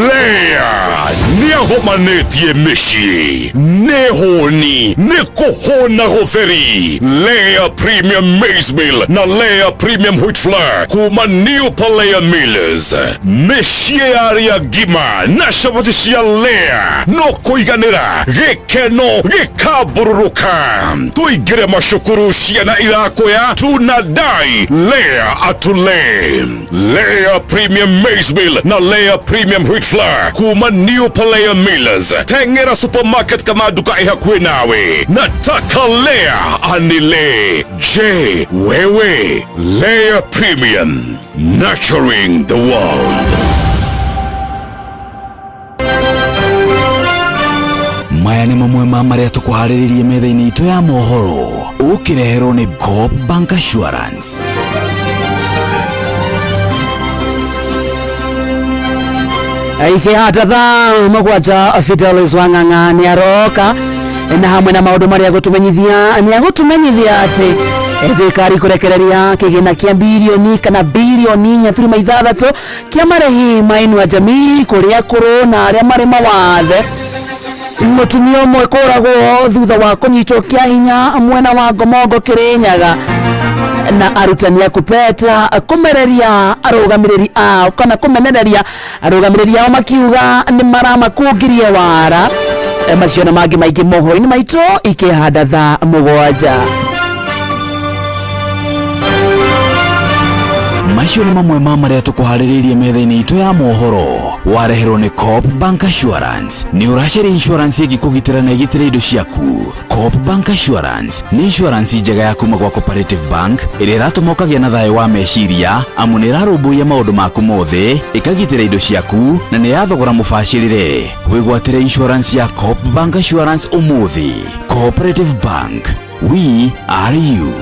Lea nĩagomanĩtie mĩciĩ, nĩ hũni, nĩ kũhũna gũtheri. Lea Premium Maize Meal na Lea Premium Wheat Flour kuma New Palea Millers, mĩciĩ yarĩa ngima na cabaci cia Lea no kũiganĩra, gĩkeno gĩkambũrũrũka. Tũingĩre macukuru, ciana irakwĩa tunadai Lea atule. Lea Premium Maize Meal na Lea Premium Wheat Flour kuma New Palea Millers, teng'era supermarket kama duka ĩ hakuhĩ nawe. Nataka Lea anile. Je, wewe? Lea Premium, nurturing the world. Maya nĩ mamwe ma marĩa tũkũharĩrĩrie metha-inĩ itũ ya mohoro, ũkĩreherwo nĩ Coop Bank Assurance. Ikihata thaa 7, Fidelis Wang'ang'a nĩ aroka na hamwe na maũndũ marĩa agũtũmenyithia. Nĩ agũtũmenyithia atĩ thirikari kũrekereria kĩgĩna kĩa bilioni kana bilioni 4.6 kĩa marĩhi ma Inua Jamii kũrĩ akũrũ na arĩa marĩ mawathe. Mũtumia ũmwe kũragwo thutha wa kũnyitwo kĩa hinya mwena wa Ngomongo, Kĩrĩnyaga, na arutani a kupeta kũmereria arũgamĩrĩri ao kana kũmenereria arũgamĩrĩri ao makiuga nĩ maramakungirie wara. Macio na mangĩ maingĩ mohoro-inĩ maitũ ikĩhanda thaa 7. Macio nĩ mamwe ma marĩa tũkũharĩrĩirie metha-inĩ itũ ya mohoro, wareherwo nĩ Coop Bank Assurance. Nĩ ũracaria insurance ĩngĩkũgitĩra na ĩgitĩre indo ciaku? Coop Bank Assurance nĩ insurance njega ya kuma gwa Cooperative Bank ĩrĩa ĩratũma ũkagĩa na thayũ wa meciria, amu nĩ ĩrarũmbũiya maũndũ maku mothe, ĩkagitĩra indo ciaku, na nĩ ya thogora mũbacĩrĩre. Wĩgwatĩre insurance ya Coop Bank Assurance ũmũthĩ. Cooperative Bank, we are you.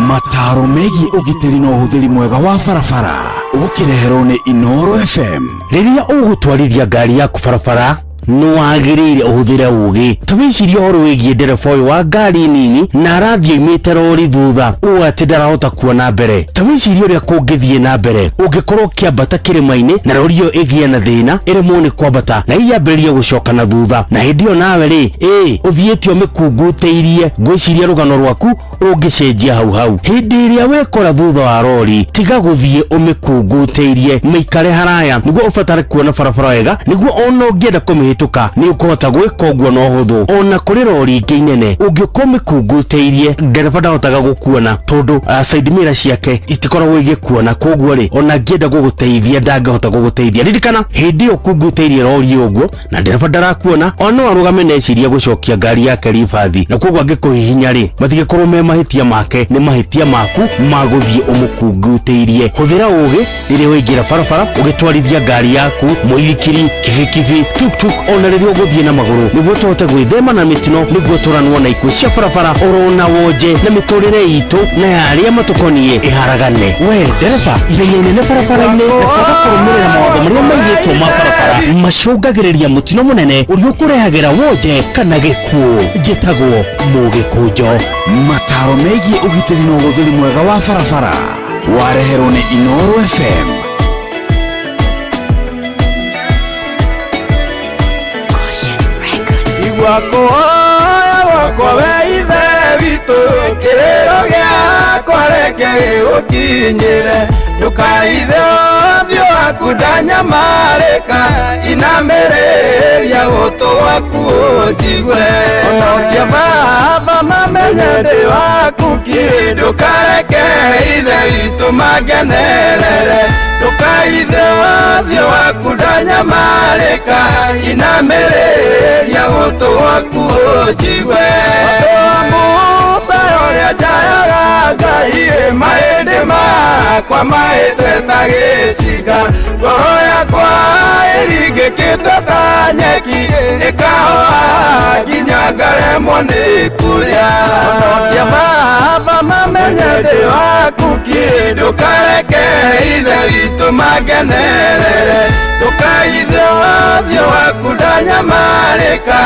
Mataro megiĩ ũgitĩri na ũhũthĩri mwega wa barabara, ũkĩreherwo nĩ Inoro FM. Rĩrĩa ũgũtwarithia ngari yaku barabara, nĩ wagĩrĩire ũhũthĩre ũgĩ. Ta wĩcirie ũhoro wĩgiĩ ndereba ũyũ wa ngari nini na arathiĩ oimĩte rori thutha ũũ atĩ ndarahota kuona mbere. Ta wĩcirie ũrĩa kũngĩthiĩ na mbere ũngĩkorwo ũkĩambata kĩrĩma-inĩ na rori ĩyo ĩgĩe na thĩna, ĩremwo nĩ kwambata na iyambĩrĩrie gũcoka na thutha, na hĩndĩ ĩyo nawe rĩ ĩ ũthiĩte ũmĩkungutĩirie. Ngwĩciria rũgano rwaku Ũngĩcenjia hau hau. Hĩndĩ ĩrĩa wekora thutha wa rori, tiga gũthiĩ ũmĩkungutĩirie, mĩikare haraya nĩguo ũbatare kuona barabara wega, nĩguo ona ũngĩenda kũmĩhĩtũka nĩ ũkũhota gwĩka ũguo na ũhũthũ. Ona kũrĩ rori ingĩ inene, ũngĩũka ũmĩkungutĩirie, ndereba ndahotaga gũkuona tondũ side mirror ciake itikoragwo igĩkuona. Koguo rĩ, ona angĩenda gũgũteithia ndangĩhota gũgũteithia. Ririkana, hĩndĩ ĩyo ũkungutĩirie rori ũguo na ndereba ndarakuona, ona no arũgame na eciria gũcokia ngari yake ribathi, na koguo angĩkũhihinya rĩ, matingĩkorwo me mahĩtia make, nĩ mahĩtia maku ma gũthiĩ ũmũkungutĩirie. Hũthĩra ũgĩ rĩrĩa waingĩra barabara ũgĩtwarithia ngari yaku, mũithikiri, kibikibi, tuktuk, ona rĩrĩa ũgũthiĩ na magũrũ, nĩguo tũhote gwĩthema na mĩtino, nĩguo tũranwo na ikuũ cia barabara orona wonje na mĩtũrĩre itũ na ya arĩa matũkoniĩ ĩharagane. We ndereba, ihenya inene barabara-inĩ na kwaga kũrũmĩrĩra mawatho marĩa maigĩtwo ma barabara macũngagĩrĩria mũtino mũnene ũrĩa ũkũrehagĩra wonje kana gĩkuũ. Njĩtagwo Mũgĩkũnjo. Mataro megiĩ ũgitĩri na ũhũthĩri mwega wa barabara wareherwo nĩ Inooro FM. Igua kũhoya gwakwa we Ithe witũ, kĩrĩro gĩakwa reke gĩgũkinyĩre, ndũkaithe ũthiũ waku ndanyamarĩka, inamĩrĩria gũtũ gwaku ũnjigue. Honokia baba mamenye ndĩ waku kĩ, ndũkareke Ithe witũ mangenerere, ndũkaithe ũthiũ waku ndanyamarĩka, inamĩrĩria gũtũ gwaku ũnjigue. Musa ũrĩa njayaga Ngai, mahĩndĩ makwa mahĩte ta gĩcinga, ngoro yakwa ĩringĩkĩte ta nyeki, ĩkahoha nginya ngaremwo nĩ kũrĩa. Honokia baba mamenye ndĩ waku kĩ, ndũkareke Ithe witũ mangenerere, ndũkaithe ũthiũ waku ndanyamarĩka,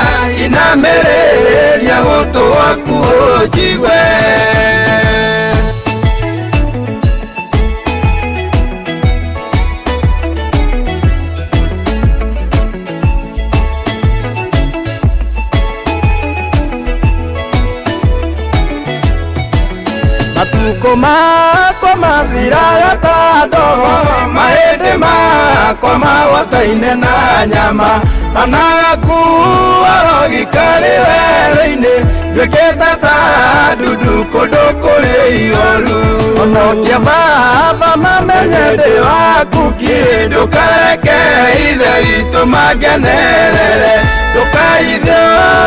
inamĩrĩria gũtũ gwaku ũnjigue. Matukũ makwa mathiraga ta ndogo, mahĩndĩ makwa magwataine na nyama, kana gakua rogi karĩ werũ-inĩ, nduĩkĩte ta ndundu kũndũ kũrĩ ihoru. Honokia baba mamenye ndĩ waku kĩ, ndũkareke Ithe witũ mangenerere, ndũkaithe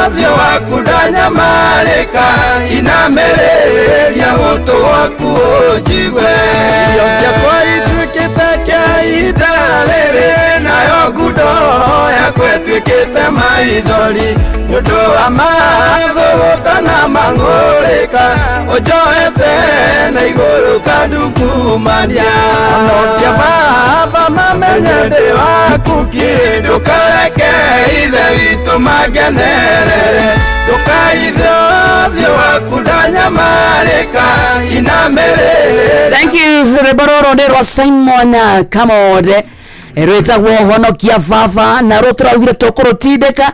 ũthiũ waku ndanyamarĩka, inamĩrĩria gũtũ gwaku ũnjigue. Irio ciakwa ituĩkĩte kĩa ihinda rĩrĩ, nayo ngundo yakwa ĩtuĩkĩte maithori, nĩ ũndũ wa mathũgũta na mang'ũrĩka, ũnjoete na igũrũ kandungumania. Honokia baba mamenye ndĩ waku kĩ, ndũkareke Ithe witũ mangenerere, ndũkaithe ũthiũ waku ndanyamarĩka, inamĩrĩria. Thank you. Rwĩmbo rũrũ nĩ rwa Simon Kamode rwĩtagwo Honokia Baba, na rũ tũraugire tũkũrũtindĩka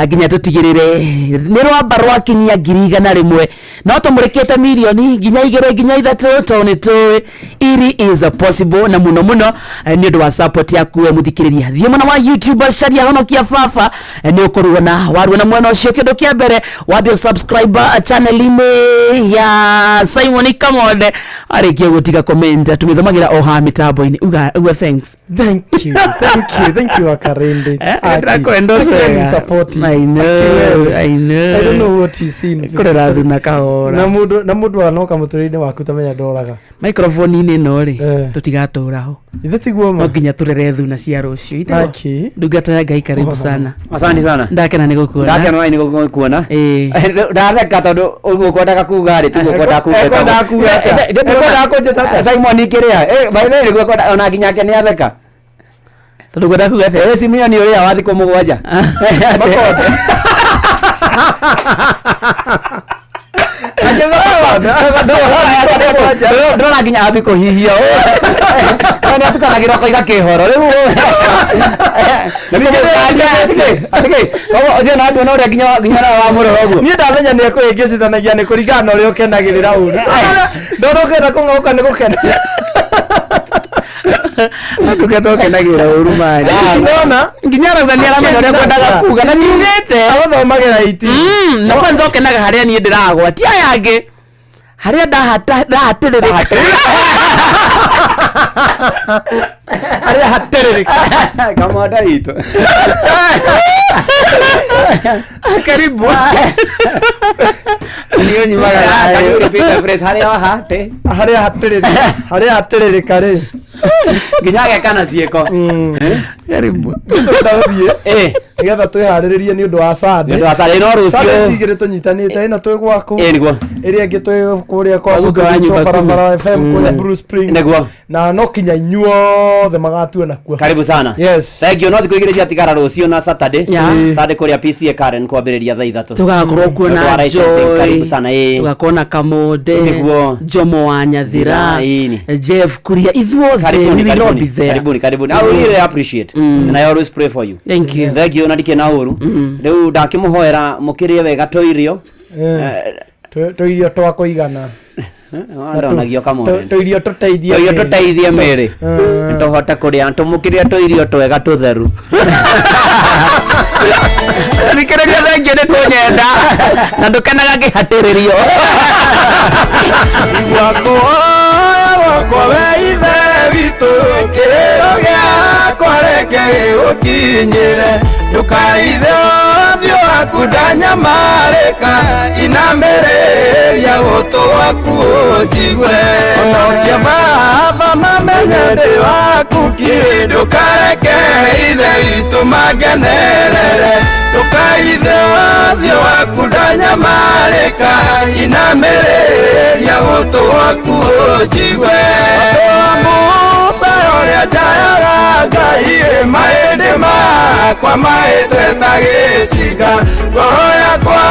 nginya tũtigĩrĩre nĩ rwamba rwakinyia 100,000, no tũmũrĩkĩte 2 million nginya nginya 3, tondũ nĩ tũĩ iri is possible, na mũno mũno nĩ ũndũ wa support yaku we mũthikĩrĩria. Thiĩ mwena wa YouTube, caria Honokia Baba, nĩ ũkũruona. Waruona mwena ũcio, kĩndũ kĩa mbere wambia subscribe channel-inĩ ya Simon Kamonde. Arĩkia gũtiga comment, tũmĩthomagĩra o haha mĩtambo-inĩ. Uga uga thanks. Thank you, thank you, thank you, Akarindi. Ndĩrakwenda ũcio wega. Support. I know, I know. I don't know what you seen. Kũrera thuna kahora. Na mundu anoka mũtũrĩre-inĩ waku tamenya ndoraga. Microphone-inĩ ĩno rĩ, tũtigatũra ho. Ithe tiguo ma. No nginya tũrere thuna cia rũciũ. Itego, Aki. Ndungata ya Ngai, karibu sana. Asante sana. Ndakena nĩ gũkuona. Ndakena nĩ gũkuona. Ndatheka tondũ ũguo kwendaga kuga rĩ tiguo kwendaga kuga. Ekwendaga kuga atĩa? Ekwendaga kũnjĩta atĩa? Simon kĩrĩa. By the way nĩguo kwenda ona nginya ake nĩ atheka. Tondũ kwendaga kuga atĩa? Simeon ũrĩa wa thikũ 7. Makonde. Ndĩrona nginya ambi kũhihia nĩ atukanagĩrwo akoiga kĩhoro rĩu atĩkĩ na andũ ona ũrĩa nginya nginya nawe wamũrora ũguo. Niĩ ndamenya nĩ ekũhĩngĩcithanagia nĩ kũringana na ũrĩa ũkenagĩrĩra ũru. Ndona ũkenda kũng'aũka nĩ gũkena. Ndungata ũkenagĩra ũru mani. Nona nginya arauga nĩ aramenya ũrĩa kwendaga kuga na niugĩte. Agũthomagĩra iti. Na kwanza ũkenaga harĩa niĩ ndĩragwa ti aya angĩ harĩa ndahatĩrĩrĩka. Harĩa hatĩrĩrĩka. Kamwanda witũ. Karibu. Niyo nyumaga. Can you repeat the phrase harĩa wahate? Harĩa hatĩrĩrĩka. Harĩa hatĩrĩrĩka rĩ. Nginya ageka na ciĩko. Karibu. Tũrenda gũthiĩ nĩgetha twĩharĩrĩrie nĩ ũndũ wa Sunday. Nĩ ũndũ wa Sunday, no rũciũ. Sunday cigĩrĩ tũnyitanĩte, ĩno twĩ gwaku. Ĩ, nĩguo. Ĩrĩa ĩngĩ twĩ kũrĩa kwa Guka wa Guka nyũmba Barabara kumi. FM kũrĩa Blue Springs. Nĩguo. Na no kinya inyuothe magatuona kuo. Karibu sana. Yes. Thank you. No thikũ igĩrĩ ciatigara rũciũ na Saturday. Yeah. Saturday kũrĩa PCA Karen kwambĩrĩria thaa 3. Tugakorwo kuo Nĩ ũndũ wa na licensing. Karibu Joy, sana ĩ. tugakorwo na Kamonde, Nĩguo. Jomo wa Nyathira, Ĩni. Jeff Kuria, ithuothe Karibuni, we will all be karibuni, there. karibuni, karibuni. I will really appreciate. And I always pray for you. Thank you. Thank you na ndikĩ na ũru. Rĩu ndakĩmũhoera mũkĩrĩe wega tũirio. Tũirio twa kũigana. Ndonagio Kamonde. Tũirio tũteithie Tũirio mĩĩrĩ. tũteithie mĩĩrĩ. Tũhote kũrĩa tũmũkĩrĩa tũirio twega tũtheru. Thikĩrĩria thengiũ nĩ kũnyenda na ndũkenaga ngĩhatĩrĩrio. Wakwa we ithe witũ kĩrĩro gĩakwa reke gĩgũkinyĩre ndũkaithe ũthiũ waku ndanyamarĩka inamĩrĩria gũtũ gwaku ũnjigue onokia baba mamenye ndĩ waku kirĩ ndũkareke ithe witũ mangenerere ndũkaithe ũthiũ waku ndanyamarĩka inamĩrĩria gũtũ gwaku ũnjigue Musa ũrĩa njayaga Ngai mahĩndĩ makwa mahĩte ta gĩcinga ngoro yakwa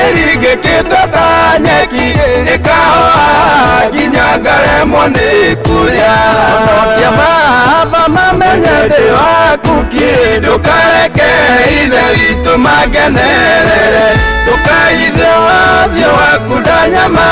ĩringĩkĩte ta nyeki ĩkahoa nginya ngaremwo nĩ kũrĩa onokia baba mamenye ndĩ waku kirĩ ndũkareke ithe witũ mangenerere ndũkaithe ũthiũ waku ndanyama.